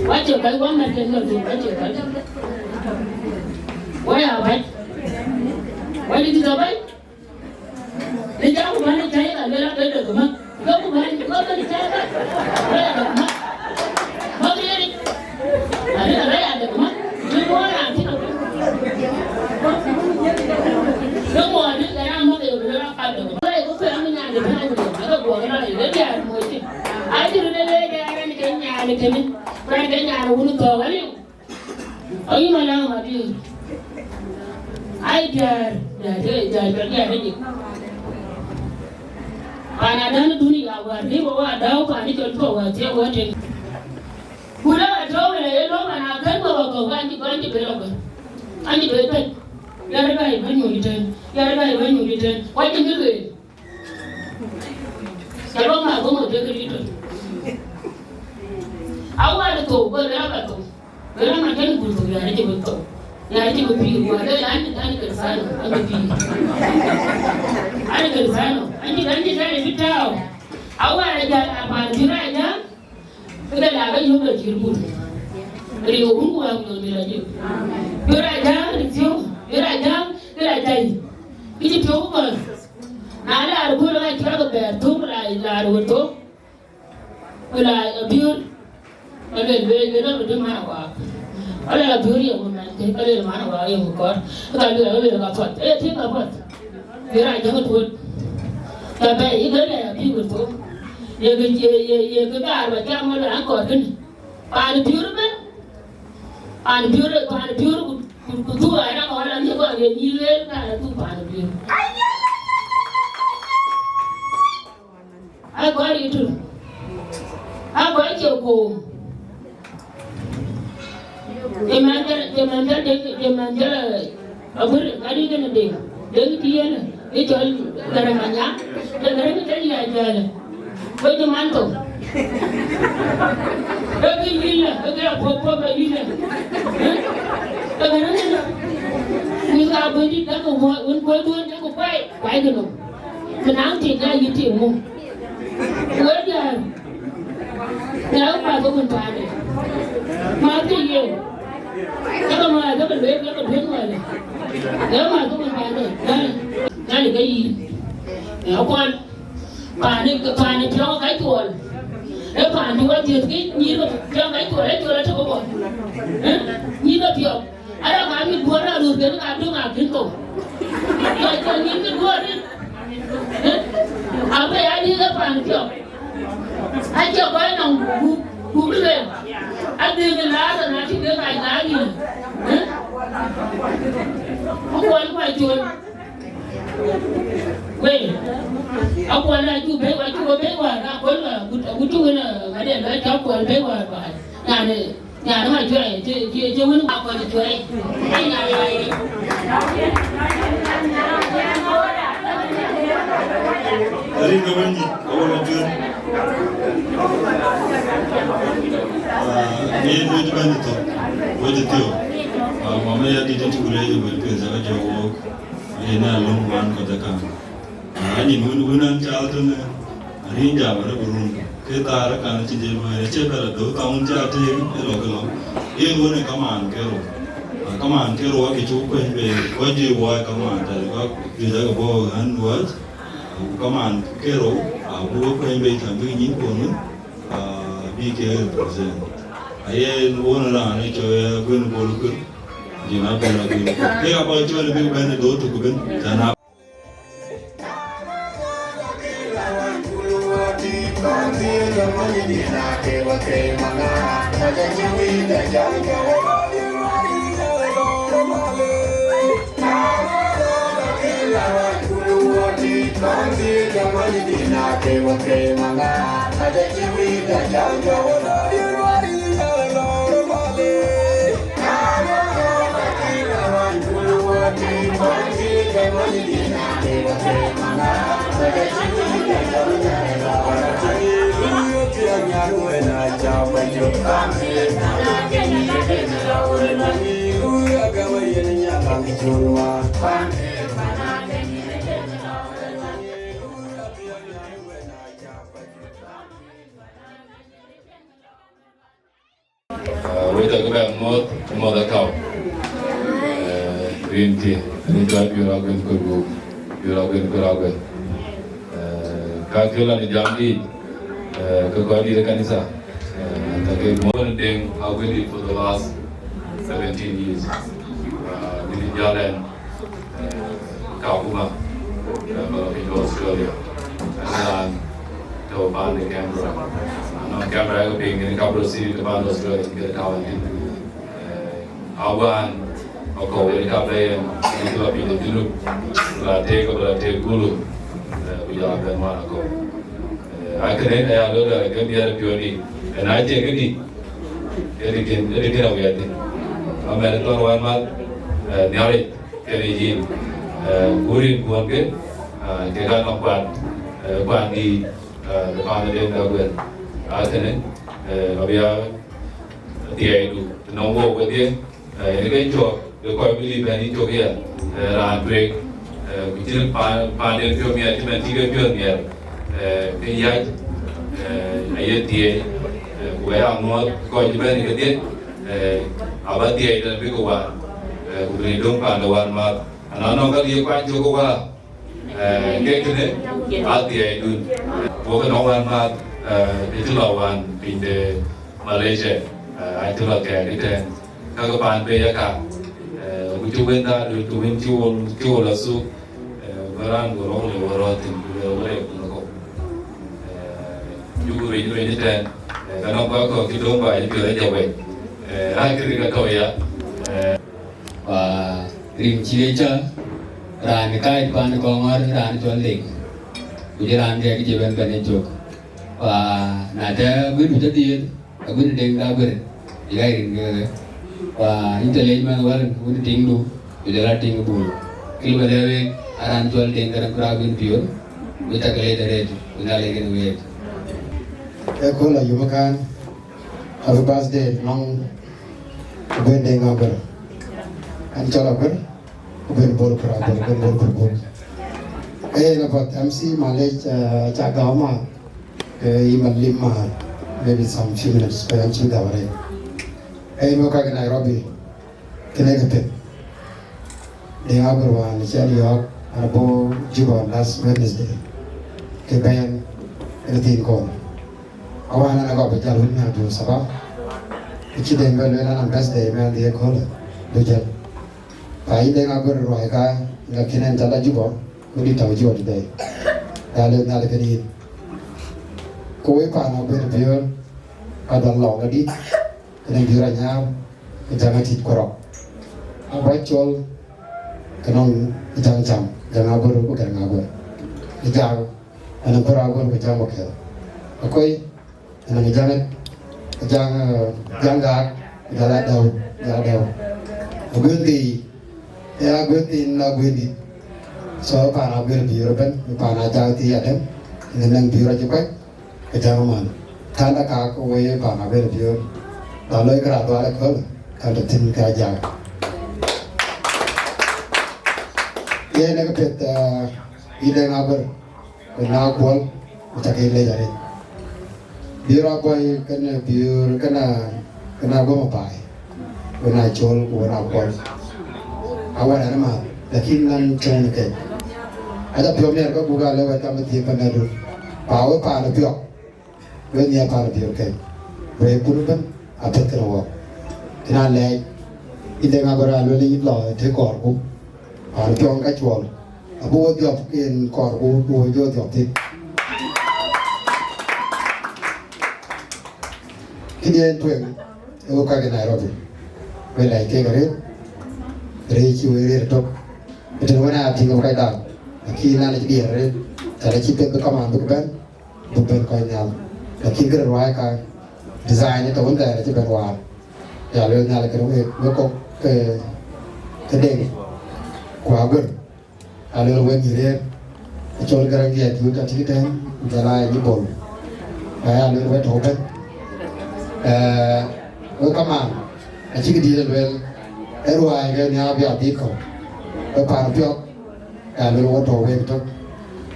Wacë kɔc, wä mɛ̈tkɛn ke röör, wacë kɔc. Wä ya bäc. Wä dït dhɔ̈k bäc. Në jam ku bän ë cäi ka luel ake dek mak. Jɔ ku bän, jɔ bän ë cäi ka luel ake dek mak. Mak riɛɛr. Ani ka luel ake dek mak. Bï ŋuɔɔr raan thïn ake. Bï ŋuɔɔr ni ke raan mak ye ku luel aka dek mak. Luel ku pɛɛm nyan de bän ake dek mak. Ake guɔ ke raan ye ke diaar moc thïn. Acï röt ë leec ë raan ke nyan ë kënë. Raan ke nyan ë wun thɔɔk aliu. Ayï Maläŋ Madiŋ. Ai diäär, diäär, diäär, diäär, diäär, diäär. Pan adän dunia wäär bï wä wä dau pan cɔl tuɔ wä thiëk wä tëŋ. Ku lë atɔ̈u le ye lɔ pan akën bä wä kɔ̈k, an cï, an cï bɛ lɔ kɔ̈k. An cï bɛ pɛ̈c. Yar bä yï bä nyuc tën. Yar bä yï bä nyuc tën. Wä cï ŋic wëë. Cä lɔ ma gomo tek rit tɔ̈. Awär thou, bä lë aba thou. Bä lë ma kën bul thou, yɛn acï bï thou. Yɛn acï bï pïïr, ku alë an, an Kristiano, an bï pïïr. An Kristiano, an cï, an cï tɛ̈n bï tääu. Awär jäl apan cï rac jäl. Këde la ke yök la cït but. Rin wun ku wɛ̈ɛ̈k ku yök dhil ajïk. Bï rac dääŋ rin thiɔ̈k, bï rac dääŋ, bï rac dääŋ. Kë cï piɔ̈u bɔ̈. Na laar kööl ka cï rɔt ke bɛ̈ɛ̈r thök, ku la, laar wën thök. Ku la abiöör. Ka luel, luel, luel rɔt de man waak. Ka luel abiöör ye wun man ke, ka luel man waak ye wun kɔɔr. Ka luel, ka luel ka path. Ee, tiŋ ka path. Bï rac dääŋ tuöt. Ka bɛ̈ɛ̈i, ka luel abï wën thök. Ye kë, ye, ye, ye kë gaar ba jam wala an kɔɔr kënë. Paan biöör ëbɛ̈n. Paan biöör, paan biöör ku, ku, ku dhuk aya ka wala ni kɔɔr ye nyïïr wël ka la dhuk paan biöör. Ai kɔɔr yï tun. Ai kɔɔr cie koom. Ye mɛn jal, ye mɛn jal dek, ye mɛn jal, eh, Aguer, ŋadï kënë Deŋ, Deŋ tï yen, ë cɔl Garaŋ Anyaŋ, de Garaŋ tënë ya jɔlë. Wek de man thou. Wek kï yïlë, wek kï apuɔ̈k puɔ̈k ë yïlë. Ë Garaŋ kënë. Wek ka bɛ̈nydït dak wɔ, wën kuɔ̈c duɔ̈n dak kuai, kuai kënë. Bï naŋ tik na yï tik muk. Wek diäär. Ŋɛk mäth ke wën paande. Mäth ke yen. Yak mäth ke lueel, yak duëër wälë. Ŋɛk mäth ke wën paande. Ŋäl, ŋäl ke yïn. Ŋɛk kuan. Paani, paani piɔ̈k ka cuɔl. Ee paani wa dhiëth ke nyïïr ke piɔ̈k ka cuɔl, ee cuɔl atök bɔ̈. Ee? Nyïïr ke piɔ̈k. Ara ka mit guɔ̈r arur kën ka döŋ akïn thou. Ka cɔl nyïïr ke guɔ̈r rin. Abe ya dï ke pan piɔ̈k. Acie kɔc nɔŋ buk, buk lueel. Adhil ë laar na cï ke kac laar yïn. Akuɔl kuac col. Wei. Akuɔl acu bɛ̈i, acu bɛ̈i wäär, akuɔl, agut, agut cï wën, ade lɔ cä kuɔl bɛ̈i wäär baai. Yani, Nyan ë Macuɛi, cï, cï, cï wën ë Makuɔl Cuɛi. Ë nyan ë Macuɛi. Rin ke Bɛ̈nydït, ke wɔ Macuɛi. Ah, yen wec bɛ̈ny thok, wec thiɔ̈k. Ah, mama ya dït cï ku leec ë wël piɛth, jɔkï jɔ wook. Yen ë alöŋ man kɔc ë kaŋ. Aa, nyin wën, wën an caal tënë, arïn jam arëk rum, ke thaar akan acï jël wɛ̈ɛ̈r, acie bɛ la dhöök kaŋ wën cï a teek ë lɔ ke lɔ. Yen wën ë kamaan ke rou. Aa, kamaan ke rou akë cuk kuɛny bei, kɔc juëc wɔ ë kamaan tɛ̈ kɔc juëc akë bɔ̈ ɣän wääc. Ku kamaan ke rou, aa, buk we kuɛny bei tɛ̈n bïk nyïn kuɔn wën, aa, bï ke represent. Aye wën raan ë cɔl Aguer Bol Kuir, jin abɛ̈n Aguer Bol. Ke ka kɔc cɔl bïk bɛ̈n ë dhöök tök ëbën, tɛ̈n a Ah, wek akë bɛ̈n muɔ̈th, muɔ̈th akäu. Eh, rin thïn, rin cɔl Biöör Aguer Kuir Gup, Biöör Aguer Kuir Aguer. Eh, ka kë lɔ në jam dït, eh, ke kɔc dït ë kanitha. Eh, ka ke muɔ̈th në Deŋ Aguer dït for the last seventeen years. Ah, dït jäl ɛn. Kakuma, eh, ba lɔ piny Australia. An raan tɔ̈ paan de Canberra. Anɔŋ Canberra ke piny kën capital city de paan Australia, kën tɔ̈u en. Eh, awan, akɔ̈u yen ka bɛ̈ɛ̈i ɛn, kën lɔ piny de Junub, la tek, ba la tek Gulu, eh, ku jɔl a bɛ̈n wan akɔ̈u. Eh, akënë aya lɔ dɛ̈ ke miɛt piɔ̈nydït, ɛn a cie këdï, këdï kën, këdï kën awiɛth thïn. Amɛn thɔn wan math, eh, Nhialic. Kënë yïn, eh, ku rin kuɔn ke, eh, ke ka nɔm kuat, eh, kuat dïït, eh, de paan de Deŋ Aguer. Akënë, eh, abï ya thiɛɛidu, të nɔm wok wedhie, eh, yen ke cuɔk, ke kɔc bï lip bɛ̈n yï cök ya, eh, raan tueŋ, eh, ku cïn paan, paan den piɔ̈u miɛt, cï mɛn cï ke piɔ̈ɔ̈th miɛt, eh, ke yac, eh, aye thiɛɛi. Ku aya ŋuɔɔth kɔc cï bɛ̈n kedhie, eh, aba dhiɛɛi tɛ̈n bï ke waar, eh, ku bï döŋ paande waar math. Anɔnɔŋ ka dhiëëk kuany cök ke waar, eh, kek kënë, aa dhiɛɛidun. Wok ënɔŋ waar math, eh, ë cï lɔ wään piny de Malaysia, eh, acï lɔ kɛɛk ëtɛ̈ɛ̈n. Ka ke paan pei aka, eh, ku cï wën dhaadu, cï wën cï wol, cï wol asuk, eh, bï raan ku rɔ̈k le wä rɔ̈ɔ̈th thïn, ku le wä rɛɛk ku nɔ̈k kɔ̈u. Eh, juku ruec ruec ëtɛ̈ɛ̈n, eh, ka nɔŋ kɔc kɔ̈k cï döŋ ba cï piɔ̈ɔ̈th ë jɔ wɛc. Eh, raan kënë ka tɔ̈u ya, eh. Wa rin cï ye cä, raan ë kaac pan ë kɔŋɔ̈ɔ̈r, raan cɔl Deŋ. Ku jɔ raan kɛ̈k cï bɛ̈n bɛ̈n ë cök. Wa na tɛ̈ wëndu tɔ̈ dhiëëth, Awën Deŋ da Aguër, ë ɣa rin ke ɣe. Wa yïn tɛ̈ leec mɛnh wär, wën tiŋdu, ku jɔl a tiŋ Bul. Kë lëu ba lɛ̈k wek, a raan cɔl Deŋ Garaŋ Kura Aguën Piöör, we cak leec arëët, ku Nhialic kenë week. Ee kööl ayum ëkään, happy birthday, nɔŋ Awën Deŋ Aguër. Ɣɛn cɔl Aguër, Awën Bol Kura Bol, Awën Bol Kura Bol. Ee, na path M C, malec, eh, ca gam ma, ke yï ma lim ma, maybe some few minutes, ke yɛn cï gam arëët. Ee, yïn wek kɔc ke Nairobi, kënë ke piɛth. Deŋ Aguër wään cï yɛn yɔ̈ɔ̈k, an bɔ̈ Juba last Wednesday, ke bɛ̈n ë thiin kɔn. Awään an agɔp jäl wën nhial du saba, ke cï Deŋ bɛ lueel an birthday mɛn dhiëëk köölë, du jäl. Pa yïn Deŋ Aguër ruääi ka, lakin ɛn ca la Juba, ku dït tɔ̈u Juba today. Ya lëu nhial kënë yïn. Ku wek paan Aguër Biöör, ka dɔl lɔŋ adït, kënë Biöör Anyaar, ku Jaŋ Atït ku Rɔk. Aguër cɔl, ke nɔŋ Jaŋ Cam, Jaŋ Aguër ku Garaŋ Aguër. Jaŋ, ɛn Aguër Aguër ku Jaŋ Wakɛl. Akɔi, Anɔŋ Jaŋ, Jaŋ, eh, Jaŋ Gaak, jɔl a Dau, jɔl a Dau. Aguën thii, ee Aguën thii na Aguën dït. So, paan Aguën Biöör ëbɛ̈n, paan Ajaŋ thii adɛ̈m, në nɛŋ Biöör acï kuany, ke Jaŋ man. Thaanda ka ke woi paan Aguën Biöör, ba loi kërac dhual ëköölë, ka tɔ̈ thïn ke Ajaŋ. Yen ë kë piɛth, eh, yïn Deŋ Aguër. Ku na Kuɔl, ku ca ke lec arëët. Biöör Abuɔi kënë Biöör kënë, kënë Aguɔ̈m Abaai. Ku na Col ku na Kuɔl. Awär ɛn ëmääth, lakin nɔn cäŋ në kek. Aca piɔ̈u miɛt ke buk alë wɛ̈t kam ë thiëëk pɛ̈n adu. Pa wek paan ë piɔ̈k. Wek nhiaar paan ë Biöör kek. Wek kun ëbɛ̈n, apiɛth kënë wɔɔk. Kënë alɛɛc, yïn Deŋ Aguër aluel yïn lɔ të kɔɔrku. Paan ë piɔ̈u ka cuɔl. Abï wo dhiɔp ken kɔɔrku, ku wo jɔ dhiɔp thïn. Këdiɛ̈n tueŋ, ee wek kɔc ke Nairobi. Wek lɛc kek arëët, rëëc cï wek rëër ëtök. Ëtën wën aa tïŋ wek kɔc dau, lakin an acï diɛɛr arëët, tɛ̈n acï piɛth bï kamaan bïk bɛ̈n, bïk bɛ̈n kɔc nhial. Lakin këde ruääi ka design ë tɔ̈ wën thɛɛr acï bɛ̈n waar. Ya lueel nhial kënë wek, wek kɔ̈k ke, ke Deŋ, ku Aguër. Aluel wek nyï rëër, acɔl Garaŋ diɛt yöt atïk tɛ̈n, ku jɔl a yï Bol. Ba ya luel wek tɔ̈u bɛ̈n. Eh, wek kamaan, acïk dït luel, ee ruääi ke nhiaar bï adhil kɔ̈u. Wek paan piɔ̈k, ya luel wek tɔ̈u wek tök.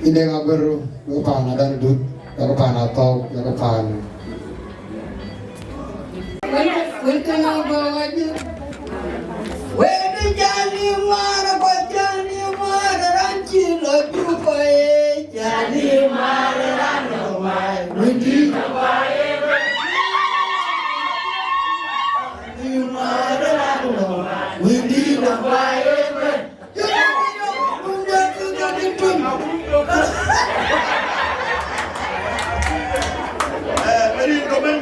Yïn Deŋ Aguër, wek paan adän dut, wek paan athɔ̈u, wek paan. Wek, wek kën a gɔ̈ɔ̈c. Wek de jali mar, ba jali mar, ran cï lɔ Juba ye. Jali mar, ran lɔ mar, wek di lɔ mar. Jali mar, ran lɔ mar, wek di lɔ mar. Eh, rin ke bɛ̈n.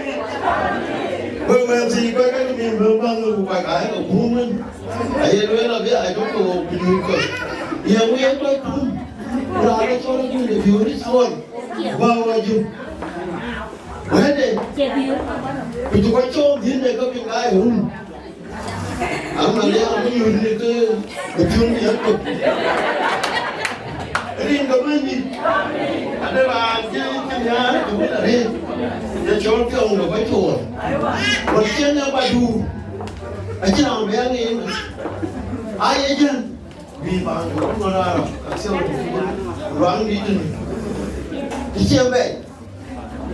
Wek wɛ̈ɛ̈t thii kɔc ke mïth bï baŋ ku kɔc ka ye ke kum wën. Aye lueel abï a jɔ ke wok piny kɔc. Ye wek kɔc kum. Raan ë cɔl Aguër de Biöör ë cɔl. Ba wɔ jur. Wɛ̈ɛ̈tde. Ku cï kɔc cɔɔk dhïn de ke piny ka ye rum. Ama liɛɛr abï yöt në ke, ke piöŋ bï yäk kɔ̈k. Rin ke bɛ̈ny dït. Ade raan cï, cï nhiaar ke wël arëët. Ye cɔl piɔ̈u në kɔc tuɔɔr. Wal cïn ë ba duur. Acïn raan bï ya ŋic. Aye jël. Bï paan ke wun ŋɔn Arab, ka thiɔ̈k luaŋ dït tënë. Të ciɛm bɛ̈ɛ̈c.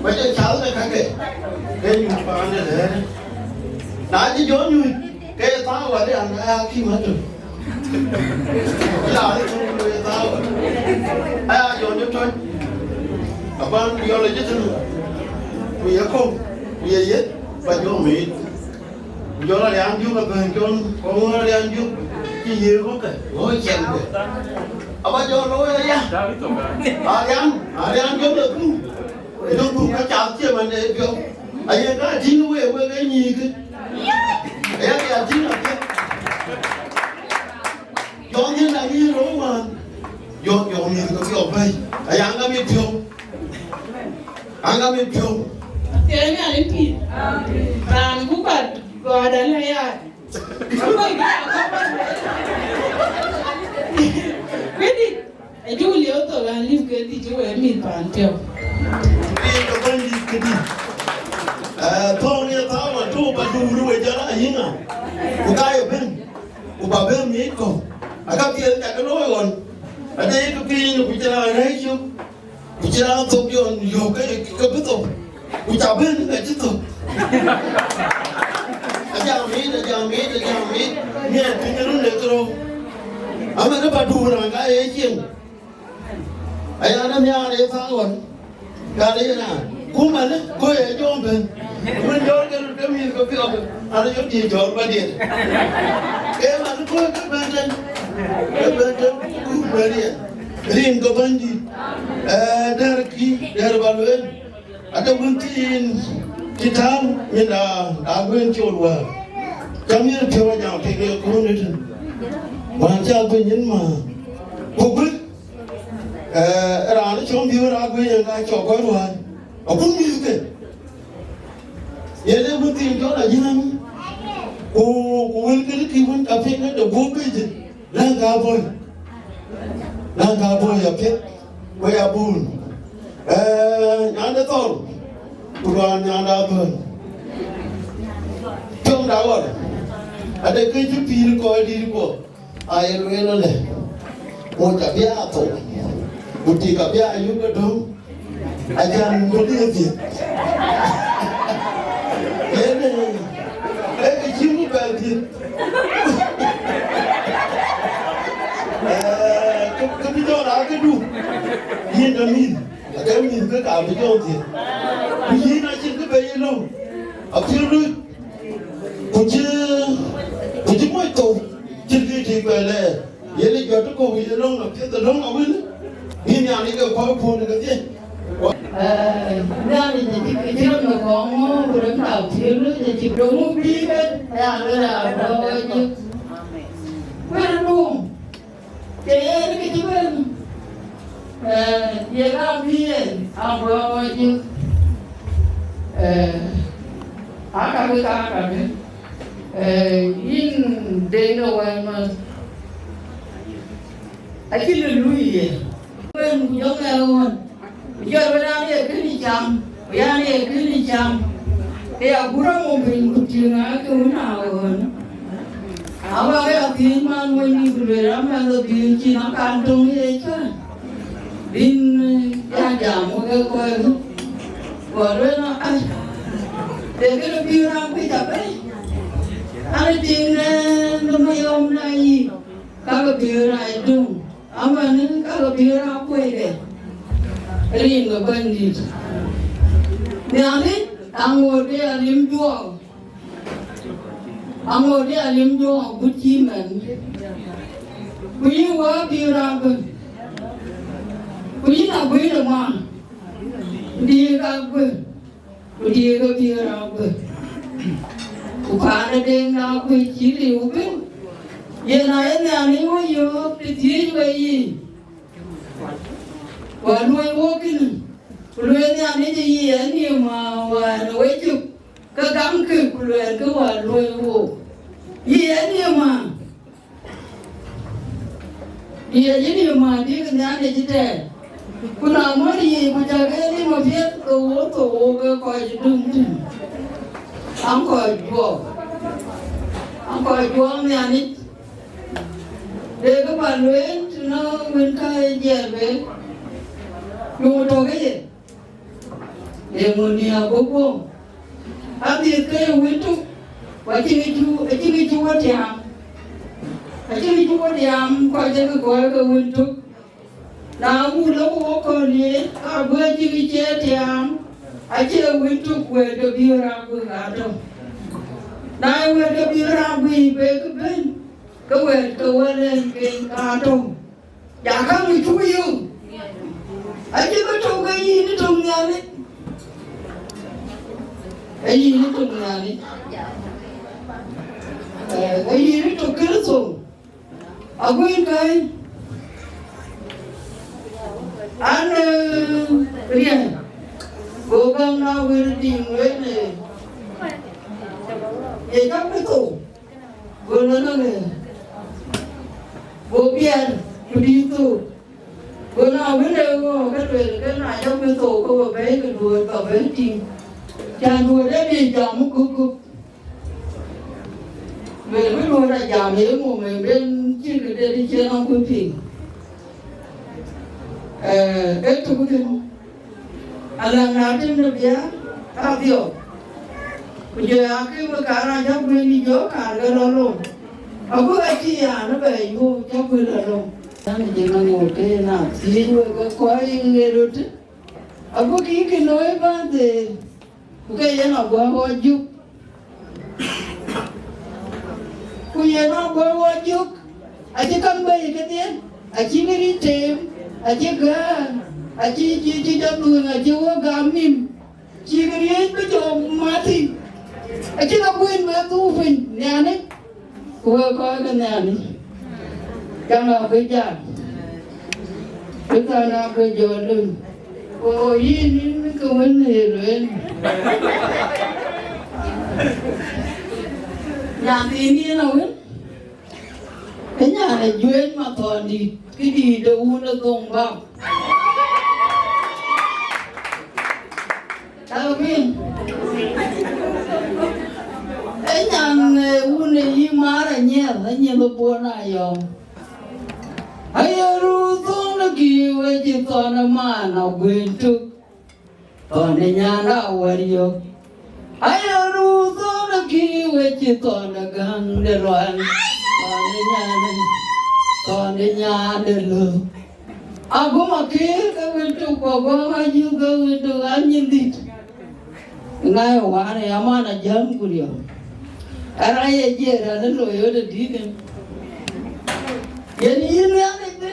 Ba jɔ cal në kakë. Ke nyuc paande lɛɛr. Na cï jɔ nyuc, ke thaar wär an, aya kï mätö. Aya ë thöŋ ku ë thaar wär. Aya jɔ jɔ tɔc. Aban yɔl ë jëtënë. Ku ye kɔ̈u, ku ye yeth, ba jɔ miit. Ku jɔl arian jök abɛ̈n cɔl, kɔŋ ŋö arian jök, cï yiëë ɣökë, ɣöö ciɛmkë. Aba jɔ looi aya. Arian, arian jök ë puk. Ë döŋ puk ke cath cie man ë piɔ̈u. Aye ka tïŋ wek, wek ë nyïïkë. Aya ka tïŋ apiɛth. Jɔ nyin aŋiɛ̈n rou wään. Jɔ, jɔ mïth ke piɔ̈u bɛ̈i. Aya ŋa mit piɔ̈u. Aŋa mit piɔ̈u. Kɛn Nhialic pïïr. Raan ku kuat gɔ̈ɔ̈r alë ya. Këdï, acuk liep thok an, liep ke dhïc cï wek mïth paan piɔ̈u. Rin ke bäny dït këdï. Eh, thɔ̈ɔ̈ŋ ye thaar wän tök ba duur we jɔl ayïŋa. Ku ka ye bɛ̈n. Ku ba bɛ̈n mic kɔ̈u. Aka piɛth ca ke looi ɣɔn. Ade ye ke piny ku cï raan rɛ̈ɛ̈c cök. Ku cï raan thok jɔ yök ke, ke bï thok. Ku ca bɛ̈n ke cï thok. Ajam mic, ajam mic, ajam mic. Miɛt piny run de kërou. Ama ke ba duur raan ka ye cieŋ. Aya na nhiaar ye thaar ɣɔn. Ka le na. Ku manë, go ye jɔm bɛ̈n. Wën jɔl ke röt ke mïth ke piɔ̈ɔ̈th. An jɔ diëc jɔl ba diɛt. Ke man go ke bɛ̈n tën. Ke bɛ̈n tën ku bɛ̈n riɛn. Rin ke bänydït. Eh, dɛ̈r kï, dɛ̈r ba lueel. Ade wën thiin cï tääu nyin da, da guën col wäär. Cam yen piɔ̈u ajam piny ë kööl ëtën. Wään cä guën nyin ma. Ku guën, eh, raan cɔm biöör a guën yen ka cɔk kɔc ruääi. Agut mïthke. Yen ee wën thiin cɔl Ajiëŋ. Ku, ku wël kënë kï wën ka piŋ de guöp biic. Läŋ ka bɔ̈i. Läŋ ka bɔ̈i apiɛth, wek abun. Eh, nyande thɔl, ku luaan nyande abun. Tiɔm da ɣɔn, ade kë cï pïïr kɔc dït kuɔ, aye lueel ëlë. Ŋot abï a thou, ku tik abï a yök ë döŋ. Acan bï dhiëëth. Yen, ee, ee, kë cï bï bɛ̈n dhiëëth. Ee, kë, kë bï jɔ raak këdu. Yïn de mïth, ake mïth ke ka bï jɔ dhiëëth. Ku yïn acïn kë bɛ yï lɔ̈ŋ. Apiöl luc. Ku cï, ku cï moc thou. Cïn kë tïŋ bɛ lɛɛr. Yen ë jɔt ë kɔ̈u ye lɔ̈ŋ apiɛth ë lɔ̈ŋ awën, bï Nhialic ke kɔc puɔ̈n ke dhiëc. Eh, Nhialic acï ke cï rɔt në kɔŋ ŋö, ku rem da piëër lɔ cï cï döŋ bï ke, aya luel abɔ̈ jik. Wën dum, ke yen ke cï bɛ̈n, eh, ye ka bï yen abɔ̈ jik. Eh, aka ke ka ka ke. Eh, yïn Deŋ de Wɛ̈ɛ̈r Mɔ̈th, acï lë luui ye. Wën ku jɔkë ɣöön, ku jɔl wën an, ye kënë cam, ku yan, ye kënë cam, ke ya gurɔ mum piny, ku tïŋ ake wën a ɣöön. Awär ya thiëëc man wën, ku lueel amɛnh abï cïn akan töŋ ye cä. Bïn, eh, ya jam wek kɔc, ku lueel, ai, de kënë bï raan kuc abɛ̈i. An, tïŋ, eh, në mayɔm na yï, kakë bï raan döŋ, amanë kakë bï raan kuec de. Rin ke Bɛ̈nydït. Nhialic, aŋoot de alim juɔɔk. Aŋoot de alim juɔɔk agut cï mɛn. Ku yï wä bï raan bï. Ku yïn aguëër ë ŋuan. Ku diëëk aguëër. Ku diëëk abï raan bï. Ku paan ë Deŋ na kuc cï liu bï. Yen aye Nhialic wä yöök të thiëëc we yiic. Wä luɔi wok kënë. Ku lueel Nhialic ë yic ɛn ye ma wään ë wecök. Ke gamkï ku luɛɛlkï wäär luöi wook. Yic ɛn ye ma. Yic ɛn ye ma, bïk Nhialic tɛɛr. Ku na mɔ̈r yic ku cak en lim apiɛth, ke wo thou wo ke kɔc dum tïŋ. An kɔc juɔɔk. An kɔc juɔɔk Nhialic. Dek kë ba lueel tënɔ wën ka ë jiɛɛr bek. Duŋ tɔ̈ ke ye. Eeŋö ni abɔ̈ guɔ̈m? Adhiëth ke ye wën tök, ku acï ŋic cï, acï ŋic cï wɔ tiaam. Acï ŋic cï wɔ tiaam, ku acï ke kɔɔr ke wën tök. Na wun lok wok kɔn ye, ka bï acï ŋic cï tiaam, acie wën tök, wɛ̈ɛ̈t ke bï raan guiir ka tɔ̈. Na ye wɛ̈ɛ̈t ke bï raan guiir bï ke bɛ̈n, ke wɛ̈ɛ̈t ke wɛ̈ɛ̈t en ke ka tɔ̈. Ya käŋ ë cuk yök. Acï bï tök, ke yïn ë tök Nhialic. Ee yïn ë tök Nhialic. Ee, ee yïn ë tök Kërtho. Aguic kɛ̈i. An, ee, riɛn. Go gäm na wël dïm wël, ee, ye cak bï thou. Go lɔ nɔŋ ë, go biɛɛr, ku dïït thou. Go na wën ë ɣöö ke lueel, ke na jɔk bï thou, ke we bɛ̈ɛ̈i ke duööt, ka bɛ̈ɛ̈i tïŋ. Cän duööt ë bï jam ë kuk kuk. Lueel bï duööt a jam ë mum ë ben cïn këde cï nɔŋ kuc piŋ. Ee, ee tök kënë. Alaŋ na tïŋ de biäk, ka dhiɔp. Ku jɔ ya ke we kaar a jɔk bï ni jɔ kaar ke lɔ lom. Ago acï ya në bɛ yöök jɔk bï lɔ lom. Tän jëŋ aŋoot ke yen a thiëëc wek ke kɔc ŋet röt. Ago kï kë looi bä dhëël. Ku ke yen aguɔ ɣɔɔc jök. Ku yen aguɔ ɣɔɔc jök. Acï käŋ bɛ̈i kedhie, acï ŋic teem, acï gäär, acï, cï, cï jɔ dhuëëŋ, acï wek gam nïm, cï këriëëc bï jɔ mathi, acï la guëën bï dhuk piny Nhialic, ku wek kɔc ke Nhialic, käŋ abï jam, bï thɔn abï jɔ löny. Ku yïn, yïn ke wën ye lueel. Nyathïn yen awën. Ë nyan ë juëc mathɔndït, këdïït de wun ë dhoŋ bäk. Amin. Ë nyan ë wun ë yï maar anyiɛth, anyiɛth ë buɔn ayɔ̈ɔ̈m. Aye ruu thɔn ë kï wec ë thɔn ë man aguëën tök. Thɔn ë nyan awär yök. Aye ruu thɔn ë kï wec ë thɔn ë gäŋ de ruan. Thɔn ë nyan, thɔn ë nyan de löth. Agum akër ke wën tök, ku agum ayök ke wën tök, anyin dhït. Ŋa ye wään ë aman ajäm ku riɔ̈ɔ̈k. Ara ye jiëër an, ë loi ɣöt ë dïït en. Yen yïn Nhialic dï?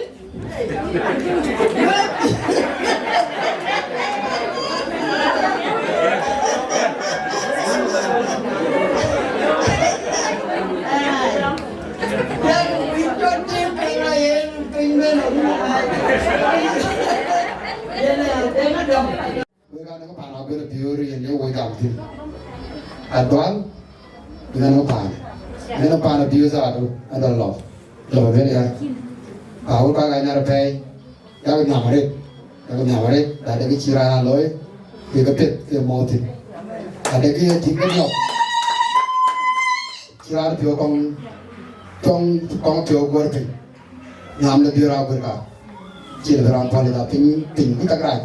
Wek an, ke paan Aguer Biöör yen ye wek gam thïn. Adual, yen ke paan. Yen paan Biöör zaadu, adual lɔ. Lɔ bɛ̈n ya. Pa wek bak anyar pɛɛi. Yak nhiam arëët. Yak nhiam arëët. Adekï cï raan a looi, ke ke piɛth ke mɔ̈u thïn. Adekï ye tïŋ ke dhiɔp. Cï raan piɔ̈u kɔŋ, kɔŋ, kɔŋ piɔ̈u guɔ̈r piny. Nhiam de Biöör Aguer ka. Cï de raan pɔ̈l ë piny, piny ku cak rac.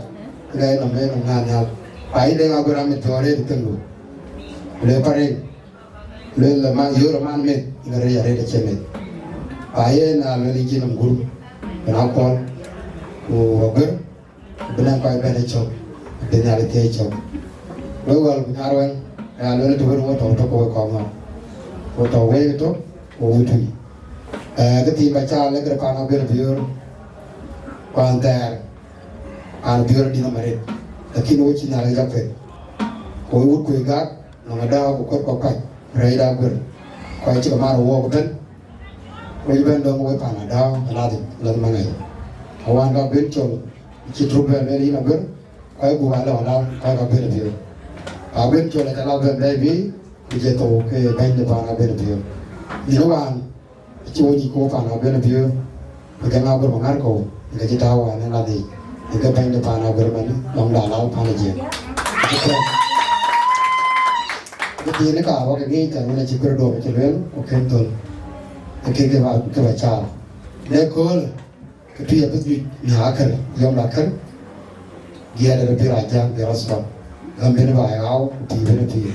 Rɛɛc nɔm, rɛɛc nɔm ŋa nhial. Pa yïn de Aguer amit piɔ̈u arëët ë piŋdu. Ku le parëën. Lueel la man, yöör man meth, ŋa rëëc arëët acie meth. Pa yen a lueel yïn cï nɔm guur. Bï na kuɔl. Ku Aguer. Bï naŋ kɔc bɛ̈n ë cök, bï Nhialic thiëëc cök. Wek wäl ku nyar wɛ̈ŋ, aya lueel të wën wo tɔ̈u tök ke wek kɔc ŋɔ̈ɔ̈r. Wo tɔ̈u wek tök, wo wut tui. Ee, kë thiin ba caal ë kërë paan Aguer Biöör, kuan thɛɛr, paan Biöör adï nɔm arëët. Lakin wo cï Nhialic jɔ kueth. Ku wek wut kuec gak, nɔm adau ku kɔ̈k kɔ̈k pac, rɛɛc de Aguer. Kɔc cï ke mar wook ëbɛ̈n, ku cï bɛ̈n dɔm wek paan adau, alathim, alathim aŋɛc. Awan ka ben col, cï truk bɛ̈n lueel yïn Aguer, kɔc gup alɔ la, kɔc ka ben apiöth. Ka ben col aca la ben bɛ̈ɛ̈i bï, ku jɔ thou ke bɛ̈ny de paan ka ben apiöth. Nyin ë wään, acï wo nyic ku paan ka ben apiöth, ku jɔ ŋa Aguer Maŋar kɔ̈u, ke cï tääu wään ë ladhic, ke bɛ̈ny de paan Aguer man, lɔŋda la paan ë Jiëëŋ. Këthiin ë ka wä ke ŋic, tɛ̈n wën acï Aguer Dom cï lueel, ku kën thöl, ke kek ke ba, ke ba caal. Në köölë, ke tui abï juëc në akër, yɔm de akër, giɛɛt de pïïr ajäŋ, de rɔt thɔn, gäm bɛ̈n ba ɣau, ku pïïr bɛ̈n pïïr.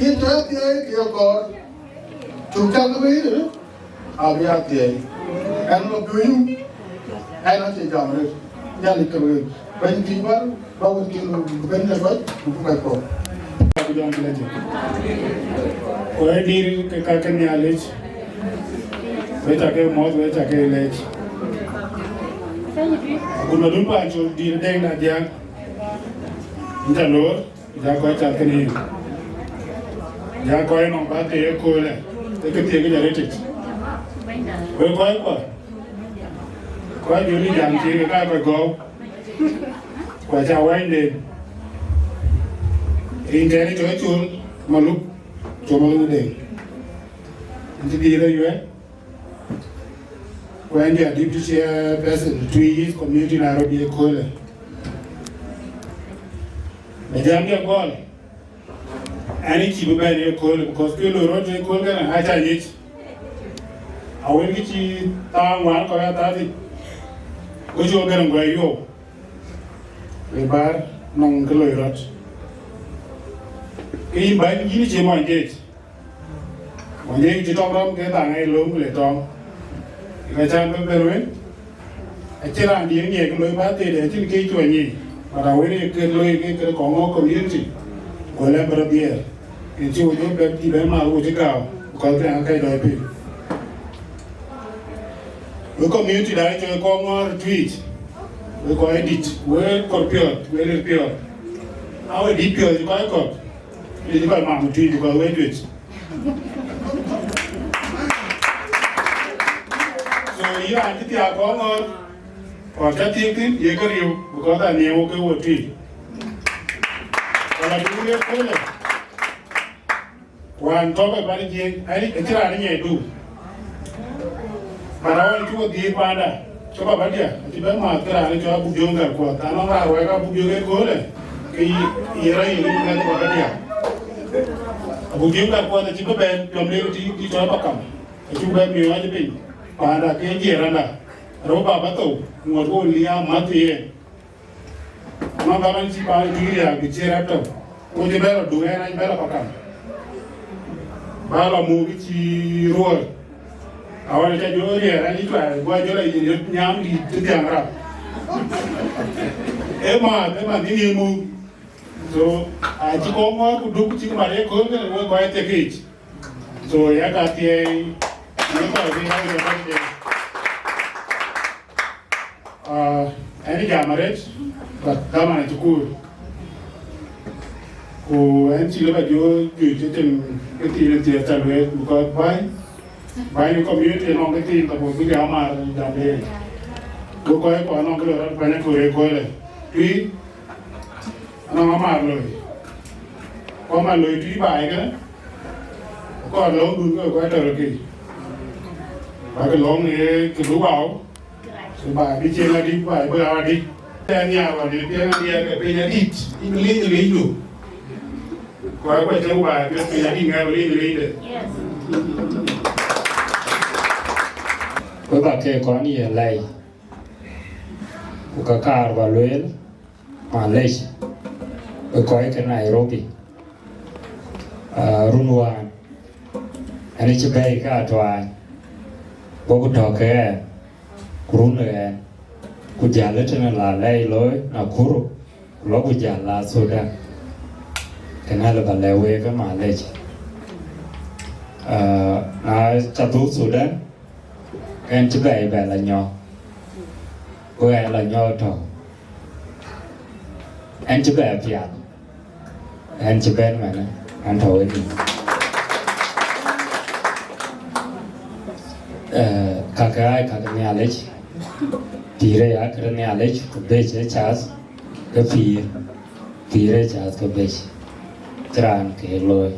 Yïn tɔ̈ thiëëi kë ye kɔɔr. Cuk cak ke bï yïn, abï ya thiëëi. Ɛn lɔ bï yum. Ɛn acï jam rëër. Nhialic ke wëër. Bɛ̈ny piny bär, ba wën cïn bɛ̈ny ë ruac, ku bï kɔc kɔ̈k. Abï jam bï lɛc. Ku ë dïïr ke ka ke Nhialic. Wek ca ke mɔ̈ɔ̈th, wek ca ke lɛc. Ku madun paan col dïïr Deŋ da diäk. Yïn ca loor. Ja kɔc cath kënë yïn. Ja kɔc nɔŋ bä ke ye köölë, ee kë thiek ja rëtic. Wek kɔc kuɔ, kɔc jɔl ë jam thiek ka kɔc gɔ̈u. Ku aca wɛ̈nyden. Rin tɛ̈n cɔl Col Maluk, Col Maluk Deŋ. Ëcï dïïr ë yuɛ̈n. Ku ɛn jɔ deputy chairperson Twic East Community Nairobi ëköölë. Bɛ jam jɔ gɔl. Ɛn ë cï bï bɛ̈n ëköölë, because kë loi rɔt ëkööl kënë aca nyic. Awën kë cï thaa ŋuan kɔc athathi. Ku cï Ogar Aguai yuɔ̈p, ë bäär nɔŋ kë loi rɔt. Ke yïn bäny, yïn cie mony deet. Mony deet cï tɔŋ rɔm ke dhaŋ ë lööm ku le tɔŋ. Ka cän bï bɛ̈n wën, acïn raan diëëŋ nyiɛɛk loi bä thëëde, acïn kë cuɔ nyic. But awën ë kë loi ke kë Kɔŋɔɔr community, ku lɛ̈m bï rɔt dhiɛɛr. Yen cï wo jɔ bɛ̈n dï bɛ̈n mat wo cï gääu, because ke ŋa kɛc dɔɔc piny. Wek community da cɔl Kɔŋɔɔr Tuic, wek kɔc dït, wek kɔc piɔ̈ɔ̈th, wek lir piɔ̈ɔ̈th. Awek dït piɔ̈ɔ̈th cï kɔc kɔ̈k, ë cï kɔc mam Tuic, because wek juëc. So yïn raan cï thiaak Kɔŋɔɔr, kɔc ca thiëëk thïn, ye ke riëëu, because anhiëëu ke wo Tuic. Wala duŋ ye köölë. Wään tɔ̈ ke pan Jiëëŋ, ai, acïn raan ë nyiɛcdu. But awën cï wo dhiëëth panda, cï baba dia, acï bɛ̈n maath ke raan cɔl Abuk Jɔŋ Gatkuɔth. Na nɔŋ raan ruɛɛk Abuk Jɔŋ ë köölë, ke yï, yï rɔt yï ŋic ŋɛ̈th baba dia. Abuk Jɔŋ Gatkuɔth acï bï bɛ̈n jɔm de tï, tï cɔl Pakam. Acï bɛ̈n miɔɔc piny, panda ke jiëër randa. Rou baba thou, ŋuɔt wo liaam mäth yen. Nɔn ka man cï paan tïŋ riääk bï cï rɛ̈t tök, ku cï bɛ lɔ duŋ ɛn, an bɛ lɔ Pakam. Ba lɔ muk cï ruɔɔr. Awën ca jɔ riɛɛr an, cï cuai, guɔ jɔ lɔ yïn yöt nyam dït cï dhiaŋ rap. Ë maath, ë maath yïn yï muk. So, acï Kɔŋɔɔr ku duk cï mat ë kööl kënë wek kɔc thiekic. So, ya ka thiëi, në kɔc bï ya yöt rɔt. Ah, ɛn ë jam arëët, but dhaman acï kuur. Ku ɛn cï lëu ba jɔ juëc cï tïŋ këthiin ë thiëëth ca lueel, because bäny, bäny ë community nɔŋ këthiin ka bɔ̈ bï ke amar jam de. Ku kɔc kuɔ nɔŋ kë lɔ rɔt bäny aköl ë köölë. Tui, anɔŋ amar loi. Ku amar loi tui baai kënë, kɔɔr lɔ̈ŋdun ke kuat tɔ̈ rɔt kï. Ba ke lɔ̈ŋ ë kë bï wau. Ku ba bï cieŋ adï, ba bï ɣa adï. Ë nhiaar wan ë piɛŋ adiɛɛr ke piny adït, yïn bï liec ë liecdu. Ku ë kuɛc tëu ba bï piny adït ŋɛk bï liec ë liecde. Wek ba ke kɔn ye lɛi, ku ka kaar ba lueel, malec, wek kɔc ke Nairobi. Ah, run wään, ɛn cï bɛ̈ɛ̈i ke atuaany, bɔ̈ ku tɔ̈ ke ɛn, ku run ë ɛn, ku jäl ë tënë la lɛi looi Nakuru, ku lɔ ku jäl la Thudan. Kënë lë ba lɛ̈k week ë malec. Ah, na ca dhuk Thudan, ɛn cï bɛ̈ɛ̈i bɛ la nyɔk, ku ɛn la nyɔk tɔ̈. Ɛn cï bɛ piath, ɛn cï bɛ̈n mɛnë, ɛn tɔ̈ wek yic. Eh, kakë aa kake Nhialic, pïïr ë ya këde Nhialic, ku bec ë cath ke pïïr, pïïr ë cath ke bec, cï raan ke looi,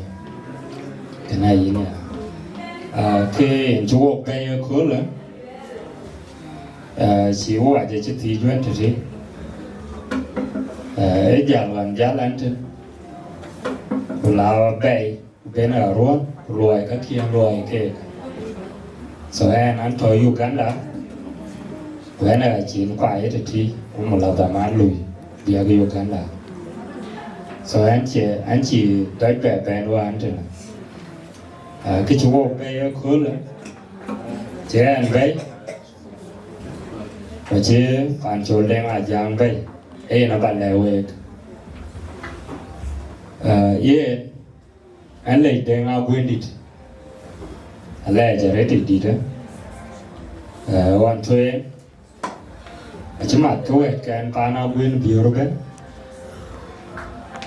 kënë ayïn ya. Ah, ke yen cï wok bɛ̈ɛ̈i ëköölë, eh, cï wok acï thiëc wën tëtï, eh, ë jäl wan jäl ɛn tën, ku la bɛ̈ɛ̈i, ku ben ë ruɔ̈n, ku luɔi kakiɛn luɔi keek. So ɛn an tɔ̈ Uganda, ku ɛn ë ɣa cin kuai ë tëtï, ku mula dhaman lui biäk Uganda. So ɛn cie, ɛn cï dɔc bɛ bɛ̈n wään tënë. Ah, kë cï wok bɛ̈ɛ̈i ëköölë, cï ɛn bɛ̈ɛ̈i, ku cï Pancol Deŋ Ajaŋ bɛ̈ɛ̈i, ee yen aba lɛ̈k week. Ah, yen, ɛn lec Deŋ Aguëndït, alɛɛc arëët ë dït, eh, ɣɔn tueŋ, acï mat ke wɛ̈ɛ̈tkɛn paan Aguën Biöör ëbɛ̈n,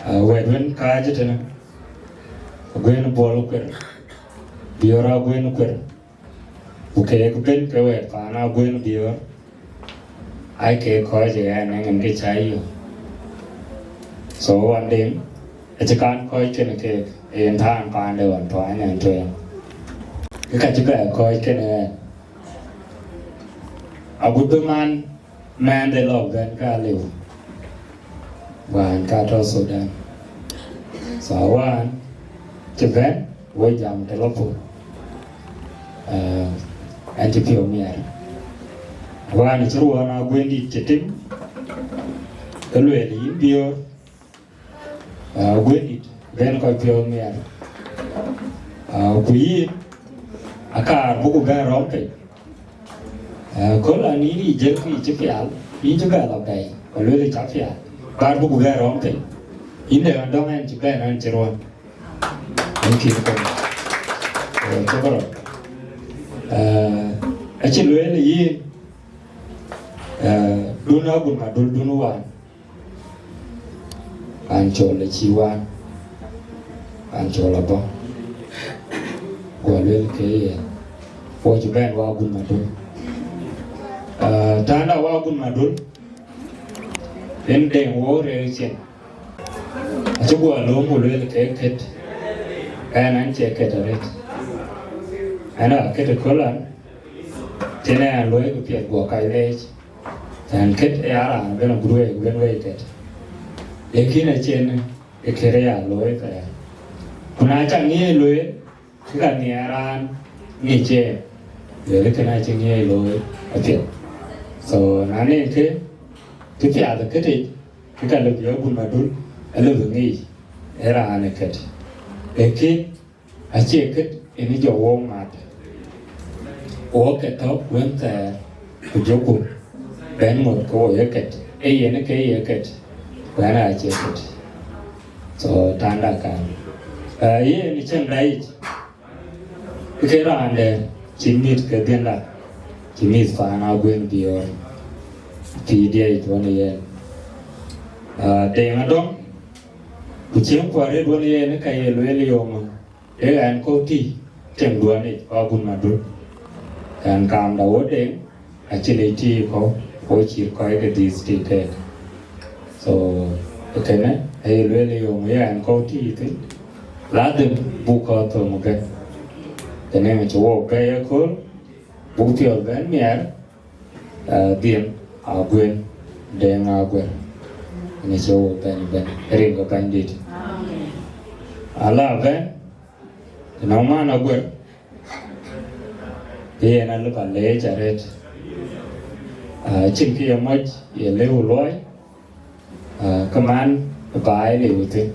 eh, wɛ̈ɛ̈t wën kääc ëtënë, Aguën Buɔl Kuer, Biöör Aguën Kuer. Ku keek bɛ̈n ke wɛ̈ɛ̈t paan Aguën Biöör, aa kek kɔc ë ɣɛn ë ŋic kë cä yök. So ɣɔn Deŋ acï kan kɔc kënë keek, yen thaŋ paande ɣɔn tuany ɛn tueŋ. Ke ka cï bɛ kɔc kënë ɣɛn, agut bï man mɛɛnde lɔ bɛ̈n ka liu, wään ka tɔ̈ Thudan. So wään cï bɛ̈n, wo jam të lɔ puɔ̈u. Eh, ɛn cï piɔ̈u miɛt. Wään cï ruɔɔn Aguëndït cï tim, ke lueel yïn Biöör, aa, Aguëndït, ben kɔc piɔ̈ɔ̈th miɛt. Aa, ku yïn, akaar buku bɛ̈n rɔ̈m piny. Aa, kööl an, yïn yï jël kë yï cï pial, yïn cï bɛ lɔ bɛ̈i, ku lueel yï cä pial, kaar buku bɛ̈n rɔ̈m piny. Yïn de adɔŋ ɛn cï bɛ̈n ɛn cï ruɔɔn. Thank you. Ee, cɔk rɔt. Ee, acï lueel yïn, ee, dun Agun Madul dun wään. An cɔl acï wään. An cɔl abɔ̈. Guɔ lueel ke ye. Wo cï bɛ̈n wa Agun Madul. Ee, tanda wa Agun Madul. En deŋ wo rɛɛr cin. Acï guɔ lööm ku lueel ke kët, ɛn an cie kët arët. Ɛn a kët ëköl an, cïn ë an luɔi ku piɛth guɔ kac leec. Ɛn kët ë ya raan ben agut wei ku ben wei kët. Lakin acïn ë kët ë ya looi thɛɛr. Ku na ca ŋiɛc lueel, kë ka nhiaar raan ŋic en, lueel kënë acï ŋiɛc looi apiɛth. So, na nɛn kë, kë piath ë këtic, kë ka lëu bï Agun Madul, alëu bï ŋic ë raan ë kët. Lakin acie kët en jɔ wok mat. Wok ke tɔ̈ wën thɛɛr, ku jɔku bɛ̈n ŋot ke wo ye kët. Ee yen ke ye kët, ku ɛn acie kët. So, tanda kan. Ee, yen cïn daic. Ke raan dɛ̈ cï mïth ke dhiënda, cï mïth paan Aguën Biöör, pïïr diɛɛc duɔ̈n yen. Aa, deŋ adɔ̈ŋ, ku cieŋ kuɔ̈r ë duɔ̈n yen ka ye lueel yom, ee ɛn kɔ̈u tïï tiɛŋ duɔ̈n yic, Agun Madul. Ɛn kaamda wo deŋ, acï lec tïï kɔ̈u, wo cït kɔc ke dhiëth tïï keek. So, kënë aye lueel yom, ye ɛn kɔ̈u tïï thïn, ladhim buk kɔ̈u thöŋ ëbɛ̈n. Kënë ŋic wo bɛ̈ɛ̈i ëkööl, buk piɔ̈ɔ̈th bɛ̈n miɛɛr, aa, dhiën Aguën, deŋ Aguën. Ŋic wo bɛ̈n ëbɛ̈n, rin ke Bɛ̈nydït. Ala bɛ̈n, Tënɔŋ man Aguër, ke yen alëu ba leec arëët. Aa, cïn kë ye moc ye lëu luɔi, aa, ke man ë baai liu thïn.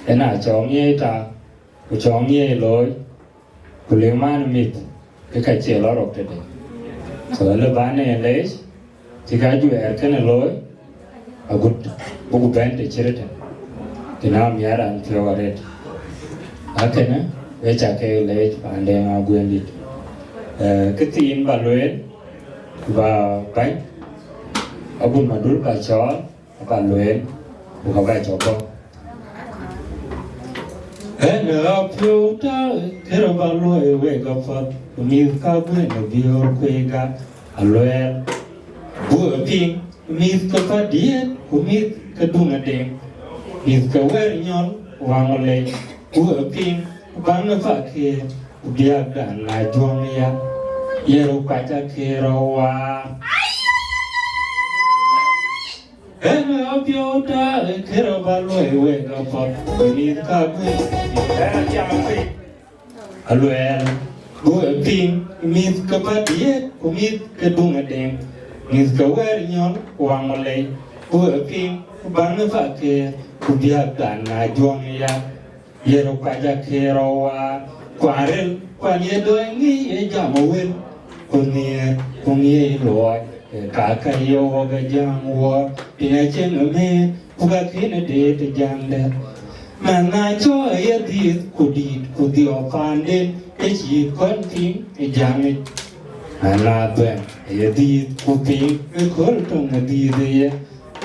Yen aa cɔɔŋ ŋiɛc tak, ku cɔɔŋ ŋiɛc looi, ku lëu man mïth, ke ka cie lɔ rɔt tëde. So, alëu ba ne leec, cï ka juɛɛr kënë looi, agut buku bɛ̈n të cït tën, të na miɛt raan piɔ̈u arëët. Akënë, we ca ke leec paan deŋ Aguëndït. Ee, kë thiin ba lueel, ba bɛ̈ny, Agun Madul ba cɔɔl, ba lueel, ku ka ba cɔk bɔ̈. Ɛn ë apiɔ̈u tak, kërë ba luɔi wek apath, ku mïth ka Aguën Biöör kueek gak, aluɛɛl, buk e piŋ, mïth ke pädiɛ̈t, ku mïth ke duŋ adeŋ, mïth ke wɛ̈ɛ̈r nyɔl, waŋ lec, buk e piŋ, ku baŋ ë pakëër, ku biäkdan na juɔ̈ŋ ya, yen röt kuac akëër rɔt waar. Ɛn ë apiɔ̈u tak, kërë ba luɔi wek apath, ku mïth ka Aguën, aluɛɛl, buk e piŋ, mïth ke pädiɛ̈t, ku mïth ke duŋ adeŋ, mïth ke wɛ̈ɛ̈r nyɔl, ku waŋ lec, buk e piŋ, ku baŋ ë pakëër, ku biäkdan na juɔ̈ŋ ya, yen röt kuac akëër rɔt waar, kuan ril, kuan ye dɔɔny ŋic ye jam ë wël, ku nhiëër, ku ŋiɛc luɔi, ee ka ka ye wok ë jam wuɔɔr, piny acieŋ ë mëër, ku ka kën ë deet ë jamdɛ̈. Man na cɔɔk aye dhiëëth, ku dïït, ku dhiɔp paanden, ke cïï kɔn piŋ ë jamic. Man na dhuɛŋ aye dhiëëth, ku piŋ ëkööl töŋ ë dhiëëth ë ye,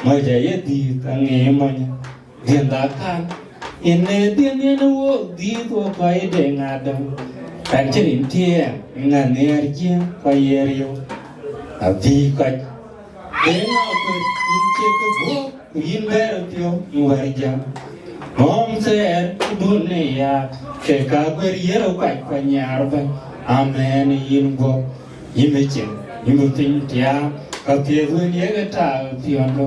mɔc aye dhiëëth, aŋic mɔny. Dhiënda kan, yen ee dhiën yen ë wok dhiëëth wok kɔc ë deŋ adäŋ. Kan cï rin tiɛɛm, ŋa nhiɛɛr jiëŋ kɔc ye riëëu. Abï kɔc deŋ akuër, yïn cie ke guɔ̈p, ku yïn bɛ̈ɛ̈r piɔ̈u, yïn wɛ̈ɛ̈r jam. Ŋɔ̈ɔ̈m thɛɛr, ku dun ë ya, ke ka guër yen röt kuac kuany nhiaar ëbɛ̈n. Amen, yïn guɔ̈p. Yïn bï cin, yïn bï piny tiaam, ka piɛth wën ye ke taak piɔ̈ndu.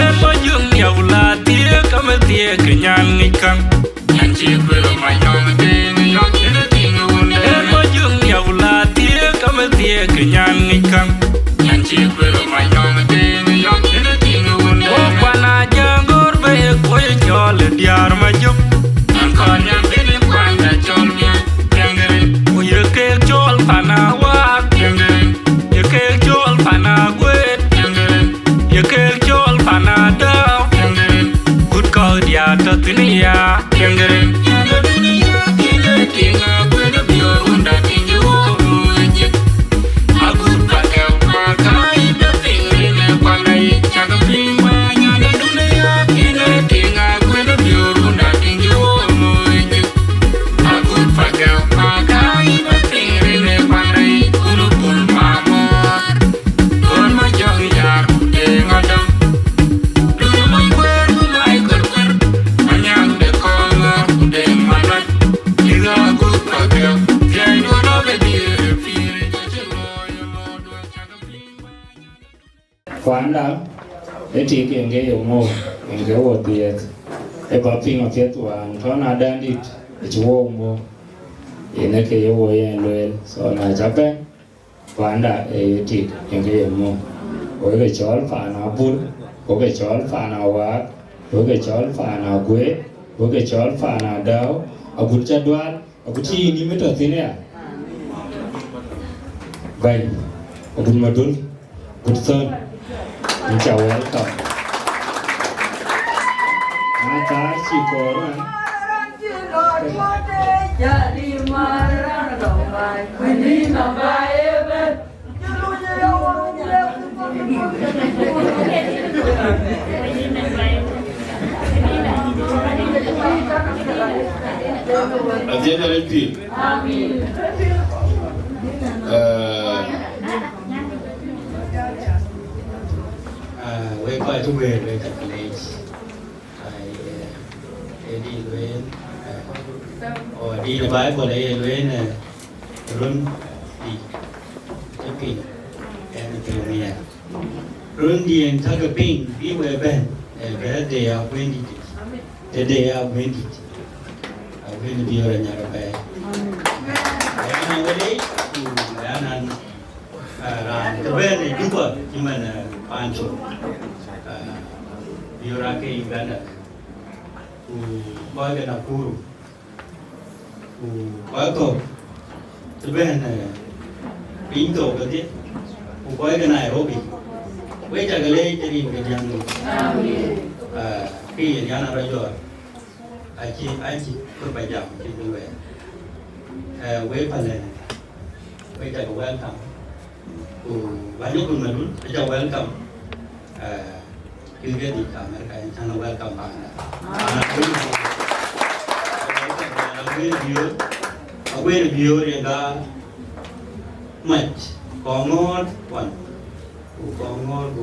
Ë Majöŋ niäu la thiëëk, ka më thiëëk, ke nyan ŋic käŋ. Nyan cï kuël ë Manyɔŋ tiŋ yɔ̈k, yen ë tiŋ wun de. Ë Majöŋ niäu la thiëëk, ka më thiëëk, ke nyan ŋic käŋ. Nyan cï kuël ë Manyɔŋ tiŋ yɔ̈k, yen ë tiŋ wun de. Wo kuan Ajaŋ Gɔ̈ɔ̈r bï ye kuɔ̈c cɔl ë diäär Majöŋ. Nyan kɔn nyan bï ni kuan da cɔl miäk, tiɛŋ rin. Ku ye keek cɔl pan Awaak, tiɛŋ rin. Ye keek cɔl pan Agueet, tiɛŋ rin. Ye keek cɔl pan Adau, tiɛŋ rin. Gut kɔ̈k diäär tɔ̈ thïn ya, tiɛŋ rin. Nyan ë dunia, yen ë tiŋ Agueet ë biöör wunda tiŋ yï wok luuc. Agut pa dɛ̈u pa ka yï Panda, ë tik en ke ye ŋö, en ke wo dhiëth. Ë ba piŋ apiɛth wään, tɔ̈ na dändït, acï wo ŋö, yen ë ke ye wo yen lueel. So na ca bɛ̈n, panda ë ye tik en ke ye ŋö. Wek ke cɔl paan Abur, wek ke cɔl paan Awaak, wek ke cɔl paan Aguëër, wek ke cɔl paan Adau, agut ca dual, agut cï yïn yï mit tɔ̈ thïn aya. Bɛ̈ny, agut madun, agut thön, yïn ca welcome. Na thaar cï kɔɔr ɣɛn. Athiɛɛn arëët pïïr. Amen. Eh, ah, wek kɔc cï wëër, wek ca leec. Ai, eh, ë dï lueel, eh, o dï në Bible aye lueel, eh, run dï cï piŋ, en piŋ miɛt. Run dï en cäkë piŋ bï we bɛ̈n, eh, bɛ̈ɛ̈r de ya Wëndït. Tëde ya Wëndït. A Wëndït bï ɣɔn nyar apɛi. Ɣɛn a wël yic, ku ɣɛn an, ah, raan të bɛ̈n ë Juba, cï man, eh, Pancho. Ah, bï ɣɔn ke Uganda. Ku kɔc ke Nakuru. Ku kɔc kɔ̈k të bɛ̈n, eh, piny thok kedhie, ku kɔc ke Nairobi, wek cä ke leec ë rin ke Nhialic. Amen. Ah, kë yen yan arɔ jɔɔr, acï, acï kë ba jam cï bï wɛɛr. Eh, wek Paläär, wek cä ke welcome. Ku bäny Agut Madun, aca welcome. Eh, kïn ke dït ka America, en cän welcome panda. Panda Aguëër Biöör. Panda Aguëër Biöör, Aguëër Biöör yen ka mac, kɔŋ ŋɔ̈ɔ̈r kuan. Ku kɔŋ ŋɔ̈ɔ̈r ku,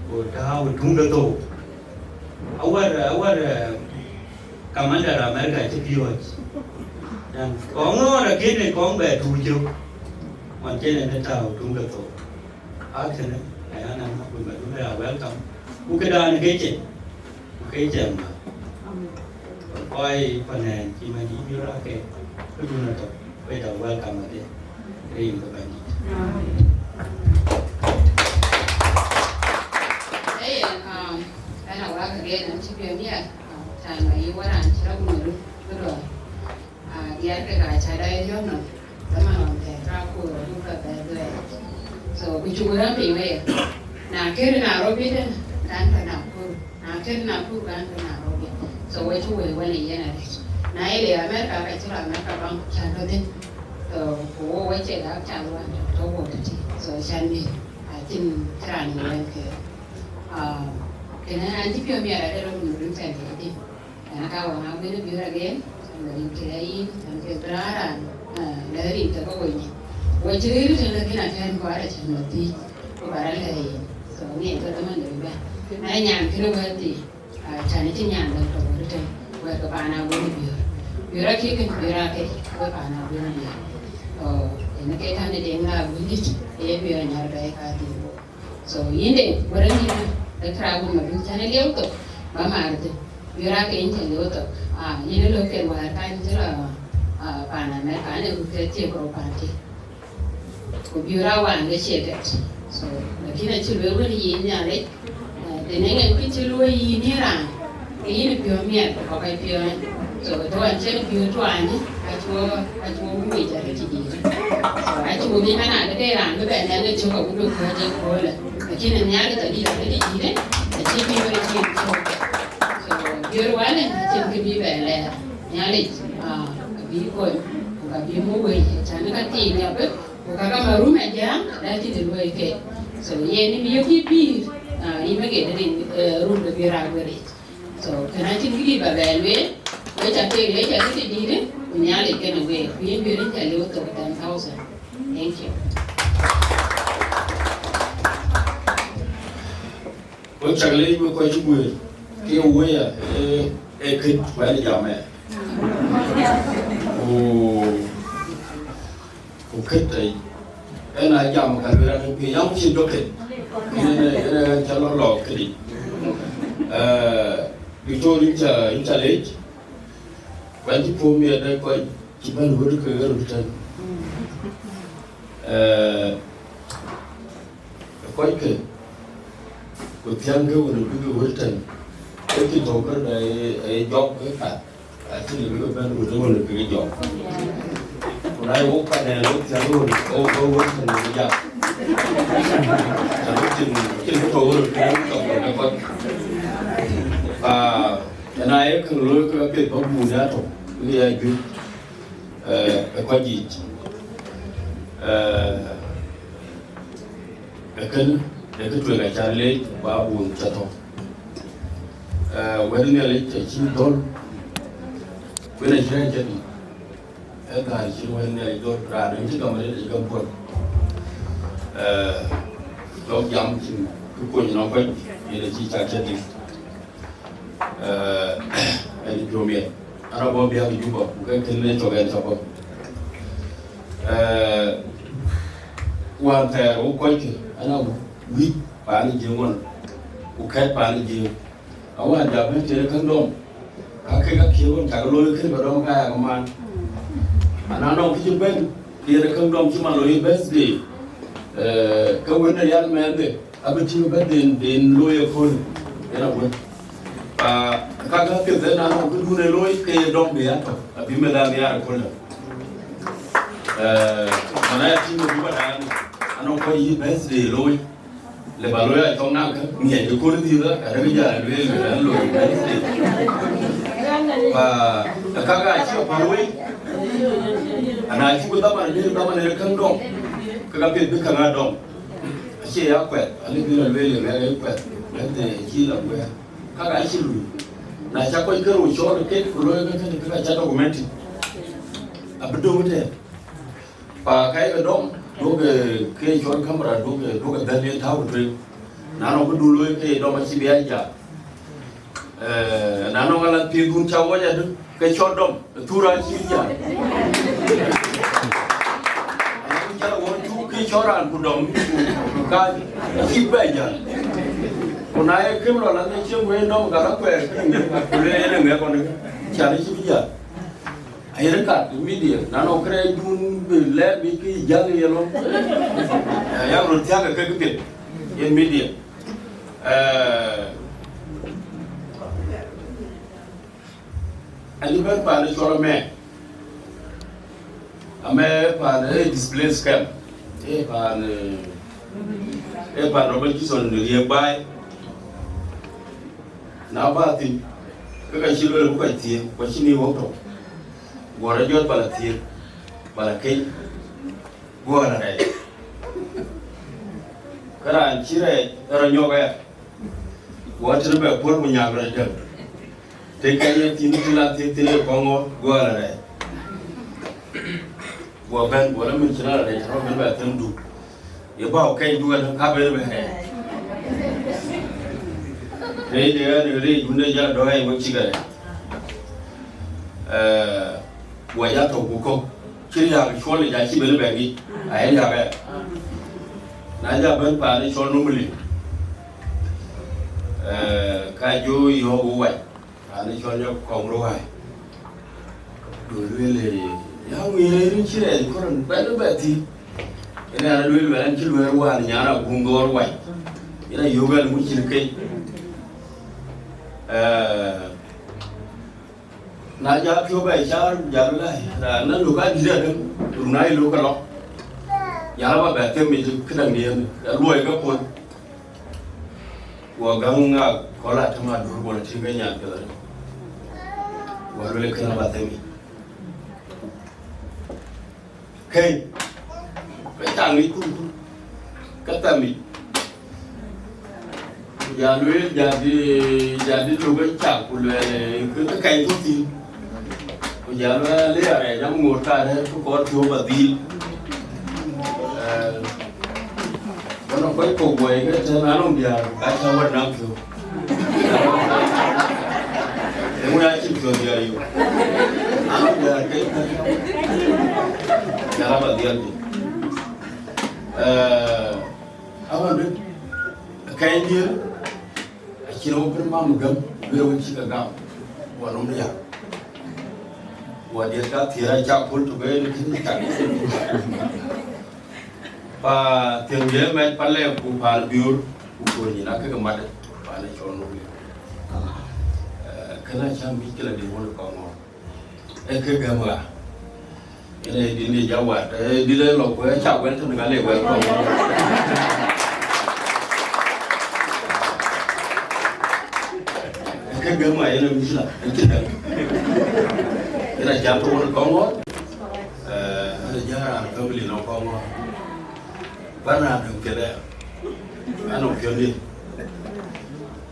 ku tääu ë tuŋ de thou. Awär, awär, eh, commander America cï piööc. Yan, kɔŋ ŋɔ̈ɔ̈r akënë kɔŋ bɛ tuuc jök. Ɣɔn cïn en ë tääu tuŋ de thou. Akënë, aya nɛn Agut Madun, ya welcome. Ku këdan ke cïn, ku ke cïn ma. Kɔc Paläär cï man yï jur ake, këdun atɔ̈, wek da welcome ade. Rin ke Bɛ̈nydït. Ee, um, ɛn a wak again, an cï piɔ̈u miɛt, um, can ba yï wär an cï rɔt ŋöt, këdɔ̈. Ah, diɛt kek aa cä dai riɔ̈ɔ̈k nɔm, dhaman ɣɔn thɛɛr ka kuur aduk ka bɛ̈ɛ̈r dhuɛɛc. So, ku cuk rɛ̈m piny wek. Na kër Nairobi tënë, kan ke Nakuru. Na kër Nakuru, kan ke Nairobi. So, we cuk wëë wën ë yen arëët. Na ye le America, ka cï rɔ America baŋ, cän rɔt dhïn. So, ku wo, wo cie dak can wään tɔ̈, tɔ̈ wo tëtï. So, cän bï, acïn cï raan ye wɛ̈n ke. Ah, kënë an cï piɔ̈u miɛt adë rɔt ŋöt rin cän tëtï. Ɣɛn aka wä ŋa bï në biöör again, cän bä rin kë ya yïn, cän ke bï raan raan, ah, lɛ rin ke bä weny. Wä cï rëër tënë, lakin akɛ̈n kuaar acän bä thiëc, ku bä rɔ lɛ̈k yïn. So, ŋiɛc ke dhaman de bï bɛ̈n. Na nyan kënë wɛ̈ɛ̈t thii, ah, cän cï nyan däŋ tɔ̈ wär tën, wɛ̈ɛ̈t ke paan Aguëër Biöör. Biöör akï kën, biöör akë, wek paan Aguëër Biöör. Oh, yen ke tän de deŋ la Aguëër dït, ee biöör anyar bɛ̈ɛ̈i kadhil. So, yïn de, wërë yïn, ë kra wun madun cän ë lieu thok, ba maar thïn. Biöör akë yïn cä lieu thok. Ah, yïn ë lɔ ke wäär kan cï lɔ, ah, paan America, anë ku ke thiëk rou paan tï. Ku biöör a wan ke cie kɛt. So, lakin acï lueel wën yïn Nhialic, eh, të nɛŋ en kë cï luöi yïn yïn raan, ke yïn piɔ̈u miɛt, ku kɔc piɔ̈ɔ̈ny. So, të wan cïn piɔ̈u tuany, acuɔ, acuɔ wun wec arëët cï dït. So, acuɔ bï man adë ke raan bï bɛ nɛn ke cök awun bï kuɔ̈c ë köölë. Lakin Nhialic adït arëët cï dït, acï bï wën cï cök. So, biöör wanë, acïn kë bï bɛ lɛɛr. Nhialic, ah, abï kony, ku ka bï muk wei, acän ka thiin ya bï, ku ka ka marum ë jam, da cïn luɔi ke. So, yen bï yök yï pïïr, ah, yïn bï ke dït, eh, rum de biöör aguëric. So, kënë acïn kë dït ba bɛ lueel, wek ca keek lec, ca kë dït, ku Nhialic kenë week, ku yïn bï rin ca liu thok ten thousand. Thank you. Wek cak leec wek kɔc cï guëër, ke wëya, ee, ee kët wɛn jam ɛ. Ku, ku kët ë, en a jam ka lueel an, bï yam cïn dɔ̈k kët. Yen, yen, yen ca lɔ lɔ këdï. Eh, Victor, yïn ca, yïn ca leec. Kuan cï puɔ̈u miɛt de kɔc cï bɛ̈n wël ke ɣer tɛ̈n. Eh, kɔckë, ku thiäŋkë wën bï ke wël tɛ̈n. Ke cï tɔ̈u këda ë, ë jɔk ke kat. Acïn lë bï ke bɛ̈n wël wën bï ke jɔk. Ku na ye wok pan ë lok thiäŋ wën, ke wok ke wël tɛ̈n bï jam. Cän cïn, cïn kë tɔ̈u wën ke jɔk në kɔc. Ah, ëna ye käŋ looi ke piɛth bä bun ya tɔ̈u, bï ya juëc, eh, ë kɔc yiic. Eh, Ë kënë, ë kë tueŋ acan leec, ku abun cä thɔ̈k. Eh, wɛ̈t Nhialic acï dhɔ̈l, ku yen acï rɛ̈ɛ̈c cä dït. Ë dhäär cïn wɛ̈t Nhialic dhɔ̈l, raan ë cï gam arëët acï gam puɔ̈l. Eh, lɔ̈k jam cïn kë kony nɔm kɔc, yen acï cak cä dït. Eh, ɛn jɔ miɛt. An abɔ̈ biäk Juba, ku ke kën ë cɔk ɛn cä bɔ̈. Eh, wään thɛɛr wo kɔckë, an a wïc paan ë Jiëŋ ɣɔn, ku kɛ̈t paan ë Jiëŋ. Awään ja bɛ̈n tëde käŋ dɔm, ka kek apiɛth ɣɔn cak looi kënë bä dɔm ka yak man. Ana nɔŋ kë cï bɛ̈n, ke yen ë käŋ dɔm cï man looi birthday. Eh, ke wën ë rial mɛnhde, abï tïŋ bä den, den looi ëkööl, yen aguël. Pa, ka ka piɛth ëna nɔŋ këdun ë looi, ke ye dɔm bï ya tɔ̈, abï meth aa nhiaar ëkööl. Eh, mana ya tïŋ bï bä dan, anɔŋ kɔc yï birthday looi. Le ba looi acɔŋ naŋ kä, ŋiɛc ëkööl dhïth, arëk jal lueel, lueel an looi birthday. Pa, ka ka cï päl wei, ana cuk dhaman, le dhaman ë käŋ dɔm, ke ka piɛth bï käŋ aa dɔm. Acie ya kuɛth, alë bï lɔ lueel ë ŋɛk ë kuɛth, ŋɛk de cï lɔ guɛɛr. Kaka acï lui. Na ca kɔc ke rou cɔɔl kek, ku looi ke kënë, ke ka ca documented. Abï döŋ tɛ̈ɛ̈n. Pa ka ye ke dɔm, duɔ̈kë ke cɔl kamera, duɔ̈kë, duɔ̈kë dhɛ̈l yen tääu tueŋ. Na nɔŋ këdu looi ke dɔm acï bï a jal. Eh, na nɔŋ alat piɛth dun ca wuɔc adï, ke cɔl dɔm, thura cï jal. Alat ca wuɔc thuk ke cɔl raan ku dɔm, ku ka cï bɛ jal. Ku na ye këm lɔ la ne cieŋ wëë dɔm, ka la kuɛɛr, ku le yen ë ŋɛk kɔn, can cï bï jal. Aye kat media, na nɔŋ kërɛɛc dun bï lɛɛr bï ke jal ye lɔ. Eh, yak röt thiäk ke ke piɛth, yen media. Eh, Ani bɛ̈n paan ë cɔl Amɛ̈ɛ̈. Amɛ̈ɛ̈ paan ë displaced camp. Ee paan, eh, ee paan Robert Jackson në Riek Baai. Na bä thïn, ke ka cï lueel bï kɔc thiëëk, ku acïn ë wok tök. Guɔ rɔt jɔt ba la thiëëk, ba la keny. Guɔ la rɛɛc. Ke raan cï rɛɛc, ë rɔt nyɔk aya. Guɔ tënë bɛ puɔ̈l ku nyak rɔt däŋ. Të kɛn ye thïn, të la thiëk thïn ë kɔŋ ɣɔn, guɔ la rɛɛc. Guɔ bɛ̈n, guɔ la min cïn la rɛɛc, rɔt bɛ̈n bɛ thëm duk. Ye bä kɛny duk adäŋ, ka bɛ̈n bɛ rɛɛc. Rɛɛc de ɣɛn, rɛɛc wun de jal dɔ̈k ɣɛn wek cïk rɛɛc. Eh, Guɔ ja tɔ̈u ku kɔ̈k, cï riääk cuɔl yic acï ben bɛ ŋic, aye riääk aya. Na ja bɛ̈n paan ë cɔl Nimule, eh, ka jɔ yɔ̈ɔ̈k ë wac, paan ë cɔl Nyɔk Kɔŋ Ruääi. Duöl lueel, eh, ya ŋiɛɛr rin cï rɛɛc kɔn bɛ̈n bɛ thïn. Yen an, lueel, lueel an, cï lueel wään nyan aguŋ dhɔɔr wac. Yen ayök an, ŋuc cïn kec. Eh, Na ja piɔ̈u bɛ caar, jal la, raan na luk adït adäŋ, run aa ye luk ke lɔ. Jal aba bɛ them yic këdäŋdiɛ̈n, luɔi ke puɔ̈l. Guɔ gäŋ ŋa kɔl atem adur bol tïŋ ke nyan piɛth arëët. Guɔ lueel kënë aba them yic. Keny, ke caŋ ŋic kun kun, ke thamic. Ku ja lueel, ja dï, ja dï luk ë cak, ku lueel, ke, ke kɛny thok thïn. Ku ja lueel, le arɛɛc jam ŋoot ka rɛ̈ɛ̈r, ku kɔɔr piɔ̈u ba dhil. Eh, Ɣɔn ë kɔc kok guɔi ke tɛ̈n anɔŋ diäär, ka cä wär naŋ piɔ̈u. Eeŋö ya cïn piɔ̈u diäär yök? Anɔŋ diäär ke, ya rap adhiɛl piny. Eh, aɣɔn dït, Kɛn diëër, acïn wok bï mam gäm, bï wek cï ke gam, wɔ nɔm ya. Wɔ diɛt ka thiëër acä köl tök en kën cak. Pa thiëŋ ye mɛc pa lɛɛk ku paan biöör, ku kony nyin akek mat, paan ë cɔl nu. Eh, kënë acä mic kë la dï wun kɔŋ ŋɔ̈ɔ̈r. Ee kë gäm ɣa. Yen ee dïn de jawat, ee dïn de lɔ kuɛɛr cak wɛl tënë ka le wɛl kɔn. Ee kë gäm ɣa yen ee mïthla, ee cïn däŋ. Yen a jam tɔ̈ wën kɔn ɣɔn. Eh, ade jä raan family nɔŋ kɔn ɣɔn. Bän raan döŋ piɛth aya. Anɔŋ piɔ̈ndiɛ̈.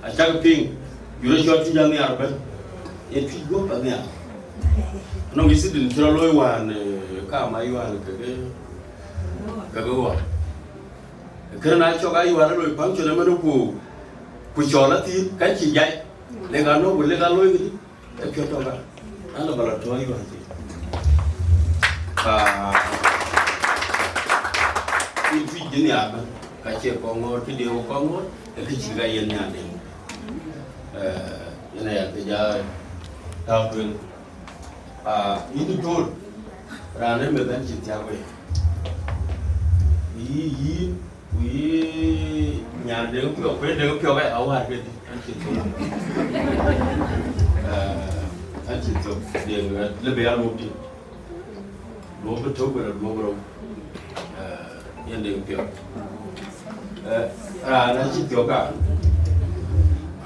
Acäk piŋ, jurë cɔl Tuic Anhiar ëbɛ̈n. Ee Tuic guɔ̈p Anhiar. Anɔŋ incident cï rɔt looi wään, eh, kaam Ayual kekë, kekë ɣɔn. Kënë na cɔk Ayual ë loi function ëmënë ku, ku cɔl athïn, ka cï jai. Lek anɔ̈k ku lek aloi këdï. Ee piɔ̈u tɔ̈ ka, an, la ba la tɔ̈ Ayual thïn. Ka, yïn Tuic dï nhiaar bɛ̈n, ka cie kɔŋ ŋɔ̈ɔ̈r, kë diëëu kɔŋ ŋɔ̈ɔ̈r, ee kë cï ka yen nhiaar dï. Eh, yen aya kë ja tääu tueŋ. Ah, yïn Diktor, raan ë meth an cï thiak wei. Yï, yï, Ku yï nyan Deŋ Piɔ̈k, ku ye Deŋ Piɔ̈k ë awär kedï, an cï thök. Eh, an cï thök, Deŋ, eh, lëbë ya luɔp tïŋ. Luɔp bï tök, wala luɔp rou. Eh, yen Deŋ Piɔ̈k. Eh, raan an cï thök ka.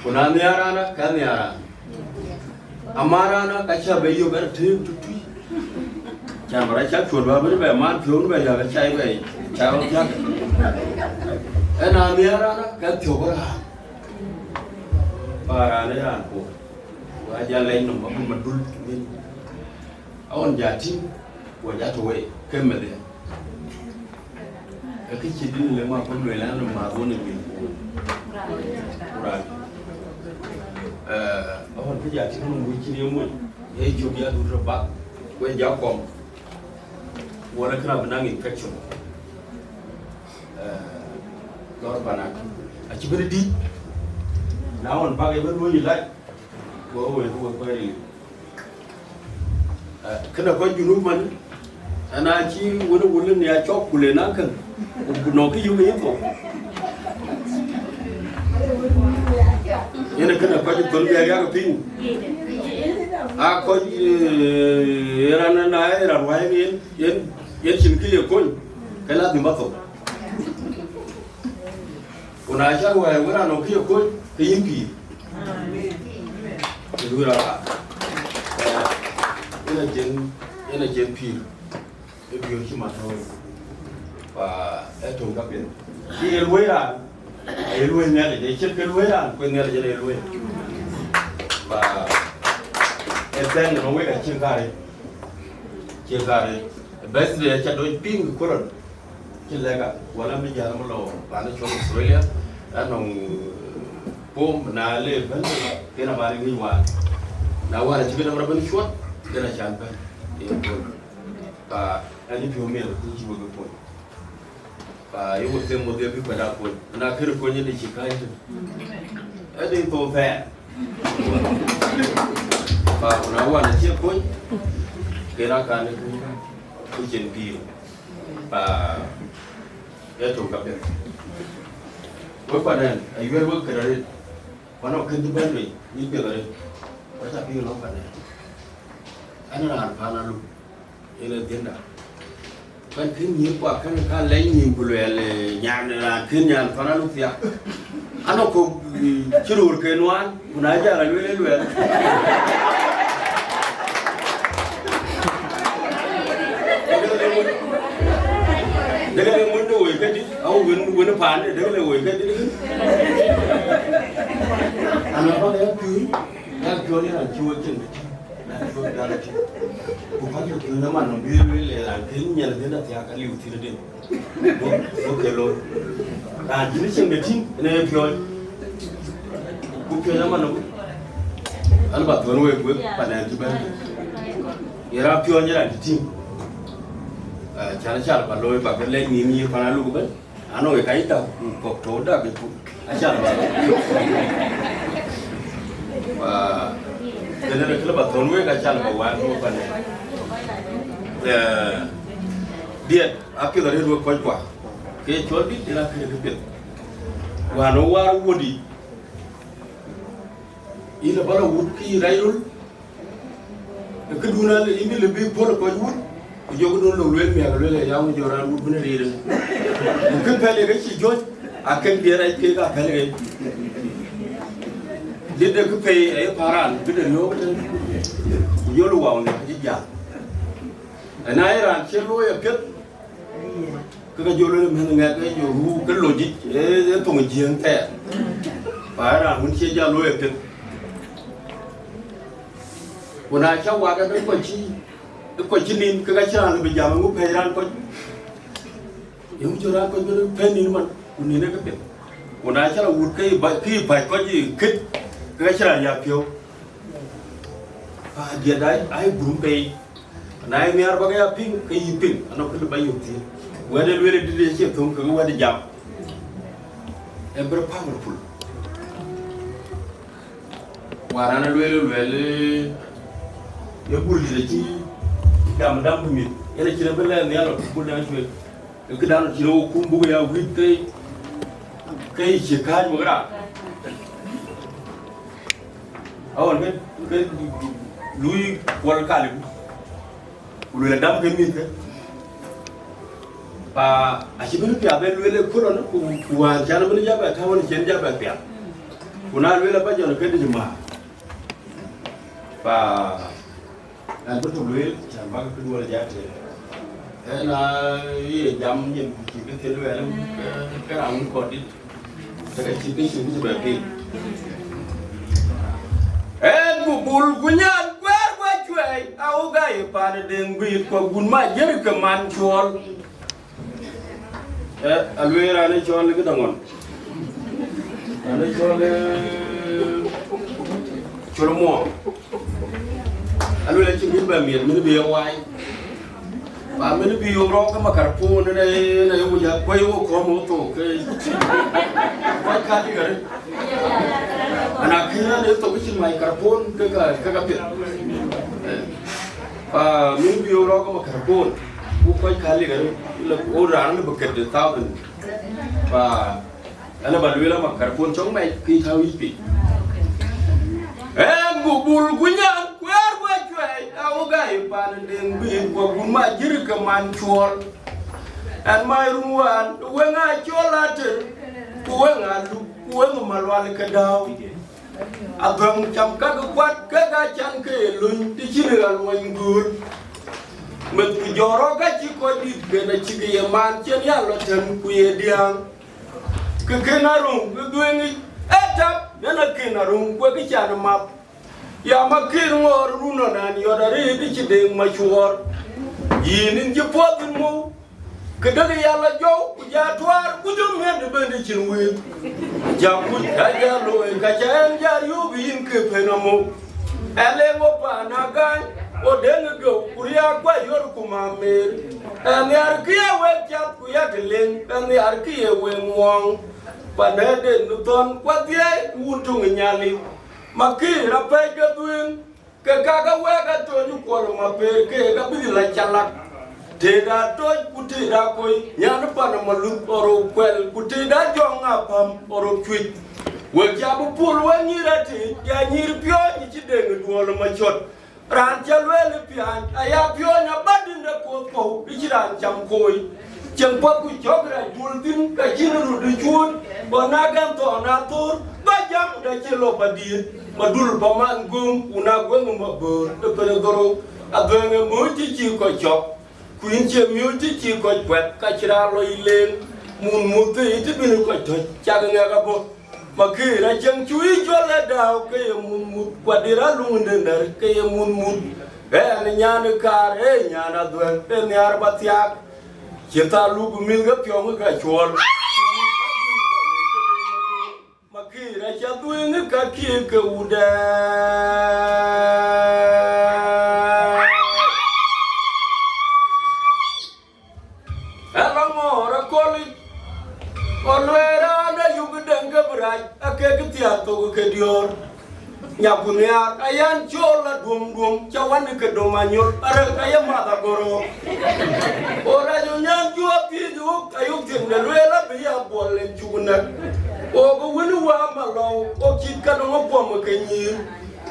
Ku na nhiaar raan, ka nhiaar raan. Amarana ka cä bɛ yök ɣɛn tëëk tutui. Can bä rɔt cak cuöl bä bï bɛ man piɔ̈u bɛ yäk cai bɛ cai rɔt thiäk. Ëna nhiaar rana ka thiɔ̈k raan. Ba raan ë raan kuɔɔr. Wa jal lɛc nɔm abï madul min. Awën ja tïŋ, wa ja tɔ̈ wei, ke meth ë. Ee kë cï dïn le ma kɔn lueel an, ma dhon ë mïth ku raan. Eh, awën kë ja tïŋ nɔm wïc cïn ye moc, ee cök ya dut rɔt bak, ku ee ja kɔm. Wala kënë abï naŋ infection. Eh, lɔr panak. Acï bɛ̈n dït. Na ɣɔn bak ë bɛ̈n luɔ̈ny ë lac, go wël ku we kuɛɛr ë liu. Eh, kënë kɔc Junub man, ëna cï wën ë wël ë nia cɔk ku le naŋ käŋ, ku, ku nɔŋ kë yök ë yethok. Yen ë kënë kɔc thöl bï ariäk ë piny. Aa kɔc, eh, ë raan na ë raan wai yen, yen, yen cïn kë ye kony, ke ladhim ba thok. Ku na cä ruääi wën anɔŋ kë ye kony, ke yïn pïïr. Amen. Të luui rɔt aa. Yen acïn, yen acïn pïïr. Ë piööc cï mat tɔ̈u. Pa ë töŋ ka piɛth. Kë ye luöi raan, aye luöi Nhialic, ë cït kë luöi raan, ku Nhialic ë ye luöi. Pa ë thɛɛr nɔm wek acïn karë. Cïn karë. Birthday aca dɔc piŋ ku rɔt. Cï lɛ̈k a, wala bï jäl më lɔ pan cɔl Australia, anɔŋ pom na le bɛ̈n, yen abä ŋic wään. Na wään acï këdäŋ rɔt bɛ̈n cuɔt, yen acan bɛ̈n. Yen pom. Ka ɛn piɔ̈u miɛt ku cï wek pony. Ka ye wek them wodhie bï kuɛt a pony. Na kën pony ëdï cï kany tïŋ. Ëdï thou thɛɛr. Ka ku na wään acï pony, ken akan ku, ku cïn pïïr. Pa, ee tök ka piɛth. Wek panɛn, ayuɛl wek kën arëët. Kuan ɔ kën cï bɛ̈n bei, nyin piɛth arëët. Wek ca piŋ lɔ̈ŋ panɛn. Ɛn raan pan aluk, yen ee dhiënda. Kan kën nyin kua kën ka lɛc nyin ku luɛɛl, eh, nyan raan kën nyan pan aluk thiak. Anɔ kok, eh, cï röör ke nuan. Ku na jal alueel, alueel. Dek le mun de woi kedï, au wën, wën paande, dek le woi kedï. Ana ba ya piööc, ya piööc ya cï wek cïn bï tïŋ, ya piööc ya la tïŋ. Ku ka cï piööc na man nɔm bï lueel le raan kën nyan kën athiak aliu thïn de. Go, go ke looi. Raan cïn cieŋ de tïŋ, ënë ye piɔ̈ɔ̈c. Ku piɔ̈ɔ̈c aman nɔm. An ba thuɔ̈n week, wek panɛn cï bɛ̈n. Ye raan piɔ̈ɔ̈c, ye raan cï tïŋ. Ah, can acal ba looi, ba ke lɛc nïïm yï pan aluk ëbɛ̈n. Anɔŋ ye ka yï dak, ku kɔ̈k tɔ̈u dak ë ku. Acan ba. Wa, kënë rëk lë ba thon wek, acan ba wan wek panë. Eh, diɛt, apiɛth arëët wek kɔc kua. Ke cɔl dït, yen akënë kë piɛth. Wan ë war wuɔ̈t yic. Yïn ë bä lɔ wut kë yï rac röl, ë këdun ë yïn dï lë bï puɔ̈l ë kɔc wut, ku jɔ këdun lɔ lueel miäk, lueel ë ya wun jɔ raan wut bï në riir. Ku kën pɛ̈l ye ke cï jɔ̈c, akën bï rac keek aa pɛ̈l ke. Dït de kë pei aye paan raan bï de riɔ̈ɔ̈k ëtën, ku jɔ lɔ wau në kë cï jal. Ëna ye raan cï looi apiɛth, ke ka jɔ lueel mɛnh ŋɛk ke jɔ ruu ke logic, ee, ee thoŋ Jiëëŋ thɛɛr. Pa raan wën cie jal looi apiɛth. Ku na cä wak ëbɛ̈n kɔc cï, kɔc cï nin, ke ka cï raan lë bï jam eeŋö pɛ̈c raan kɔc. Eeŋö cï raan kɔc bï pɛ̈c nin man, ku nin ë ke piɛth. Ku na cä la wut ke yï ba-, ke yï päc kɔc yï kët, ke ka cï raan ya piɔ̈u. Pa diɛt ai, ai gurum pei. Na ye nhiaar bä ke ya piŋ, ke yï piŋ, anɔŋ kë lë bä yök thïn. Wɛ̈t ë lueel ë dït ë cie thöŋ kekë wɛ̈t ë jam. Ë very powerful. Wäär an, ë lueel, ë lueel, ë, ë bul dït acï jam dam ku mïth. Yen acïn abï lɛɛr nhial ë bul dɛ̈ cuet. Ë këdan cïn ë wo kum buk ya wït ke, ke yï cï kääc wek raan. Awën ke, ke lui kuɔl kaliku. Ku lueel dam ke mïthke. Pa acï bï piath ë lueel ë köl ënë, ku, ku wään cän bï jɔ bɛ tääu ënë cïn jɔ bɛ piath. Ku na lueel aba jɔn ke dït maar. Pa an bï tök lueel, cän bäk kë duɔl jat tëë. Ëna ye jam yen ku cï ke thil lueel, ke, ke raan wun kɔt dït. Ke cï, ke cï, ke cï bɛ piŋ. Ɛn ku bul ku nyan kuɛɛr ku acuɛɛi, a wok aa ye paan ë deŋ guiir, ku agun ma jër ke man cuɔl. Ë, alueel raan ë cɔl ë këdäŋ ɣɔn. Raan ë cɔl, ë, cɔl muɔɔŋ. Alueel acïn bï bɛ miɛt, min bï ye wai. Ba min bï yök rɔɔk ke makarpon, ënë, ënë, ënë, ku ja kuɛ̈i wo kɔ̈m wo thok, ke kɔc ka lik arëët. Ana kën ënë thok cïn makarpon, ke ka, ke ka piɛth. Ba min bï yök rɔɔk ke makarpon, ku kɔc ka lik arëët, le, wo raan le bï ket thousand. Ba Ënë ba lueel ama karpon cɔk mɛc kë tääu yic piny. Ɛn ku bul ku nyan kuɛɛr ku acuɛɛi, a wok aa ye paan ë deŋ guiir, ku agun ma jër ke man cuɔl. Ɛn mac rum wään, weŋ aa cɔl ater, ku weŋ aa luk, ku weŋ ë malual ke dääu. Adhuɛ̈ŋ cam kakë kuat, kek aa can ke ye löny, të cïn ɣa luɔny gööl. Meth ku jɔ̈ɔ̈r rɔ̈k ka cï kɔc dït, kën acïk ye maan cïn ya lɔ tɛ̈n ku ye diääŋ. Kë kën aröŋ ë dhuëëŋ yic ë tap, yen akën aröŋ kuek ë can ë map. Ya makër ŋɔɔr run ënɔn an, yɔt arëët ë cï deŋ macuɔɔr. Yïn yïn cï puɔth yïn mou, këdëkë ya lɔ jɔu, ku ja tuaar, ku jɔ miɛt ëbɛ̈n ë cïn wëëth. Cä kuc ka ja looi, ka ca ɛn ja riöök yïn ke pën amou. Ɛn le ŋö paan agany, ɣo deŋ ë geu, ku riääk ku ayöör ku mamer. Ɛn nhiaar kë ye wek cath ku yak leŋ, ɛn nhiaar kë ye wek muɔɔŋ. Pan ëden në thɔn ku adhiɛɛi wun töŋ ë Nhialic. Makër apɛɛc ke dhuëëŋ, ke kak awɛɛk atony kuɔl ë maper keek abï la calak. Tëëda toc ku tëëda koi, nyan pan ë maluth ɣɔrou kuɛl, ku tëëda jɔŋ apäm ɣɔrou cuëc. Wek cä bï pul wek nyïïr atëëc, ya nyïïr piɔ̈ɔ̈ny cï deŋ ë duɔl ë macɔt. Raan cä lueel ë piany aya piɔ̈ɔ̈ny abädïn de koth kɔ̈u, ë cï raan cam kooi. Cieŋ path ku cɔ̈k rac dul thïn, ka cïn röt ë cuööt, bä nak ɛn thɔɔn athöör, bä jam de cï lɔ bä diëët, bä dul bä man göm, ku na gueŋ ë maböör ë pën ë dhorou, adhuëëŋ ë mööc cï cïï kɔc cɔk. Ku yïn cie miööc të cï kɔc kuɛth, ka cï raan lɔ yï leŋ, mun muth të yï të bïn kɔc tɔ̈c, cak ŋɛk abɔ̈. Makër acieŋ cu yï cɔl ë dääu ke ye mun muth, ku adït aluŋde nɛ̈r ke ye mun muth. Ɛn nyan ë kaar, ee nyan adhuɛ̈ŋ, ee nhiaar bä thiaak. Cï thaluk mïth ke piɔ̈ŋ ë ka cuɔl. Makër acä dhuëëŋ ë ka kiëk ke wudɛ. Ë lɔ ŋɔɔr ë kolic, ɣɔn lueel raan ayuk deŋ ke bï athok ke diöör. Nyaku nhiaar, ayan col aduöŋduöŋ, ca wän ke dom anyol, arëk aye math agoro. O rac o nyan juɔ thiëëc wok, ayok thiëŋde lueel abï ya buɔl en cuk näk. O ke wën wä malɔu, o cït ka döŋ apuɔm ke nyïïr.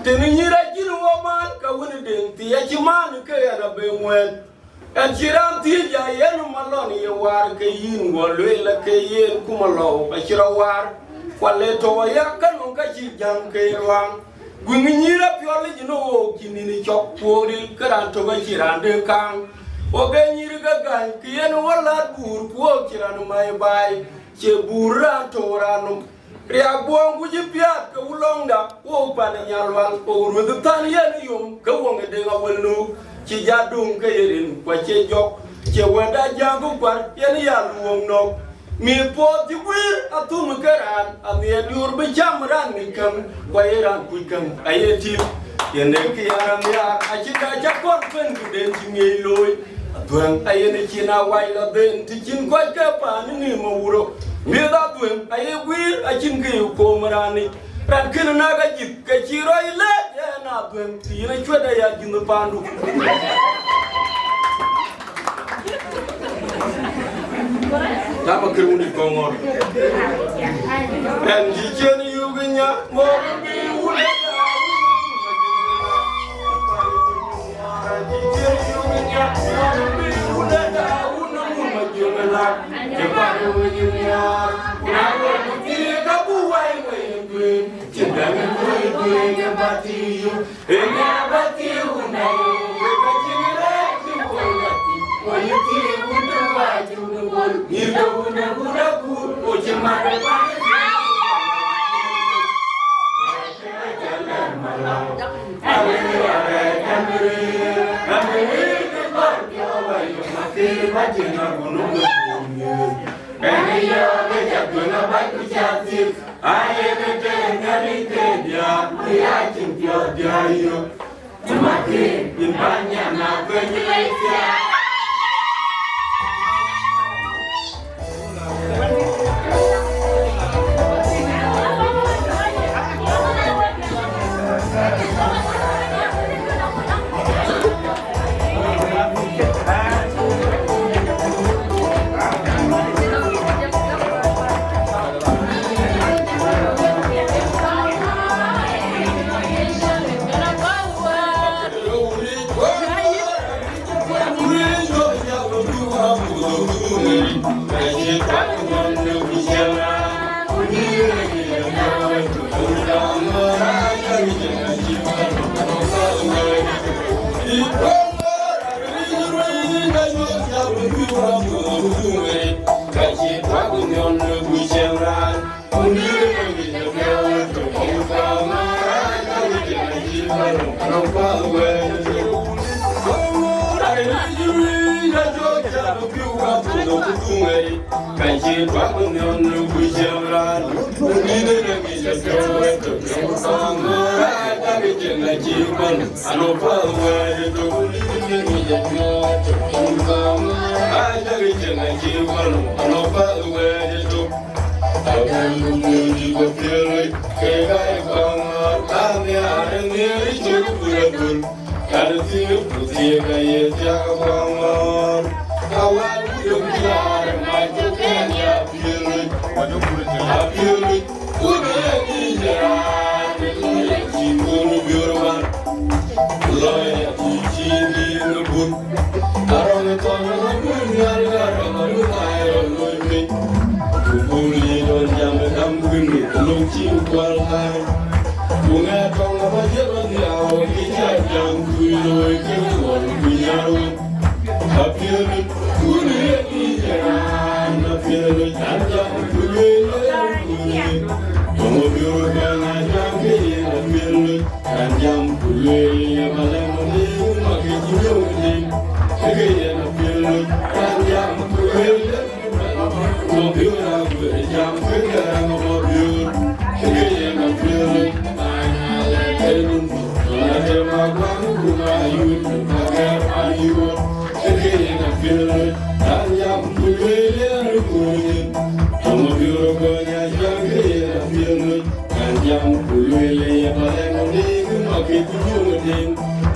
Tënë nyïïr acïn wɔ man, ka wën deŋ thii acï man ke ɣɛn abë ŋuɛ̈ɛ̈n. Ɛn cï raan thiëëc, a yen malɔn ye waar ke yïn, guɔ lueel ke yen ku malɔu acï rɔ waar. Ku ale tɔ̈u aya ka nɔŋ ka cï jäŋ ke ye luaŋ. Guiŋ nyïïr apiɔl yic në wook cï nïn cɔk, ku wok ril ke raan tök acï raan de kaaŋ. Wok ee nyïïr ke gäny, ke yen wä laat buur, ku wok cï raan mai baai, cie buur raan tök raan nɔm. Riak buɔŋ ku cï piaat ke wulɔŋda, wok pan ë Nyalwal, wok ruëth than yen yom, ke wok ë deŋ awël nu, cï jat duŋ ke ye rin, ku acie jɔk, cie wɛ̈t ajäŋ ku kuar, yen ya luɔŋ nɔ̈k. Mïth puɔth cï guiir athum ke raan, anhiɛɛr diöör bï cam raan ŋic käŋ, ku aye raan kuc käŋ, aye tïl. Yen ee kë ya raan nhiaar, acï ka cä kɔn pën, ku den cï ŋiɛc looi. Adhuëŋ ayen ë cin awai lɔ ben, të cïn kɔc ke paan ë nïïm awurok. Miëth adhuëŋ aye guiir, acïn kë ye koom raan yic. Raan kënë nak ajïth, ke cï rɔc lɛɛc, yen adhuëŋ, të yïn acuɛt aya jïnh paandu. Dama kër wun ë kɔŋ ŋɔ̈r. Ɛn cï cien yuk nya, mɔ̈k bï wun ë da wun. Ku lueel ye Palek Nɔŋ Diŋ, ma ke ku nyuŋ Diŋ,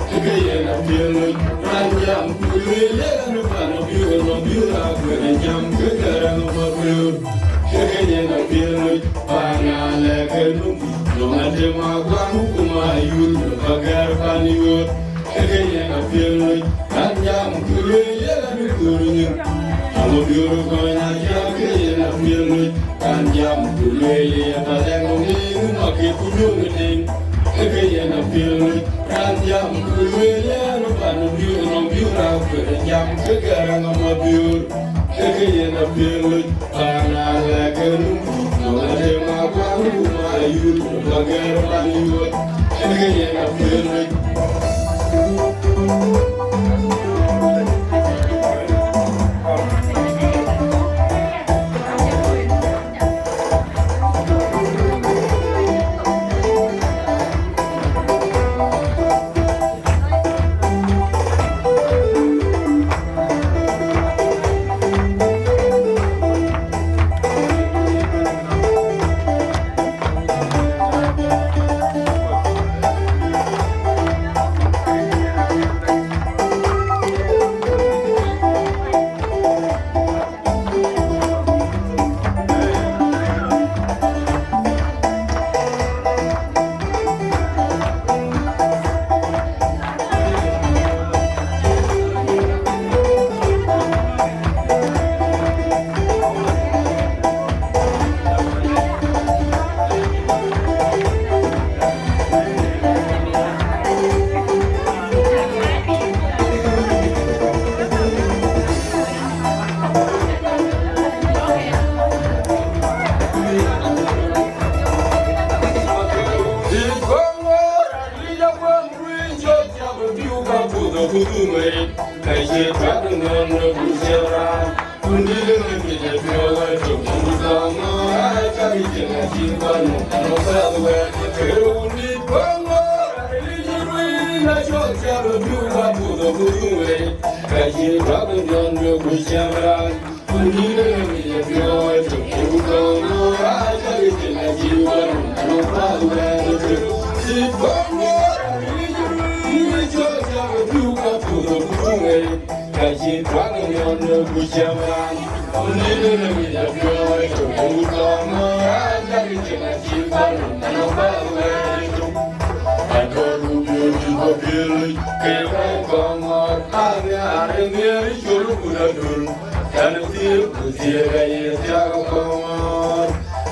ke ke yen apiɛl loc. Raan jam ku lueel ye ɣɛn pan Mabiöör, Mabiöör akuën jam, ke Garaŋ Mabiöör, ke ke yen apiɛl loc. Pan Alɛk ke Nɔŋ Diŋ, Nɔŋ Atem Aguaŋ ku Mayul, Pagɛr pan Yuöt, ke ke yen apiɛl loc. Raan jam ku lueel ye ɣɛn Kur Nyin, Mabiöör Gɔny Ajiak, ke yen apiɛl loc. Raan jam ku lueel ye Palek Nɔŋ Diŋ, ma ke ku nyuŋ Diŋ, ke ke yen apiɛl loc. Raan jam ku lueel ye ɣɛn pan Mabiöör, Mabiöör akuën jam, ke Garaŋ Mabiöör, ke ke yen apiɛl loc. Pan Alɛk ke Nɔŋ Diŋ, Nɔŋ Atem Aguaŋ ku Mayul, Pagɛr pan Yuöt, ke ke yen apiɛl loc.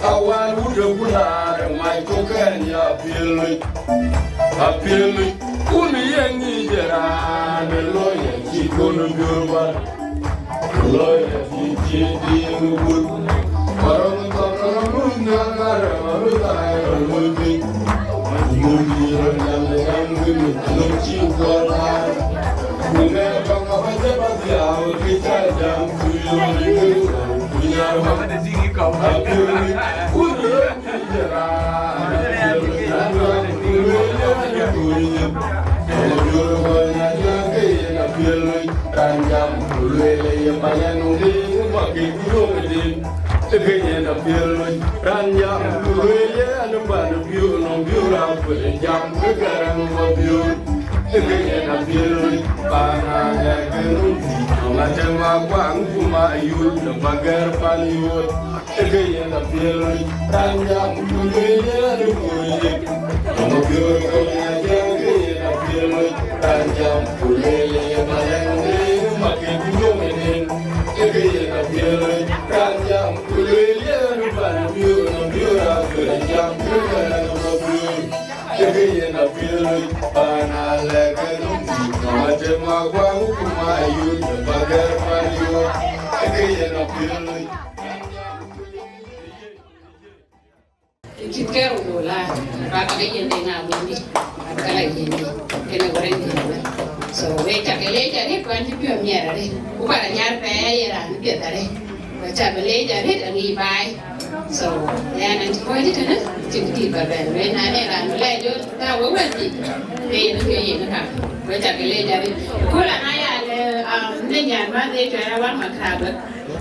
Awal wut ë ku laar ë mac tök kɛn ya apiɛl loc, apiɛl loc. Kun ye ŋic ë raan ë looi ë cï kun biöör wal, looi ë cï cï diŋ wul. Warɔm thɔn rɔm luny nhial, warɔm luny thai rɔm luny piny. Luny rɔm nyam ë nyam gï mit, luny cï kuɔl laar. Ku ŋɛk tɔŋ abä jɛ bä dhiau, kë cä jam ku yööl kë wal ku nyar wal. Apiöl kun ye Ëke yen apiɛl loc, raan jam ku lueel yen ë kuur yic. Nɔm apiöör kɔc nya jam, ke yen apiɛl loc, raan jam ku lueel yen malɛŋ ë mak ke ku nyom ë den. Ëke yen apiɛl loc, raan jam ku lueel yen pan apiöör, nɔm apiöör apiöör jam ku lueel nɔm apiöör. Ëke yen apiɛl loc, pan alɛ̈k ë nɔm thïn, nɔm atem akuaŋ ku mayuc, nɔm agɛr pan yuɔ̈ɔ̈c. Ëke yen apiɛl loc. Cït kërou dolar, ba ka ke yen de ŋa bï bï, ba ka la yen de, kënë wërën de la. So, we cak ke leec arëët, kuan cï piɔ̈u miɛt arëët, ku para nyar pɛɛi ye raan piɛth arëët. Ku cak ke leec arëët aŋic baai. So, ɣɛn an cï kɔc tënë, cïn kë dït ba bɛ̈n. Wek na ne raan bï lɛc jɔ, ta we wɛ̈t thïn, ke yen ke yen ka. We cak ke leec arëët. Ku raan aya le, um, ne nyan ma de cuɛr awan makrabë.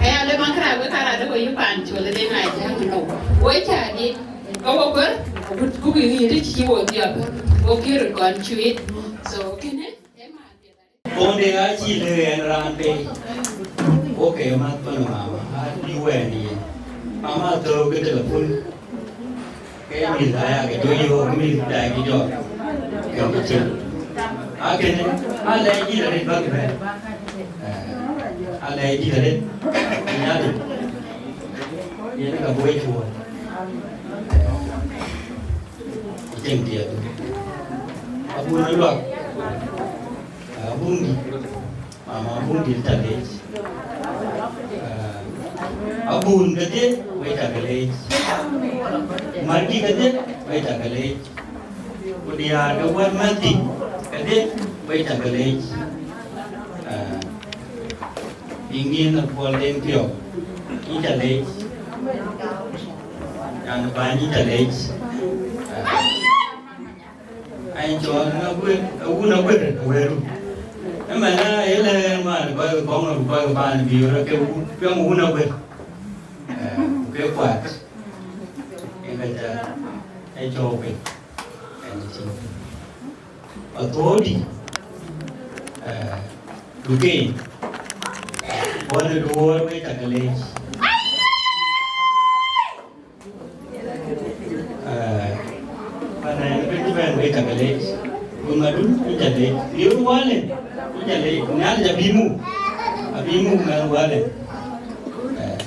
Aya le makrabë ka raan de we yï pan col de na jam no. We cak dït, ka we kuer, Buk yï rïc cï wo dhiɔp, wo kërë kɔn cuit. So kënë ë man piɛth arëët. Konde acï lëë en raan bei. Wo ke math pan mama, a bï wɛn yen. Mama thou ke telepun. Ke mïth aya ke jɔ yök, mïth dai ke jɔ. Ke ke cin. A kënë, a lɛc dït arëët bäk bɛ̈n. Eh, a lɛc dït arëët. Nyali. Yen ka bɔ̈ cuɔl. Cieŋ tiɛɛk. Abun ë luak. Abun dït. Mama abun dït ca leec. Abun kedhie, we ca ke leec. Märkï kedhie, we ca ke leec. Ku diäär ke wär mɛ̈thkï kedhie, we ca ke leec. Bï ŋiɛn ë puɔl den piɔ̈u, yïn ca leec. Yan bäny, yïn ca leec. Ai cɔl na guer, wun aguer, wëru. Ëmɛn ë lɛ̈ɛ̈r man, kɔc ke kɔŋ, kɔc ke paan bï rɔt ke wun, piɔ̈ŋ wun aguer. Ku ke kuat. Yen ka ca ë cɔɔk piny. Yen cï. Athöördï, eh, Duken, bɔ̈ në duöör, we ca ke leec. Eh, pan ë bɛ̈ny cï bɛ̈n, we ca ke leec. Ku Madut, yïn ca leec. Miöör Walen, yïn ca leec. Nhialic abï muk, abï muk mɛnh Walen. Eh,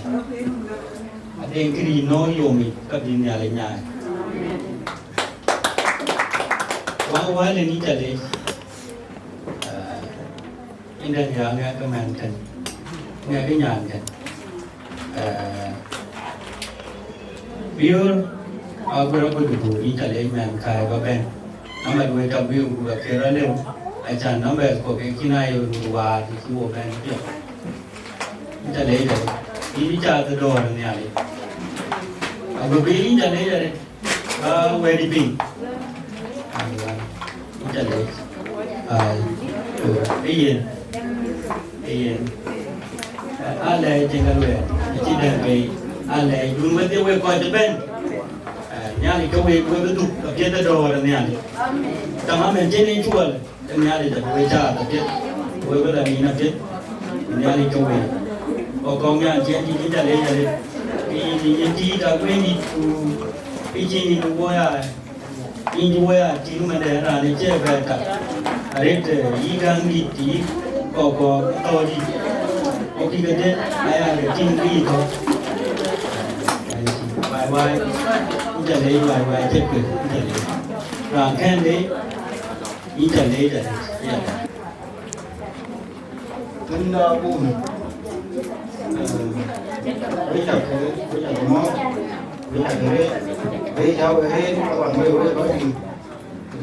aden kë rïï nɔ̈k yom yic, ka bï Nhialic nyaai. Wä Walen, yïn ca leec. Eh, yïn dɛ̈ ya ŋɛk ë mɛnh kën, ŋɛk ë nyan kën. Eh, Biöör, aguer abɔ̈ duöör, yïn ca leec mɛnh kääc ba bɛ̈n. Nɔmɛt wëi tɔ̈ bï ku ke rɔt lëu, acan nɔmɛt kɔ̈k ke cïn aa ye röt waar, të cï wo bɛ̈n piɔ̈u. Yïn ca leec dɛ̈, yïn bï cath ë dɔ̈ɔ̈r ë Nhialic. Ago bï yïn ca leec arëët. Aa, wɛ̈ɛ̈t piny. Aa, yïn ca leec. Ai, ë yen, ë yen. Aa, lɛɛc cïn ka luɛɛl, acï dɛ̈t bei. Aa, lɛɛc dun wedhie wek kɔc ëbɛ̈n. Aa, Nhialic ke wek, wek bï dhuk apiɛth ë dɔ̈ɔ̈r ë Nhialic. Tamamen cïn en cuɔl. Ke Nhialic abï we caath apiɛth, we bï la nïn apiɛth, Nhialic ke we. Ku kɔŋ nyan cïn dït, yïn ca leec arëët. Ke yïn, yïn tiit akuëndït, ku ke cïn yïn woi aa, yïn cï woi aa tïŋ mɛnhde raan ë cie bɛ̈ɛ̈r tak. Arëët, eh, yï gäŋdït, yï kɔ̈k kɔ̈k thɔ̈ɔ̈dït. Ku kï kedhie aya ke tïŋ ke yï thɔ̈k. Wai wai, yïn ca leec wai wai, cït kë, yïn ca leec. Raan kɛ̈n leec, yïn ca leec arëët, ya. Tënda bun, eh, wek ca ke, wek ca ke mɔ̈ɔ̈th, wek ca ke rëët, wek ca wek rëët, awan wek, wek lɔc dït,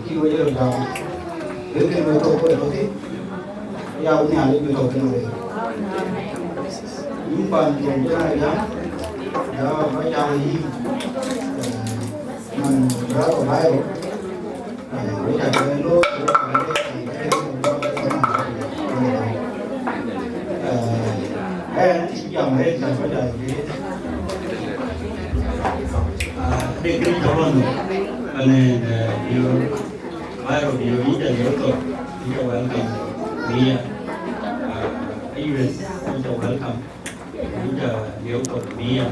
kï wek röt gam. Wek kën wek thok, wek thok thïn, ya wek Nhialic wek thok kën wek. Yïn pan Jɔn Jɔn Ajam, ya ba ca wek yïn, eh, man, ya ba bai rot. Dek dek tɔ̈ ɣɔn, ane, eh, you, Bairo, you, yïn ca leec thok, yïn ca welcome, Mia, uh, U S, yïn ca welcome. Yïn ca leec thok Mia,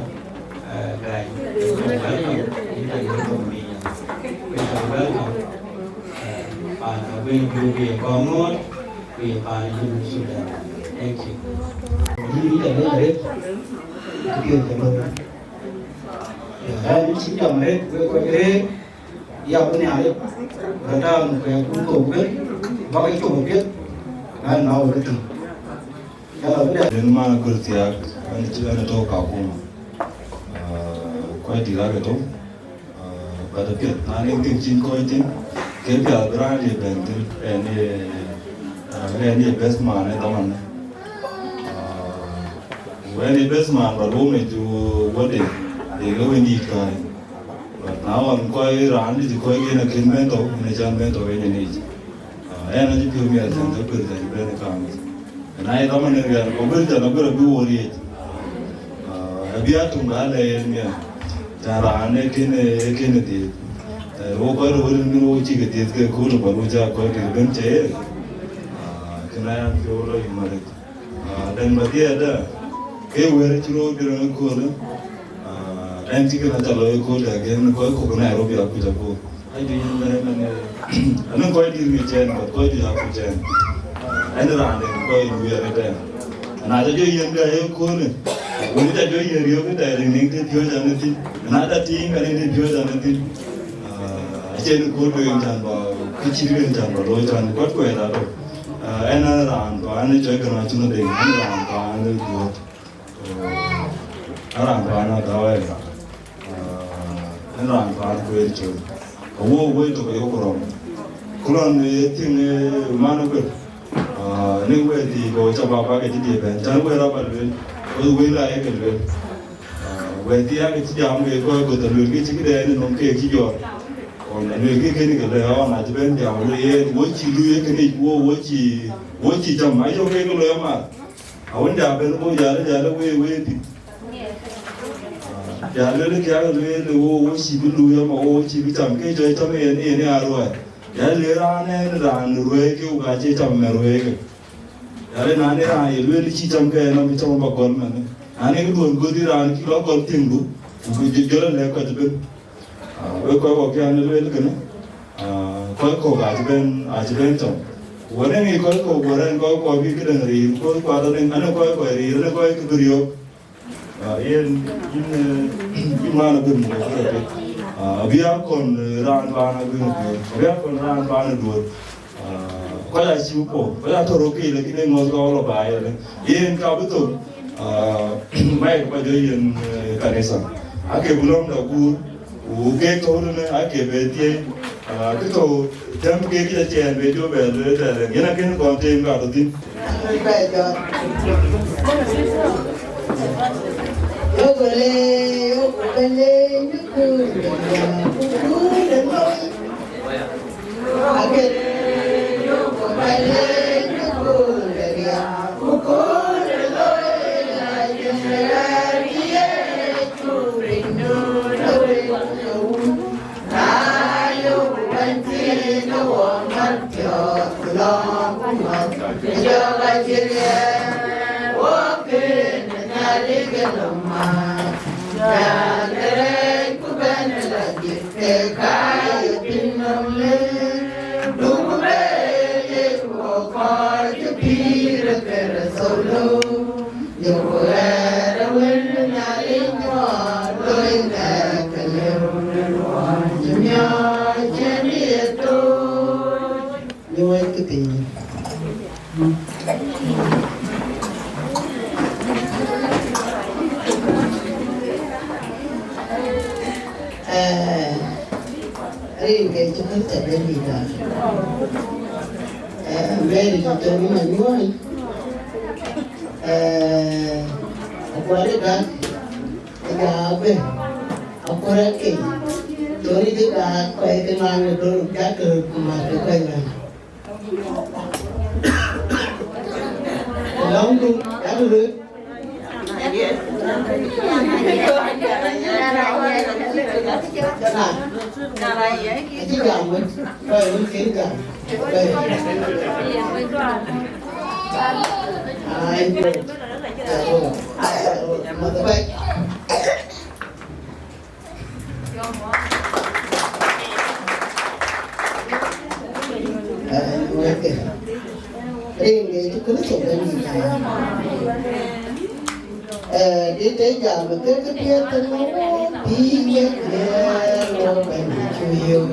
eh, Gai, yïn ca welcome, yïn ca leec thok Mia. Yïn ca welcome, eh, pan Aguer Jur, ku ye kɔc ŋoot, ku ye pan Junub Sudan. Thank you. Yïn ca leec arëët, kë piɛth ca looi. Ya, yïn cï jam arëët, wek kɔc rëër, ya bï Nhialic, röt tääu në kuɛɛr kun thok ëbën, bäk cop apiɛth, na, na wek tïŋ. Rin man aguer thiaak, ɣɛn cï ɣɛn ë tɔ̈u Kakuma. Ah, kɔc dït aake tɔ̈u. Ah, but apiɛth, na nɔŋ tiŋ cïn kɔc tïŋ, ke piath bï raan ye bɛ̈n thïn, ɣɛn ye, ah, ɣɛn ye best man ë dhaman. Ah, ku ɣɛn ye best man, but wo mec wäde, ye ke wëndït kääc. But na ɣɔn kɔc raan dït kɔc yen akën bɛ̈n tɔ̈u, yen acän bɛ̈n tɔ̈u yen ë nyic. Ah, ɣɛn acï piɔ̈u miɛt thɛn, ke kuëër thɛn bɛ̈n ë kaŋ. Na ye dhaman ë riɛl, ku bï jɔl abï rɔt bï wo riëëc. Ah, abï a tuŋ ba lɛ̈k yen miɛt. Ca raan ee kën, ee kën dhiëëth. Wo kɔc röt wël ŋic wo cï ke dhiëth ke kööl, bä wo cä kɔc ke bɛ̈n cë ye. Kënë aya piɔ̈u lɔ yï Malik. Dɛn bä dhiëëdë, ke wëër cï röör jɔ röŋ ëköölë. Dɛn cï kën aca lɔ ëkööl dɛ gen kɔc kɔ̈k Nairobi akuc akööl. Kɔc juëc yen bɛ̈n ëmɛn, anɔŋ kɔc dït ŋic cɛn, but kɔc juëc akuc cɛn. Ɛn raan de kɔc lueel ëtɛ̈ɛ̈n. Na ca jɔ yen bï aye köölë, wën ca jɔ yen riöök ëtɛ̈ɛ̈n, rin nin të piööc anëthic. Na ca tiiŋ, ka rin të piööc anëthic. Acïn kööl tueŋ can bä, kë cït kën can bä looi can kuat kuɛɛt atök. Ɛn an raan tɔ an cɔc kën acïn adek, an raan tɔ an ë duööt. An raan tɔ an adhäu aya. Ɛn raan tɔ an kueer cöl. Awuɔ̈k wei tök ayok rɔm. Ku lɔn ë thiëŋ ë man ë kuet. Ni wëëth yiic bä ca bä bä ke cï diëëth bɛ̈n, can wëëth rɔt bä lueel, wëëth wël ayek ke lueel. Wëëth thiaak ke cï jam ke kɔc kueth aluel ke cï këdɛn ë nɔm keek cï jɔt. Ɣɔn aluel ke kënë ke lɛ̈k ɣɔn acï bɛ̈n jam aluel yen wo cï luui ë kënic wo, wo cï, wo cï cam ayök ke ke loi amaar. Awën ja bɛ̈n bɔ̈ jäl jäl wëë wëë pith. Ja luel kiak lueel wo, wo cï bï luui ama wo cï bï cam ke jɔ cam yen yen ë aruɛɛr. Ya le raan en raan rueeke, ku ka cie cam me rueeke. Ya le naan ë raan ye lueel cï cam ke en abï cam abä gɔl mɛn. Naan ë duön göt ë raan cï lɔ gɔl tiŋdu, ku jɔ jɔ lɔ lɛ̈k kɔc ëbën. Wek kɔc kɔ̈k cï an lueel kënë, kɔc kɔ̈k acï bɛ̈n, acï bɛ̈n cam. Wën ë ŋic kɔc kɔ̈k wär ɛn kɔc kɔ̈k bï këdäŋ riir, kɔc kuat anëŋ, anëŋ kɔc kɔc riir, anëŋ kɔc kë bï riɔ̈ɔ̈k. Yen yïn, yïn man abï muk abï rɔt pith. Abï akɔn raan baan abï muk, abï akɔn raan baan duööt. Kɔc acï puɔ̈u, kɔc atɔ̈ röt kei, lakin ë ŋɔ̈th ka wä lɔ baai ëlë. Yen ka bï thök, mac kɔc jɔ yen kanitha. Ake bï lɔ̈ŋda guur, ku keek tɔ̈u tënë ake bɛ thiëëc. Kë tɔ̈u tɛ̈m kek kë cɛɛn bɛ jɔ bɛ lueel tɛ̈dɛ̈, yen akën kɔn teem ka tɔ̈ thïn. Nyuɔɔc kë piny. Rin ke cï kɔc cä bɛ̈n dït aa. Mary cï cɔk ë Manyuɔ̈ɔ̈ny. Akuɔl ë gäk ë gäk bɛ̈n. Akuɔl ë keny. Thɔ̈n ë dï gäk kɔc ke ŋuan ë döl gäk ke röt ku mät ke kɔc ŋuan. Lɔ̈ŋdu, yak röt. Acï gam wën, kɔc wën kën gam. Ai, bro. Bro. Bro. Mother bike. Rin ke cï Kërtho bɛ̈n yïn. Dï të jam ke kë piɛth tën wɔ pïïr wek yen wɔ bɛ̈n cï yök.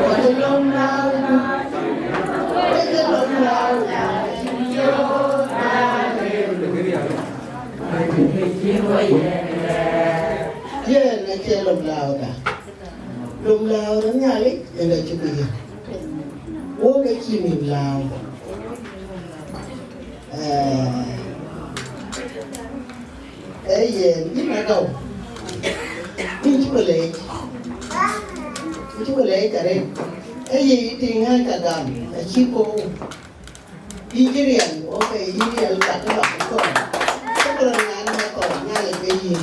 Wɔ cï lom na wëdu, wɔ cï lom na wëdu. Yen acie lom lääuda. Lom lääu rɔt Nhialic yen acï ku yök. Wok acï mïth lääu. Ee yen, yïn Adau. Yïn cï ku leec. Yïn cï ku leec arëët. Ee ye yï tïŋ ɣɛn ca gam, acï kɔ̈u. Yïn cï riɛl, okay, yïn riɛl kat lɔ thɔn. Ke bï rɔt ŋa në thɔn, Nhialic ke yïn.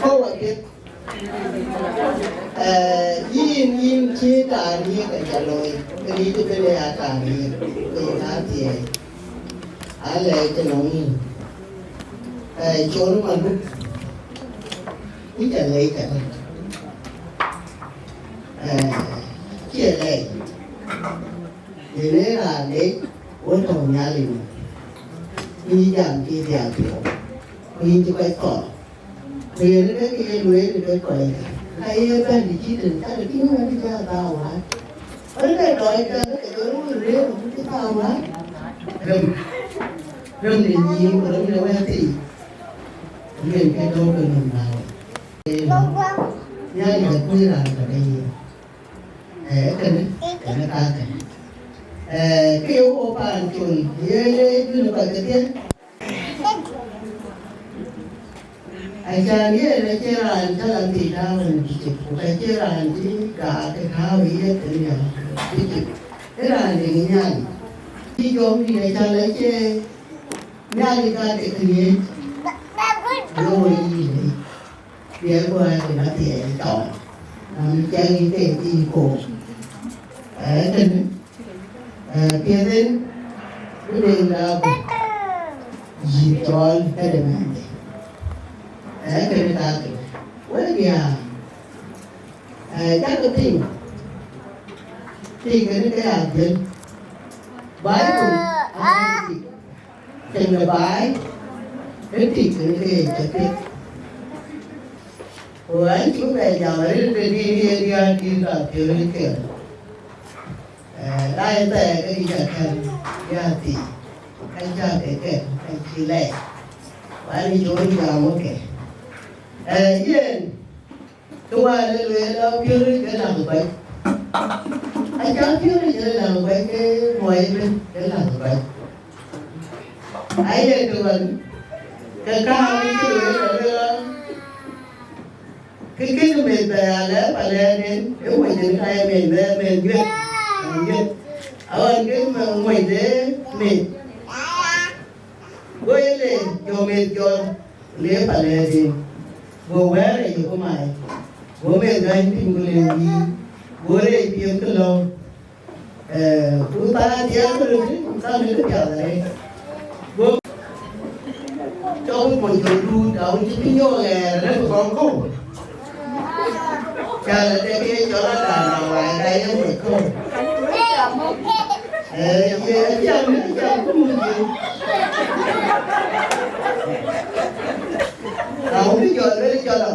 Kɔ̈u apiɛth. Eh, yïn, yïn cï taariik aca looi, këriëëc ëbën ë ya taariik, ku ye ka thiëëc. Alɛɛc ënɔŋ yïn. Eh, Col Maluk, yïn ca leec arëët. Eh, cie lɛɛc. Yen ë raan leec, wo tɔ̈u Nhialic nɔm. Yïn cï jam cï dhial piɔ̈u, ku yïn cï kɔc thɔɔr. Ku yen ë ke ye lueel ë ke kɔc, ka ye bɛ̈n ë cït en, ka de piŋ wën cï thaa wään. Wën ke dɔɔc ke ke ke röör rëër ku cï thaa wään. Rem, rem de nyïïn ku rem de wɛ̈ɛ̈r thii. Yen ke dɔ̈ɔ̈k ke nɔm raan. Nhialic akuc raan tɔ̈ ke yen. Eh, kënë, kënë ka kënë. Eh, ke ye wo paan Col, ye le dun kɔc kedhie. Acan yen acie raan cä la thii tääu ënë Bicip, ku ka cie raan cï gaak ë tääu ë ye thïn ya Bicip. Ë raan de Nhialic. Cï jɔŋdït acan acie Nhialic ka ke këriëëc. Lo wo yï le. Piɛth guɔ ë na thiɛɛi tɔŋ, na mi cak yï ke yï koor. Ee kënë, ee piɛth en, bï deŋ da bï yï cɔɔl këde mɛnhde. Ee kënë ka kënë. Wek diaar, ee cakë piŋ, tik kënë ke ya dhiël. Baibul, athɛɛr tik. Cïn de baai, ë tik kën ke ye cä piɛth. Ku an cï bï bɛ jam arëët de dïït ye diäär dïït ka piööc ke. Eh, la ye thɛɛr ke dït akɛ̈n ya thii, ka cä ke kɛ̈n, ka cï lɛc. Ku an cï wën jam wek ke. Eh, yen, Kë wään ë lueel lɔ piööc ke läŋ kɔc. Aca piööc ke läŋ kɔc ke luɔi ëbën ke läŋ kɔc. Aye kë ɣɔn ke kääu cï lueel lɔ lueel lɔ. Kë kënë meth bɛ ya lɛ̈ɛ̈r pa lɛ̈ɛ̈r en, ë wec en ka ye meth bɛ meth juëc, meth juëc. Aɣɔn ke mec de meth. Go ye le jɔ meth jɔl, le palɛɛrden. Go wɛ̈ɛ̈r ë yök mai. Go meth gäny piny, go le wïïr. Go reec piɛth ke lɔ̈u. Eh, ku thaar diɛɛr ke röt, ku thaar në kë piath arëët. Go cɔk mony jɔ duut, awun cï piny yɔ̈ɔ̈k ɣɛɛr arëët kɔŋ kɔ̈u. Ca la dek ye cɔl adan awai ka ye mony kɔ̈u. Eh, ye jam, ye jam ku mony jɔ. Awun jɔ le jɔ la.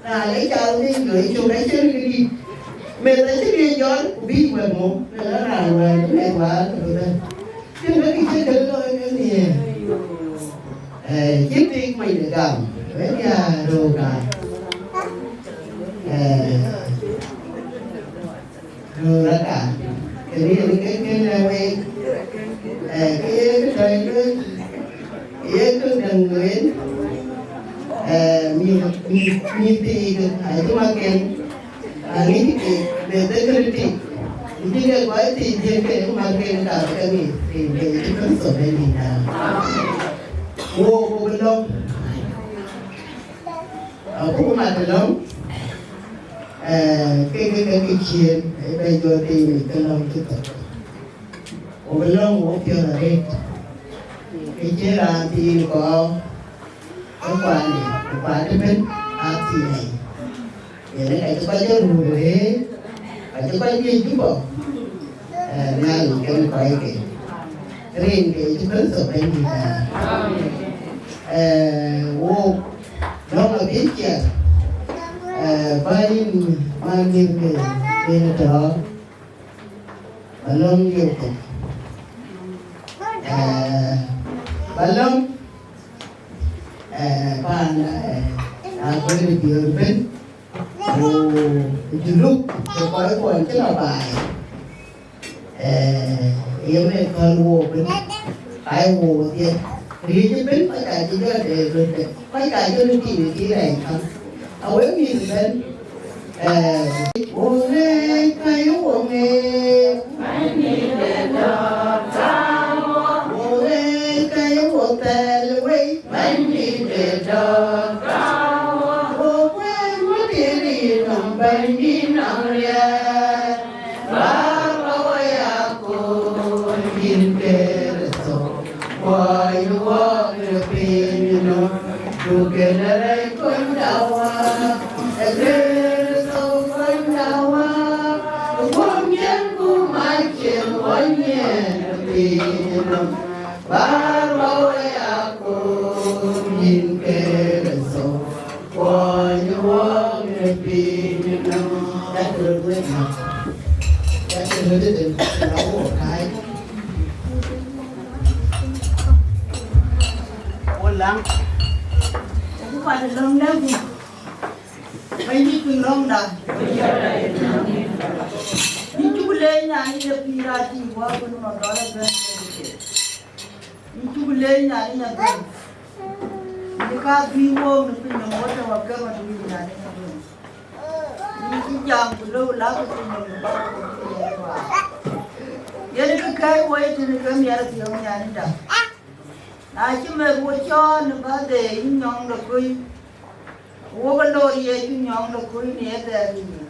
Na le ca ni jɔ ico ka cïn kë dït. Meth acï riëëc jɔl ku bï wek mɔ̈u, meth la raan wɛ̈ɛ̈r, meth wäär ke bï bɛ̈n. Cïn kë kï cï kë lɔ ë kë nhiëër. Eh, cïn tik mony de gam, wek ya röör gam. Eh, röör aka, kë riëëc kë kën ë wek. Eh, kë ye kë tɔ̈c lueel, kë ye kë däŋ lueel. Eh, mïth, mïth, mïth thii, acï mak ken. Aŋic ke meth ë kërë tik, ku cï ke kɔc thii dhiëth ke ë mat ke ka bï ke ŋic, rin ke Yecu Kërtho Bɛ̈nydït. Wo, wo bï lɔ̈ŋ, abuk mat ë lɔ̈ŋ, eh, ke, ke, ke, ke ciëën, ë bɛ jɔ tim ke lɔ̈ŋ cï thök. Wo bï lɔ̈ŋ wo piɔ̈ɔ̈th arëët, ke cïn raan thiin kɔɔr. Ë kuany, ku kuat ëbën aa thiëëi. Yen ë ka cï kɔc jɔ röör ë, ka cï kɔc ŋic Juba, eh, Nhialic kën kɔc ke. Rin ke Yecu Kërtho Bɛ̈nydït aa. Eh, wo lɔ̈ŋ abï ciɛth, eh, bä yïn man mïth ke yen ë tɔ̈. Ba lɔ̈ŋ liep thok. Eh, ba lɔ̈ŋ, eh, paan, eh, Aguer Biöör ëbën, ku, ku Juluk, ku kɔc kuɔn cï lɔ baai. Eh, ye meth päl wook ëbën, ai wook dhiëth. Riëëc ëbën, kɔc ka cï jɔ dɛ röt dɛ. Kɔc ka jɔ röt tïŋ ë kï rɛɛc käŋ. Awek mïth ëbën, eh, wo ŋeec ka ye wo ŋeec. Wo ŋeec ka ye wo thɛl wei. Wo kuɛɛn wo tiëëc Bɛ̈nydït nɔŋ riɛl, Baba wɔ ya kony, yïn Kërtho, kuɔny wɔk në piny nɔm, du kënë rɛc konyda Wä, ee Kërtho konyda Wä, guɔ̈m cin ku mac cin wɔ nyiɛɛn në piny nɔm, Baba wɔ ya kony, yïn Kërtho. Kuɔny wɔk në piny nɔm. Dak röt wek nɔm. Dak röt dëdë, na wok kai. Wo laŋ. Ku pat lɔ̈ŋ lɛ̈k ku. Bɛ̈nydït piŋ lɔ̈ŋda. Yïn cuk leec Nhialic de pïïr aa tïŋ wä wën ma gɔl abɛ̈n. Yïn cuk leec Nhialic abɛ̈n. Yïn ka bï wook në piny nɔm, wo tɔ̈ wakë ma duic Nhialic abɛ̈n. Yïn cï jam ku lëu lak piny nɔm në bä ku cï yɛn waak. Yen kë kɛ̈ɛ̈c wo ye tënë ke miɛt piɔ̈u Nhialicda. Na cï meth wo cɔɔl në birthday yïn nyɔŋ de kuc, wok ë lor Yecu nyɔŋ de kuc në ye thɛɛr yïn.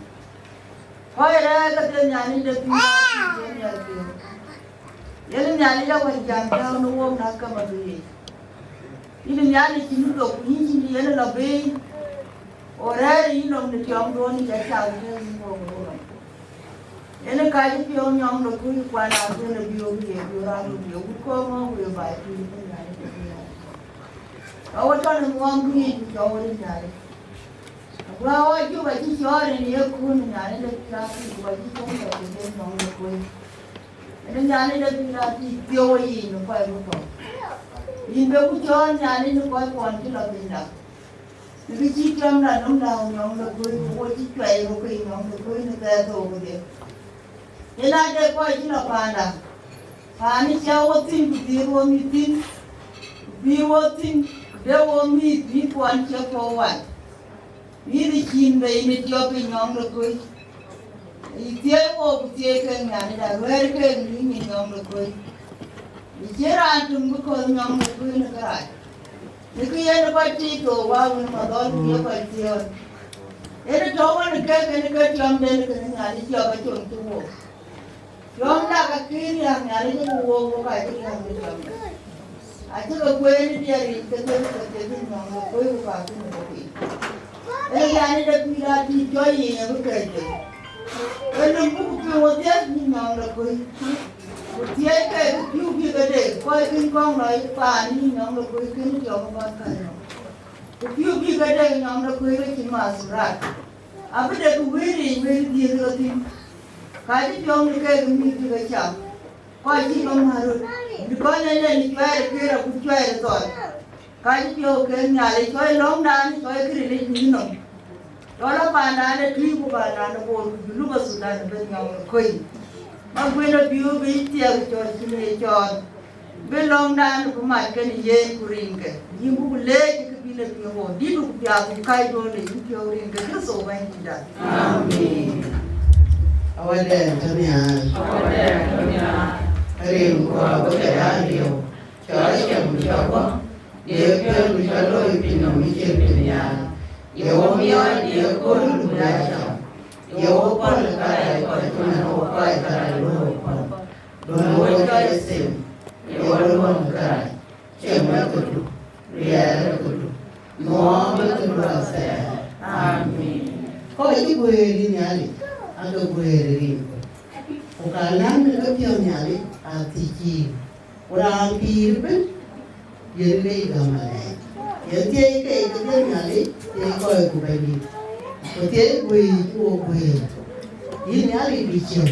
Kɔc rɛ̈ɛ̈r kedhie Nhialic de pïïr aa tïŋ ke miɛt piɔ̈u. Yen Nhialic awär jam tääu në wok na ke ma duic. Yïn Nhialic cïn thok, ku yïn cïn yen lɔ bei, o rɛ̈ɛ̈r yïn nɔm në tiɔmduön, yïn ca cak tëë yïn wok ë röt nɔm. Yen ë kacï piɔ̈u nyɔŋ në kuc, kuan abël ë biöök ye biöök raan wën ye wut kɔ̈k ŋɔ̈ɔ̈k wëë baai tïït ë Nhialic ë biöök. Ka wo tɔ̈ në ŋuɔɔmdu yic, ku cɔk wo rin Nhialic. Aguɔ wo Juba cï cɔɔr rin ye kun Nhialic de pïïr aa tïŋ, ku acï cɔk lɔ tëde nyɔŋ në kuc. Ënë Nhialic de pïïr aa tïŋ, piɔ̈u ë yic në kɔc röt tɔ̈. Yïn be ku cɔɔl Nhialic në kɔc kuɔn cï lɔ pinyda. Në kë cï tiɔmda nɔm lääu nyɔŋ de kuc, ku wo cï cuɛi röt ke nyɔŋ de kuc në thɛɛr thok kedhie. Yen ade kɔc cï lɔ paanda, paan ë cä wo thïn, ku dhiëëth wo mïth thïn, ku pïïr wo thïn, ku de wo mïth, mïth kuɔn cie puɔ̈u wan. Mïth ë cin bei në tiɔp ë nyɔŋ de kuc. Yï thiëëc wo, ku thiëëc kek Nhialic, aluɛɛr kek në yïn nyɔŋ de kuc. Yï cïn raan töŋ bï köth nyɔŋ de kuc në kërac. Në kë yen kɔc tik thok wä wën ma dhɔl ku ye kɔc thiɔ̈ɔ̈n. Yen tɔ̈u wën kek kën ke tiɔmden kën Nhialic cï ɔk acol cï wok. Tiɔmda ka kï riääk Nhialic ku wok, wok acï riääk në tiɔmda. Acï ke kueen ë diɛɛr yic ke thël ke thël nyɔŋ de kuc ku ka kën ke piny. Ë Nhialic de pïïr aa tïŋ cɔl yic abï kɛ̈ɛ̈c bei. Ë lum buk piŋ wo thiëëc yïn nyɔŋ de kuc. Ku thiëëc ke kë piu bï ke dek, kɔc kën kɔŋ lɔ paan yïn nyɔŋ de kuc kën tiɔm ë bän kän nɔm. Ku piu bï ke dek nyɔŋ de kuc ke cïn mathurat. Abï dek kë wëër yic wëër dhiëëth ke thïn. Ka cï piɔ̈u në keek mïth bï ke cam. Kɔc cï ke määr röt. Bï kɔc ënë në cuɛɛr ë kër agut cuɛɛr ë thɔn. Ka cï piɔ̈u ke Nhialic, cɔc lɔ̈ŋdan, cɔc kërilic mïth nɔm. Cɔl ë pandan ë Tuïc ku pandan ë Bor ku Junub Thudan ëbɛ̈n nyɔŋ ë kony. Ma guën ë biu bï thiɛk cɔl cïn ee cɔɔl. Bï lɔ̈ŋdan bï mat kenë yen ku rinke. Yïn buk leec kë bï në piɔ̈u dït ku piath ku kac duɔ̈ɔ̈n de yïn piɔ̈u rinke Kërtho Bɛ̈nydïtda. Amin. Awadɛn tɔ̈ nhial. Awadɛn tɔ̈ nhial. Rin ku abï ke ya riëëu. Cɔl cam cɔk bɔ̈, ye piɔ̈n cɔl looi piny nɔm ë cin piny nhial, ye wo miɔɔc ye kööl ku ya cam, ye wo pɔ̈l ë kärɛc kɔc cï man wo kɔc kärɛc looi wo pɔ̈l, duɔ̈n wo cɔc ë them, ye wo luɔ̈ŋ ë kärɛc, cam ë këdu, riɛl ë këdu, nuɔɔm ë këdu athɛɛr. Amin. Kɔc cï guëër yïn Nhialic, ake guëër ë rin ku, ku ka läŋ në kepiɔ̈ɔ̈th Nhialic aa thiëc yïn. Ku raan pïïr ëbën, yen ke yï gäm alɛɛc. Yen thiëëc ke ye kedhie Nhialic, thiëëc kɔc ku Bɛ̈nydït. Ku thiëëc guëëc wo guëëc. Yïn Nhialic bï ciëŋ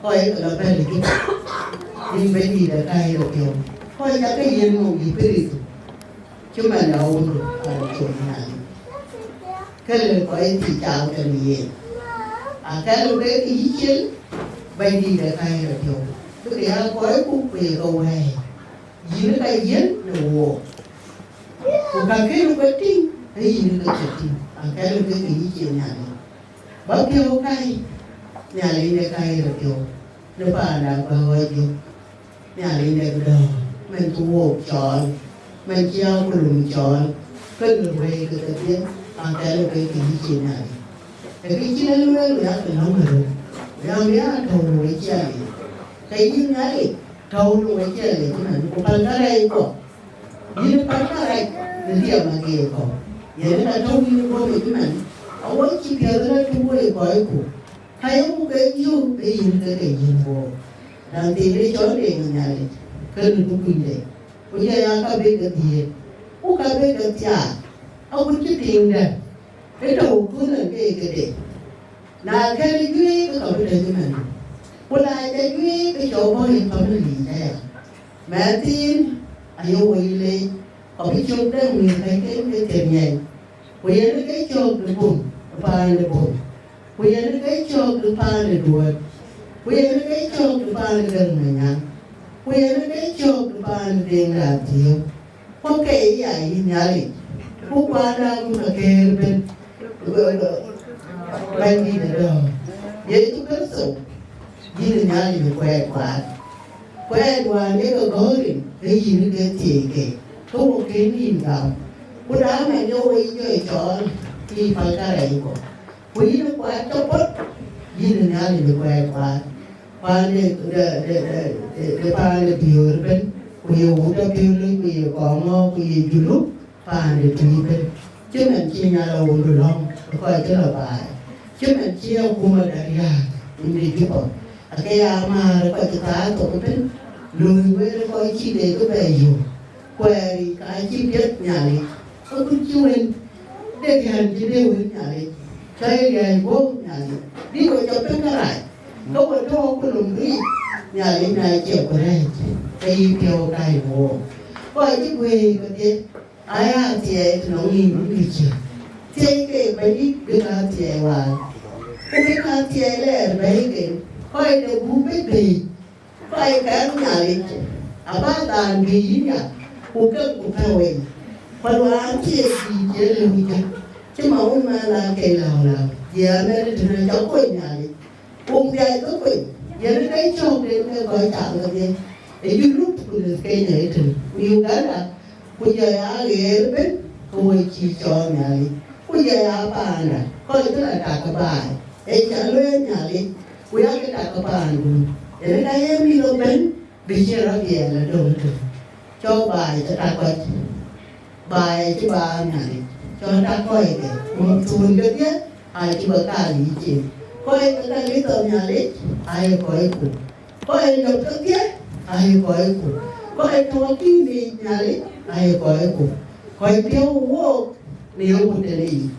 kɔc ke lɔ bɛ̈n ë Juba. Yïn Bɛ̈nydït ë ka ye piɔ̈u. Kɔc ca ke yiën nɔm yï Kërtho. Cï man awuɔ̈ndu pan col Nhialic. Kënë kɔc cï caal kenë yen. Akɛ̈lkë ke yïcin, Bɛ̈nydït ë ka ye piɔ̈u. Bï ke ya kɔcku ku ye ke wɛ̈ɛ̈c. Yïn ka yiën në wook. Ku ka kënë ke tïŋ, ee yïn ke cï tïŋ. Akɛ̈lkë ke yïcin Nhialic. Ba piɔ̈u kai, Nhialic de ka ye piɔ̈u. Në paanda ba ɣɔc yök. Nhialic de dɔ̈ɔ̈r, man cï wook cɔɔl, man cï akulum cɔɔl, kënë ruëëi ke kedhie, akɛ̈lkë ke yïcin Nhialic. Ee kë cïn ë lueel, ku yakë lɔ̈ŋ ë röt, ku ya, ya tɔ̈u në wecï alec. Ka yïn Nhialic, tɔ̈u në wecï alec ëmën, ku päl kärɛc kɔ̈k. Yïn päl kärɛc në tiɛm ageer kɔ̈k, yen ka tɔ̈u yïn guɔ̈p yic ëmën, awɔc cï piɛth rɔt tïŋ wei kɔcku. Ka yeku ke yök, ke yïn ke ke yïn wook. Däŋ thiin de cɔl de Nhialic, ke nu kunyde. Ku jɔ ya ka bï ke dhiëëth, ku ka bï ke thiaak, agut cï tiiŋdɛ̈ ë tɔ̈u thun ë ke këde. Na kɛ̈n juëc, ke ka bï tɔ̈c ëmën. Ku na ca juëc, ke cɔk bɔ̈ ë family aya. Mɛnhthiin, aye woi leec, ka bï cök dɛ̈ mïth kɛ̈cken ke thiëër nyiɛɛny. Ku yen ke cök de Bor, paan de Bor. Ku yen ke cök de paan de Duɔ̈t. Ku yen ke cök de paan de Gäŋ Manyaŋ. Ku yen ke cök de paan de Deŋ de Athiëëu. Ku ke ya yïn Nhialic, ku kuanda ku ka keer ëbën, Bɛ̈nydït adɔ̈ɔ̈r, Yecu Kërtho, yïn Nhialic ë kuɛɛt kuaar. Kuɛɛt wään ye ke gɔ̈ɔ̈r rin, ke yïn ke thiëëc ke, ke wo kën yïn gam. Ku na mɛn ye wo yï jɔ cɔɔl, ke yï päl kärɛc kɔ̈k. Ku yïn kuat tɔ̈ pɔ̈t, yïn Nhialic ë kuɛɛt kuaar. Paan de, de, de, de, de, de paan de Biöör ëbën, ku ye wut Abiöör, ku ye Kɔŋɔ̈ɔ̈r, ku ye Julup, paan de Tuic ëbën. Cïmën cï Nhialic wundu lɔ̈ŋ, ë kɔc cï lɔ baai. Cïmën cï akuma däŋ riääk, wun de Juba. Ake ya määr ë kɔc cï thaar thok ëbën, luɔi wël ë kɔc cï de kë bɛ yök. Kuɛɛric ka cï piɛth Nhialic, agut cï wën de riän cï de wën Nhialic, cä ye riäi guɔ̈p Nhialic, bï we cɔk piŋ kärac, ke we tɔ̈ ku lom riic Nhialic na cie ku rɛ̈ɛ̈c, ke yï piɔ̈u kac në wook. Kɔc cï guëër kedhie, aya thiɛɛi tënɔŋ yïn bï cï thiëëc ke Bɛ̈nydït bï ka thiɛɛi waar, ku bï ka thiɛɛi lɛɛr bɛ̈ɛ̈iken, kɔc de gup bï bɛ̈ɛ̈c. Kɔc kɛ̈ɛ̈k Nhialic, abä dhaan bï yïn ya, ku kek ku pɛ̈u en. Ku luaar thiëëc dïït ye lëu jël, cï ma wun mɛn la ke lääu lääu, ye amɛn tënë cɔk kony Nhialic. Ku dhiac bï kony, yen ke cɔ̈k den ke kɔc cam kedhie, ë Julup ku lëth Kenya ëtënë, ku Uganda, ku jɔ ya ɣeer ëbën, ke we cï cɔɔl Nhialic, ku jɔ ya paanda, kɔc cï la tak ke baai, ë ca lueel Nhialic, ku yakë tak ke paandun. Yen ka ye mïth ëbën, bï cïn rɔt riɛl adöŋ tök. Cɔk baai cï tak kɔc, baai acï baar Nhialic, cɔk tak kɔckë, ku muk thuun kedhie, acï bɛ kaar yï cin. Kɔc ke ka lith thɔn Nhialic, aye kɔcku. Kɔc ë jɔt kedhie, aye kɔcku. Kɔc tɔ̈ akïm yiic Nhialic, aye kɔcku. Kɔc piɔ̈u wook në ye wut tënë yic.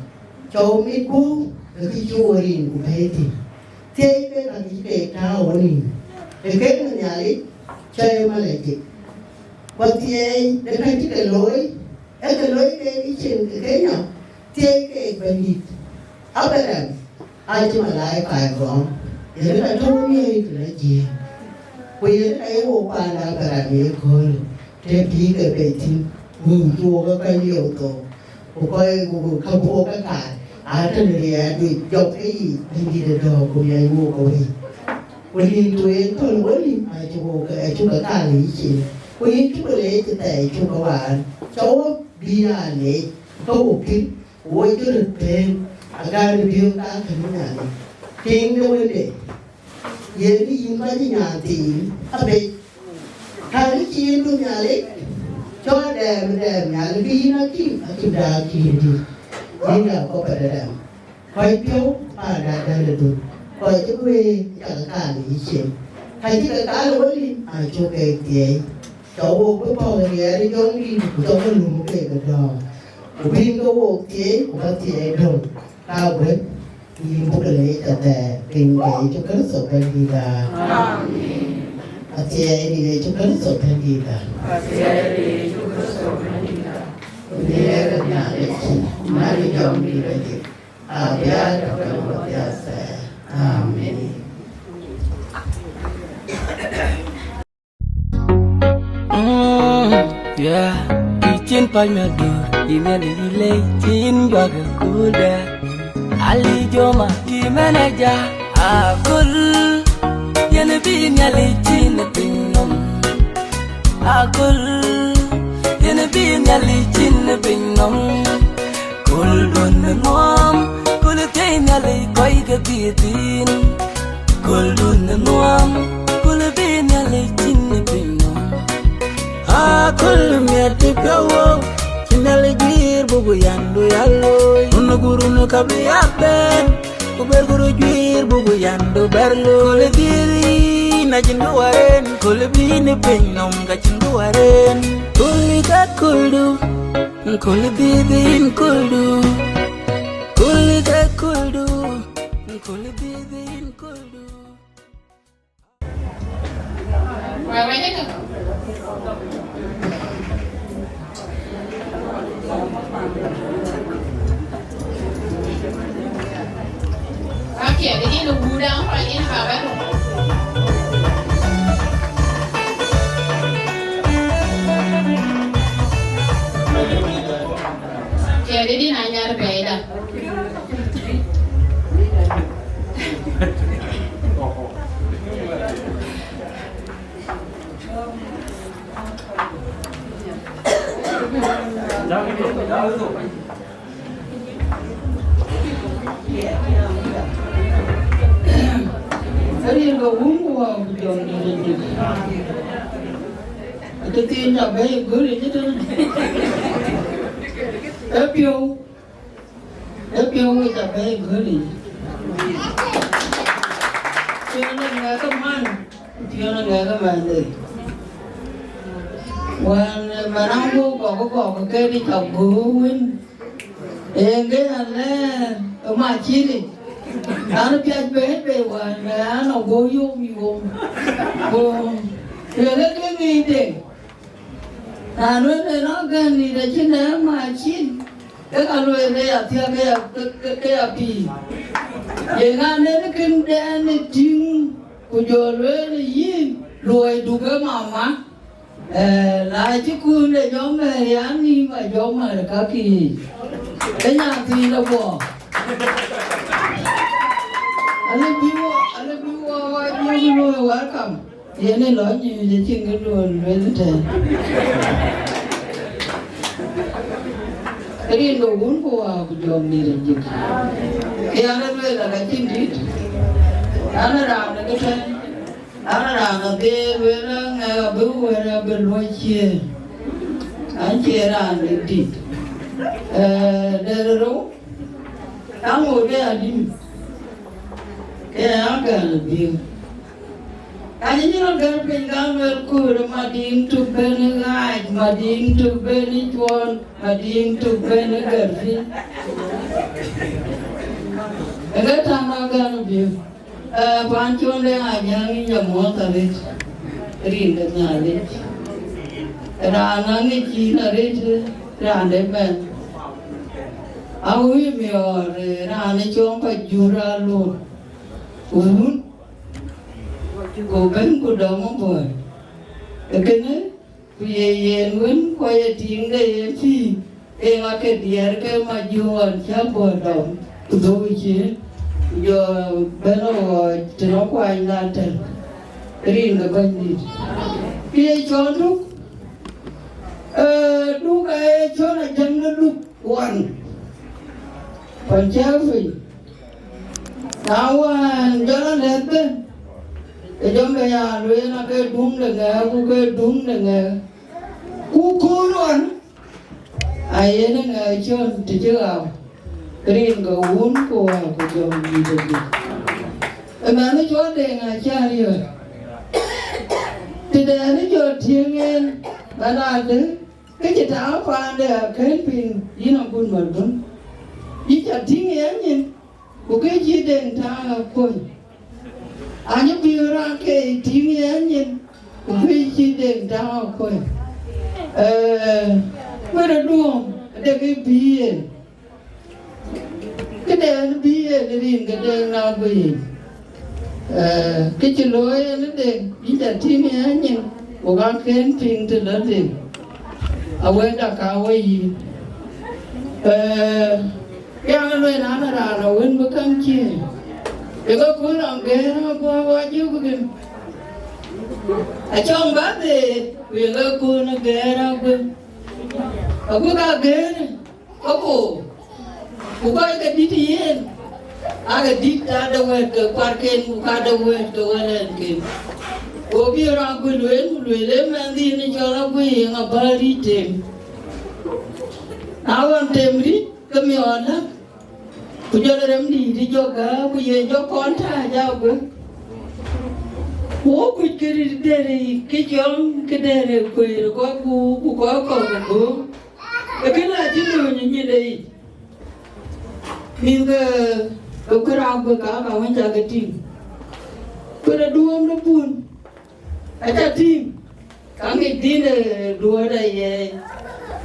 Cɔu mit guɔ̈u ë kë cï wo rin ku bɛ̈ɛ̈i thïn. Thiëëc ke ka cï keek tääu wo nïïm. Ë kek në Nhialic, cɔc ë malajik. Ku thiëëc de ka cï ke looi, ë ke looi keek ë cin ke Kenya, thiëëc keek Bɛ̈nydït. Abraɣam acï malaika gɔ̈ɔ̈m, yen ka tɔ̈u miɔ̈c tënë Jiëëŋ. Ku yen ka ye wo paan Abraɣam ye kööl, të bï ke bei thïn, wëu cï wok ke kɔc lieu thok, ku kɔc, ku, ku ka buk ke kaar, atënë riɛɛt wec jɔk ke yiic, Bɛ̈nydït ë dɔ̈ɔ̈r, ku miɔc wok ke wëi. Ku nïn tueŋ thöl wëlï, acï wok ke, acuk ke kaar yï cin. Ku yïn cuk leec thɛɛr cuk ke waan, cä wo bï aa leec, ke wo pïr, ku wo cï röt pëën, agan biöök ka kën Nhialic. Tiiŋ de wënde, yen yïn kɔc ë nyan thiin, abëc. Ka cï yïn du Nhialic, cɔl dɛɛm, dɛɛm Nhialic, bï yïn akïm, akïm de akïm dït. Yïn ya kɔpɛ de dɛɛm. Kɔc piɔ̈u paanda däl ë dhuk, kɔc cï guëër cakë kaar yï cin. Ka cï ke kaar wëlï, acuk ke thiëëc. Cɔk wok bï pɔ̈k riɛɛr ë jɔŋdït, ku cɔk ke lum ke ke dɔ̈ɔ̈r. Ku bïn ke wok thiëëc, ku ka thiëëc döŋ, ka guëp, yïn buk leec athɛɛr, rin ke Yecu Kërtho Bɛ̈nydït aa. Amen. Athiɛɛi rin Yecu Kërtho Bɛ̈nydït aa. Athiɛɛi rin Yecu Kërtho Bɛ̈nydït aa. Ku nhiɛɛr ë Nhialic, man ë jɔŋdït ajik, abï aa tɔ̈ ke wäthii athɛɛr. Amen. Mm, yeah. Yï cin pac mɛ̈tdur, yï Nhialic yï lec, cïn juak ë kuurdɛ. Ali Joma, yï manager, akul, yen bï Nhialic cin ë piny nɔm. Akul, yen bï Nhialic cin ë piny nɔm. Kul duön ë nuɔm, kul ë thiëi Nhialic kɔc ke dhiëëth thïn, köldun ë nuam, köl bï Nhialic tïŋ ë piny nɔm. Aköl miɛt ë piɔ̈u wok, cï Nhialic guiir buku yandu ya looi. Run ë gurun ka bï ya bɛ̈n, ku ber guru juiir buku yandu bɛ̈r looi. Köl dhiëëth yïn acïn kë war en, köl bï yïn ë piny nɔm ka cïn kë war en. Köl ka köldun, köl dhiëëth yïn köldun. Köl ke köldun, köl dhiëëth yïn köldun. Tiɛɛt ë dïn anyar pɛɛida. Rin ke wun ku wä ku jɔŋ dït ë dït. Ë tëthiin ca bɛ̈ɛ̈i ë gɔ̈l yic ëtënë. Ee piɔ̈u, ee piɔ̈u wek ca bɛ̈ɛ̈i ë gɔ̈l yic. Piɔ̈u në ŋɛk ë man, piɔ̈u në ŋɛk ë man dhil. Wään, eh, man aŋö gɔk gɔk ke dï ca gɔ̈k wën. Ee, ŋë alɛɛr ë macini, an, piac bɛ̈ɛ̈i bei wään, an, ago yom yom. Go, luelë ke ŋic de. Na luel en agän nït acïn ë macin, ke ka lueel ke ya thiɔ̈k, ke ya, ke, ke, ke ya pïïr. Ye ŋa nɛn këndɛn ë tïŋ, ku jɔ lueel yïn, luɔi duk ë mama. Eh, na cï kun de jɔ mɛ̈ɛ̈r an, nïm a jɔ mär kakï yiic. Ë nyan thiin de guɔ. Alë bï wɔ, alë bï wɔ, wɔ, wɔ, wɔ, welcome. Yen ë lɔ nyuc acïn kë duön lueel tɛ̈n. Rin ke wun ku wä ku jɔŋ dït ajïk. Ke an, ë lueel aka cïn dït. An, ë raan ë kë tɛ̈n. An, raan adhie lueel aŋɛk abï wɛ̈ɛ̈r abï luɔ̈c cie, an, cie raan dït dït. Eh, dɛ̈t rou, aŋoot ke adïm, ke agän adhie. Ka cï nyïn agär piny, ka lueel kuur, Madiŋ tök ben ë ɣaac, Madiŋ tök ben ë cuɔɔn, Madiŋ tök ben ë gär piny. Ë ke tän agän adhie. Eh, pan cɔl de Anyaŋ, yïn ca muɔ̈th arëët, rin de Nhialic. Raan aŋic yïn arëët, raan de bɛ̈n. Awïc miɔɔr, eh, raan ë cɔŋ kɔc jur alur. Wun, ku bɛ̈n ku dɔm ë buɔ̈ɔ̈r. Ee kënë, ku ye yen wën, ku ye tiiŋ de yen pïïr, ke ŋa ke diɛɛr ke Majuŋ ɣɔn cä bɔ̈ dɔm, ku dhuk cï, ku jɔ bɛ̈n ɣɔɔc tënɔ kuany na tɛ̈n, rin ke Bɛ̈nydït. Ke ye cɔl Duk, eh, Duk aye cɔl Ajäŋ de Duk wan, pan cä piny. Na wään jɔl alɛ̈th bɛ̈n, ke jɔ bɛ ya lueel, ake duŋ de ŋɛk, ku ke duŋ de ŋɛk. Ku kööl ɣɔn, ayen ë ŋɛk cön të cï ɣau, rin ke wun ku wä ku jɔŋ dït adït. Ëmɛn cɔl Deŋ acä riɔ̈ɔ̈c. Tëdɛn jɔ tïŋ en, bɛ̈n adï, kë cï tääu paande akën piŋ, yïn agun madun. Yï ca tïŋ ë nyin, ku ke cï Deŋ tääu akuöc. Anyë bï raan ke tïŋ ë nyin, ku bï cï Deŋ tääu akuöc. Eh, wën ë duɔ̈ɔ̈m, de kë bï yen. Këdɛn bï yen rin ke Deŋ na guiir. Eh, kë cï looi en ë Deŋ, yïn ca tïŋ ë nyin, ku ka kën piŋ të lɔ Deŋ. Awëda ka wä yïn. Eh, Yak lueel an, raan awën bï käŋ cieŋ, ë ke kööl agɛ̈ɛ̈r aguɔ wä jök gën. Acɔŋ bä dheer, ku ye ke kööl agɛ̈ɛ̈r aguën. Aguek agɛ̈ɛ̈r, ke koor, ku kɔc ke dït yen, Ake dït, ka de wɛ̈t ke kuarken, ku ka de wɛ̈t ke wɛ̈lɛ̈nken. Go bï raan guël lueel, ku lueel, ee mɛnhdï yen cɔl Aguëi, yen abäär yic tem. Na ɣɔn tem rït, ke miɔɔr läk, ku jɔl rem dïït jɔ gääk, ku ye jɔ kɔn tääc Aguëi. Ku wo kuc kë rït dɛ̈t, kë cɔl kë dɛ̈t kueer kɔc guur, ku kɔc kɔ̈k ë bööm. Ee kënë acï lööny ë nyinde yic. Mïth ke, ke kuëër Aguëi ka, ka wën cä ke tïŋ. Kuëër ë duööm de bun, acä tïŋ, ka ŋic dhïn ë duööt aye.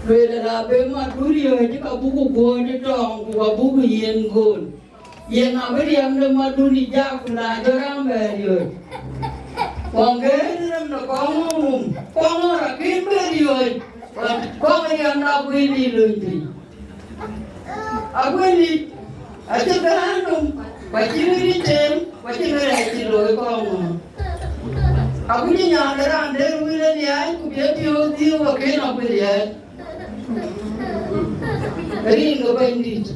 Lueel la be madun riɔ̈ɔ̈c, ka buku guööt ë tɔŋ, ku ka buku yen gool. Yen abï riɛm de madun ë jak, ku na jɔ raan bɛ riɔ̈ɔ̈c. Kɔŋ ke rem de kɔŋ ŋum, kɔŋ rɔt kën bɛ riɔ̈ɔ̈c, kɔŋ riɛm na guëël ë löny piny. Aguëi, acï bɛ̈ɛ̈r nɔm, ku acï ŋic tem, ku acï ŋic acï looi kɔŋ ŋö. Aguëi nyan de raan der wïl ë liaac, ku bï piɔ̈u dhiëëu akën Aguëi liaac. Rin ke Bɛ̈nydït.